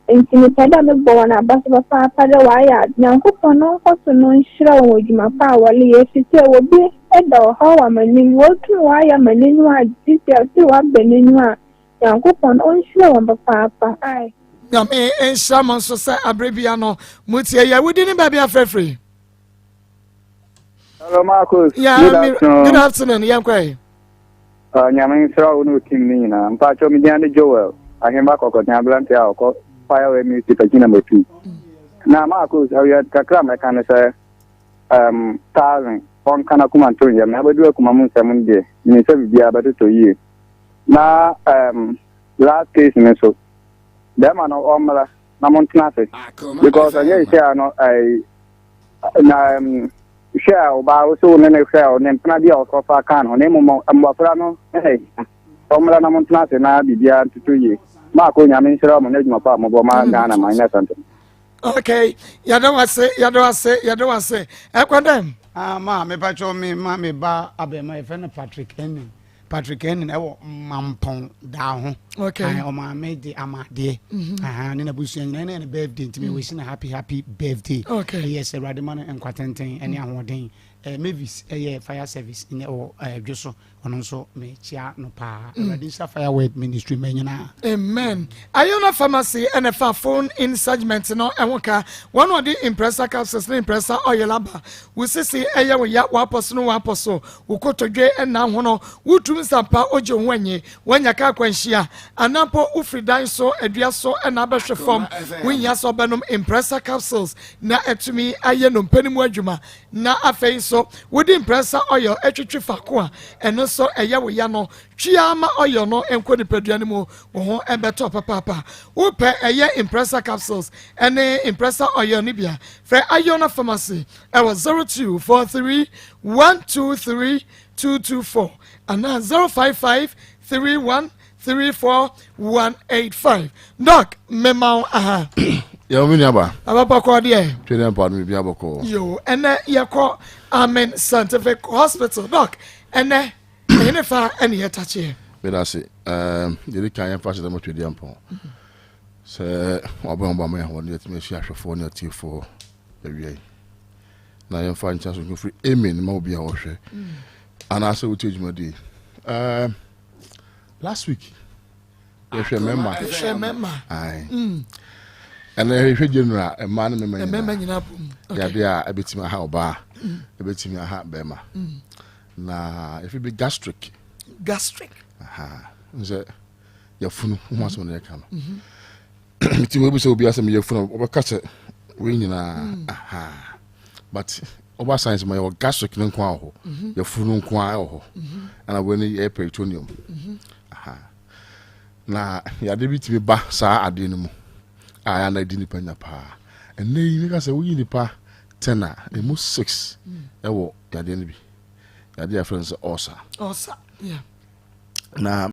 Speaker 15: Ntsi mepɛ dɛ mobɔ hɔn abaso papaapa dɛ wɔayɛ adze. Nyankopɔn ɔnkɔ so na onhyira hɔn wɔ edwuma pa a wɔreyɛ efisɛ obi da ɔhaw wɔ amanmu, woetum wɔayɛ ama n'enyiwa agye, sesei ɔse ɔaba n'enyiwa a. Nyankopɔn ɔnhyira wɔn papaapa ae.
Speaker 2: Nyame nhyira mo nso sɛ aberɛ bia no motie yɛ. Wodi ne baabi afrɛfiri.
Speaker 12: Hello Marcus.
Speaker 2: Yeah,
Speaker 12: good afternoon.
Speaker 2: Good afternoon. Yɛn kɔ yi.
Speaker 12: Nyame nhyira wo ne wo team no nyinaa. Mpakyɛw me din ne Joel Ahemba Kɔkɔten aberante a ɔkɔ Fireway Music akyi na matu. Na Marcus awia kakra mɛka ne sɛ um, thousand ɔnka n'akoma nto nyɛ na abɛdu akoma mu nsɛm no deɛ menim sɛ biribiara bɛtotɔ yie. Na um, last case no so bɛrima no ɔmmra na montena ase because ɛnyɛ nhyɛ a no ɛɛ na um, hwɛ a ɔbaa wo so wo ne no hwɛ a ne mpena bi a ɔkɔfa kaa no na mmom mmɔfra no na ɛhia ɔmmra na montena ase na biribiara ntoto yie maakɔ nyame nhyira mo ne adwuma pa a mobɔ ma Ghana ma nyɛ asante.
Speaker 2: Okay, yɛda wase, yɛda wase, yɛda wase. Ɛkɔ dɛm.
Speaker 8: Ah, ma mepatwɛ me ma me ba abɛma yɛfrɛ no Patrick Enin. Patrick Enin ɛwɔ Mampɔn daa ho.
Speaker 2: Okay.
Speaker 8: Ɔmaame de ama adeɛ. Mhm. Ne n'abusua nyinaa ɛna ne birthday nti me wish na happy happy birthday.
Speaker 2: Okay.
Speaker 8: Ɛyɛ sɛ Awurade ma no nkwa tenten ɛne ahoɔden. Mavis ɛyɛ fire service ne ɛwɔ dwo so. Ɔno nso mekyia no paa. Awurade nhyira Fire Word Ministry mma nyinaa.
Speaker 2: Amen. Iona Pharmacy ɛna ɛfa phone in segment no ɛho ka. Wɔn na wɔde Impressa capsules ne Impressa oil aba. Wo sisi ɛyɛ wo ya, w'apɔ so no w'apɔ so, wo kotodwe ɛna ahono, wo tu nsampa ogye wo ho anyi, woanya kaa akwanhyia, anaa mpo wofiri dan so, adua so ɛna abɛhwe fam. Wohia sɛ ɔbɛnom Impressa capsules na atumi ayɛ nnompe no mu adwuma. Na afei nso wode Impressa oil atwitwi faako a ɛno nso ɛyɛ wo ya no. Twi ara ma oil no nkɔ nipadua no mu, wo ho ɛbɛtɔ papaapa. Wopɛ ɛyɛ Impressa capsules ɛne Impressa oil no bi a, frɛ Iona Pharmacy ɛwɔ 0243 123 224 anaa 055 31 34 185. Doc, mema wo aha.
Speaker 3: Yɛ me nuaba.
Speaker 2: Ababɔkɔ deɛ.
Speaker 3: Twɛ dɛ mpa no biribi abɔkɔ.
Speaker 2: Yo, ɛnɛ yɛkɔ Amen Scientific Hospital. Doc, ɛnɛ ɛhene fa ɛne yɛtakyeɛ.
Speaker 3: Meda ase. Yɛde kan yɛmfa hyɛ dɛ mɔtwe deɛ mpɔn. Sɛ wabɔ yɛn bɔ ama yɛn ahoɔden yɛtumi ahyia ahwɛfoɔ ne atiefoɔ awia yi. Na yɛmfa nkyɛn so nkɔfiri amen ma obi a wɔhwɛ. Anaasɛ wotie dwumadie. Last week yɛhwɛ mmarima.
Speaker 2: Yɛhwɛ mmarima.
Speaker 3: Aye. Ɛnna yɛhwɛ general mmaa ne mmarima nyinaa.
Speaker 2: Mmarima nyinaa bom.
Speaker 3: Yadeɛ a ɛbɛtumi aha ɔbaa, ɛbɛtumi aha bɛrima. Na yɛfrɛ bi gastric.
Speaker 2: Gastric.
Speaker 3: Aha. Nsɛ yɛfunu ho asɛm na yɛka no. Nti wɔbi sɛ obi asɛm yɛfunu wɔbɛka sɛ wei nyinaa. Aha. But ɔba science ma yɛwɔ gastric ne nko a wɔ hɔ. Yɛfunu nko a wɔ hɔ. Ɛna wei no yɛ peritoneum. Aha. Na yade bi tumi ba saa adeɛ no mu a ɛyɛ na ɛdi nipa nya paa. Ɛnɛ yi meka sɛ woyi nipa 10 a emu 6 ɛwɔ yadeɛ no bi. Yadeɛ a yɛfrɛ no sɛ ulcer.
Speaker 2: Ulcer, yeah.
Speaker 3: Na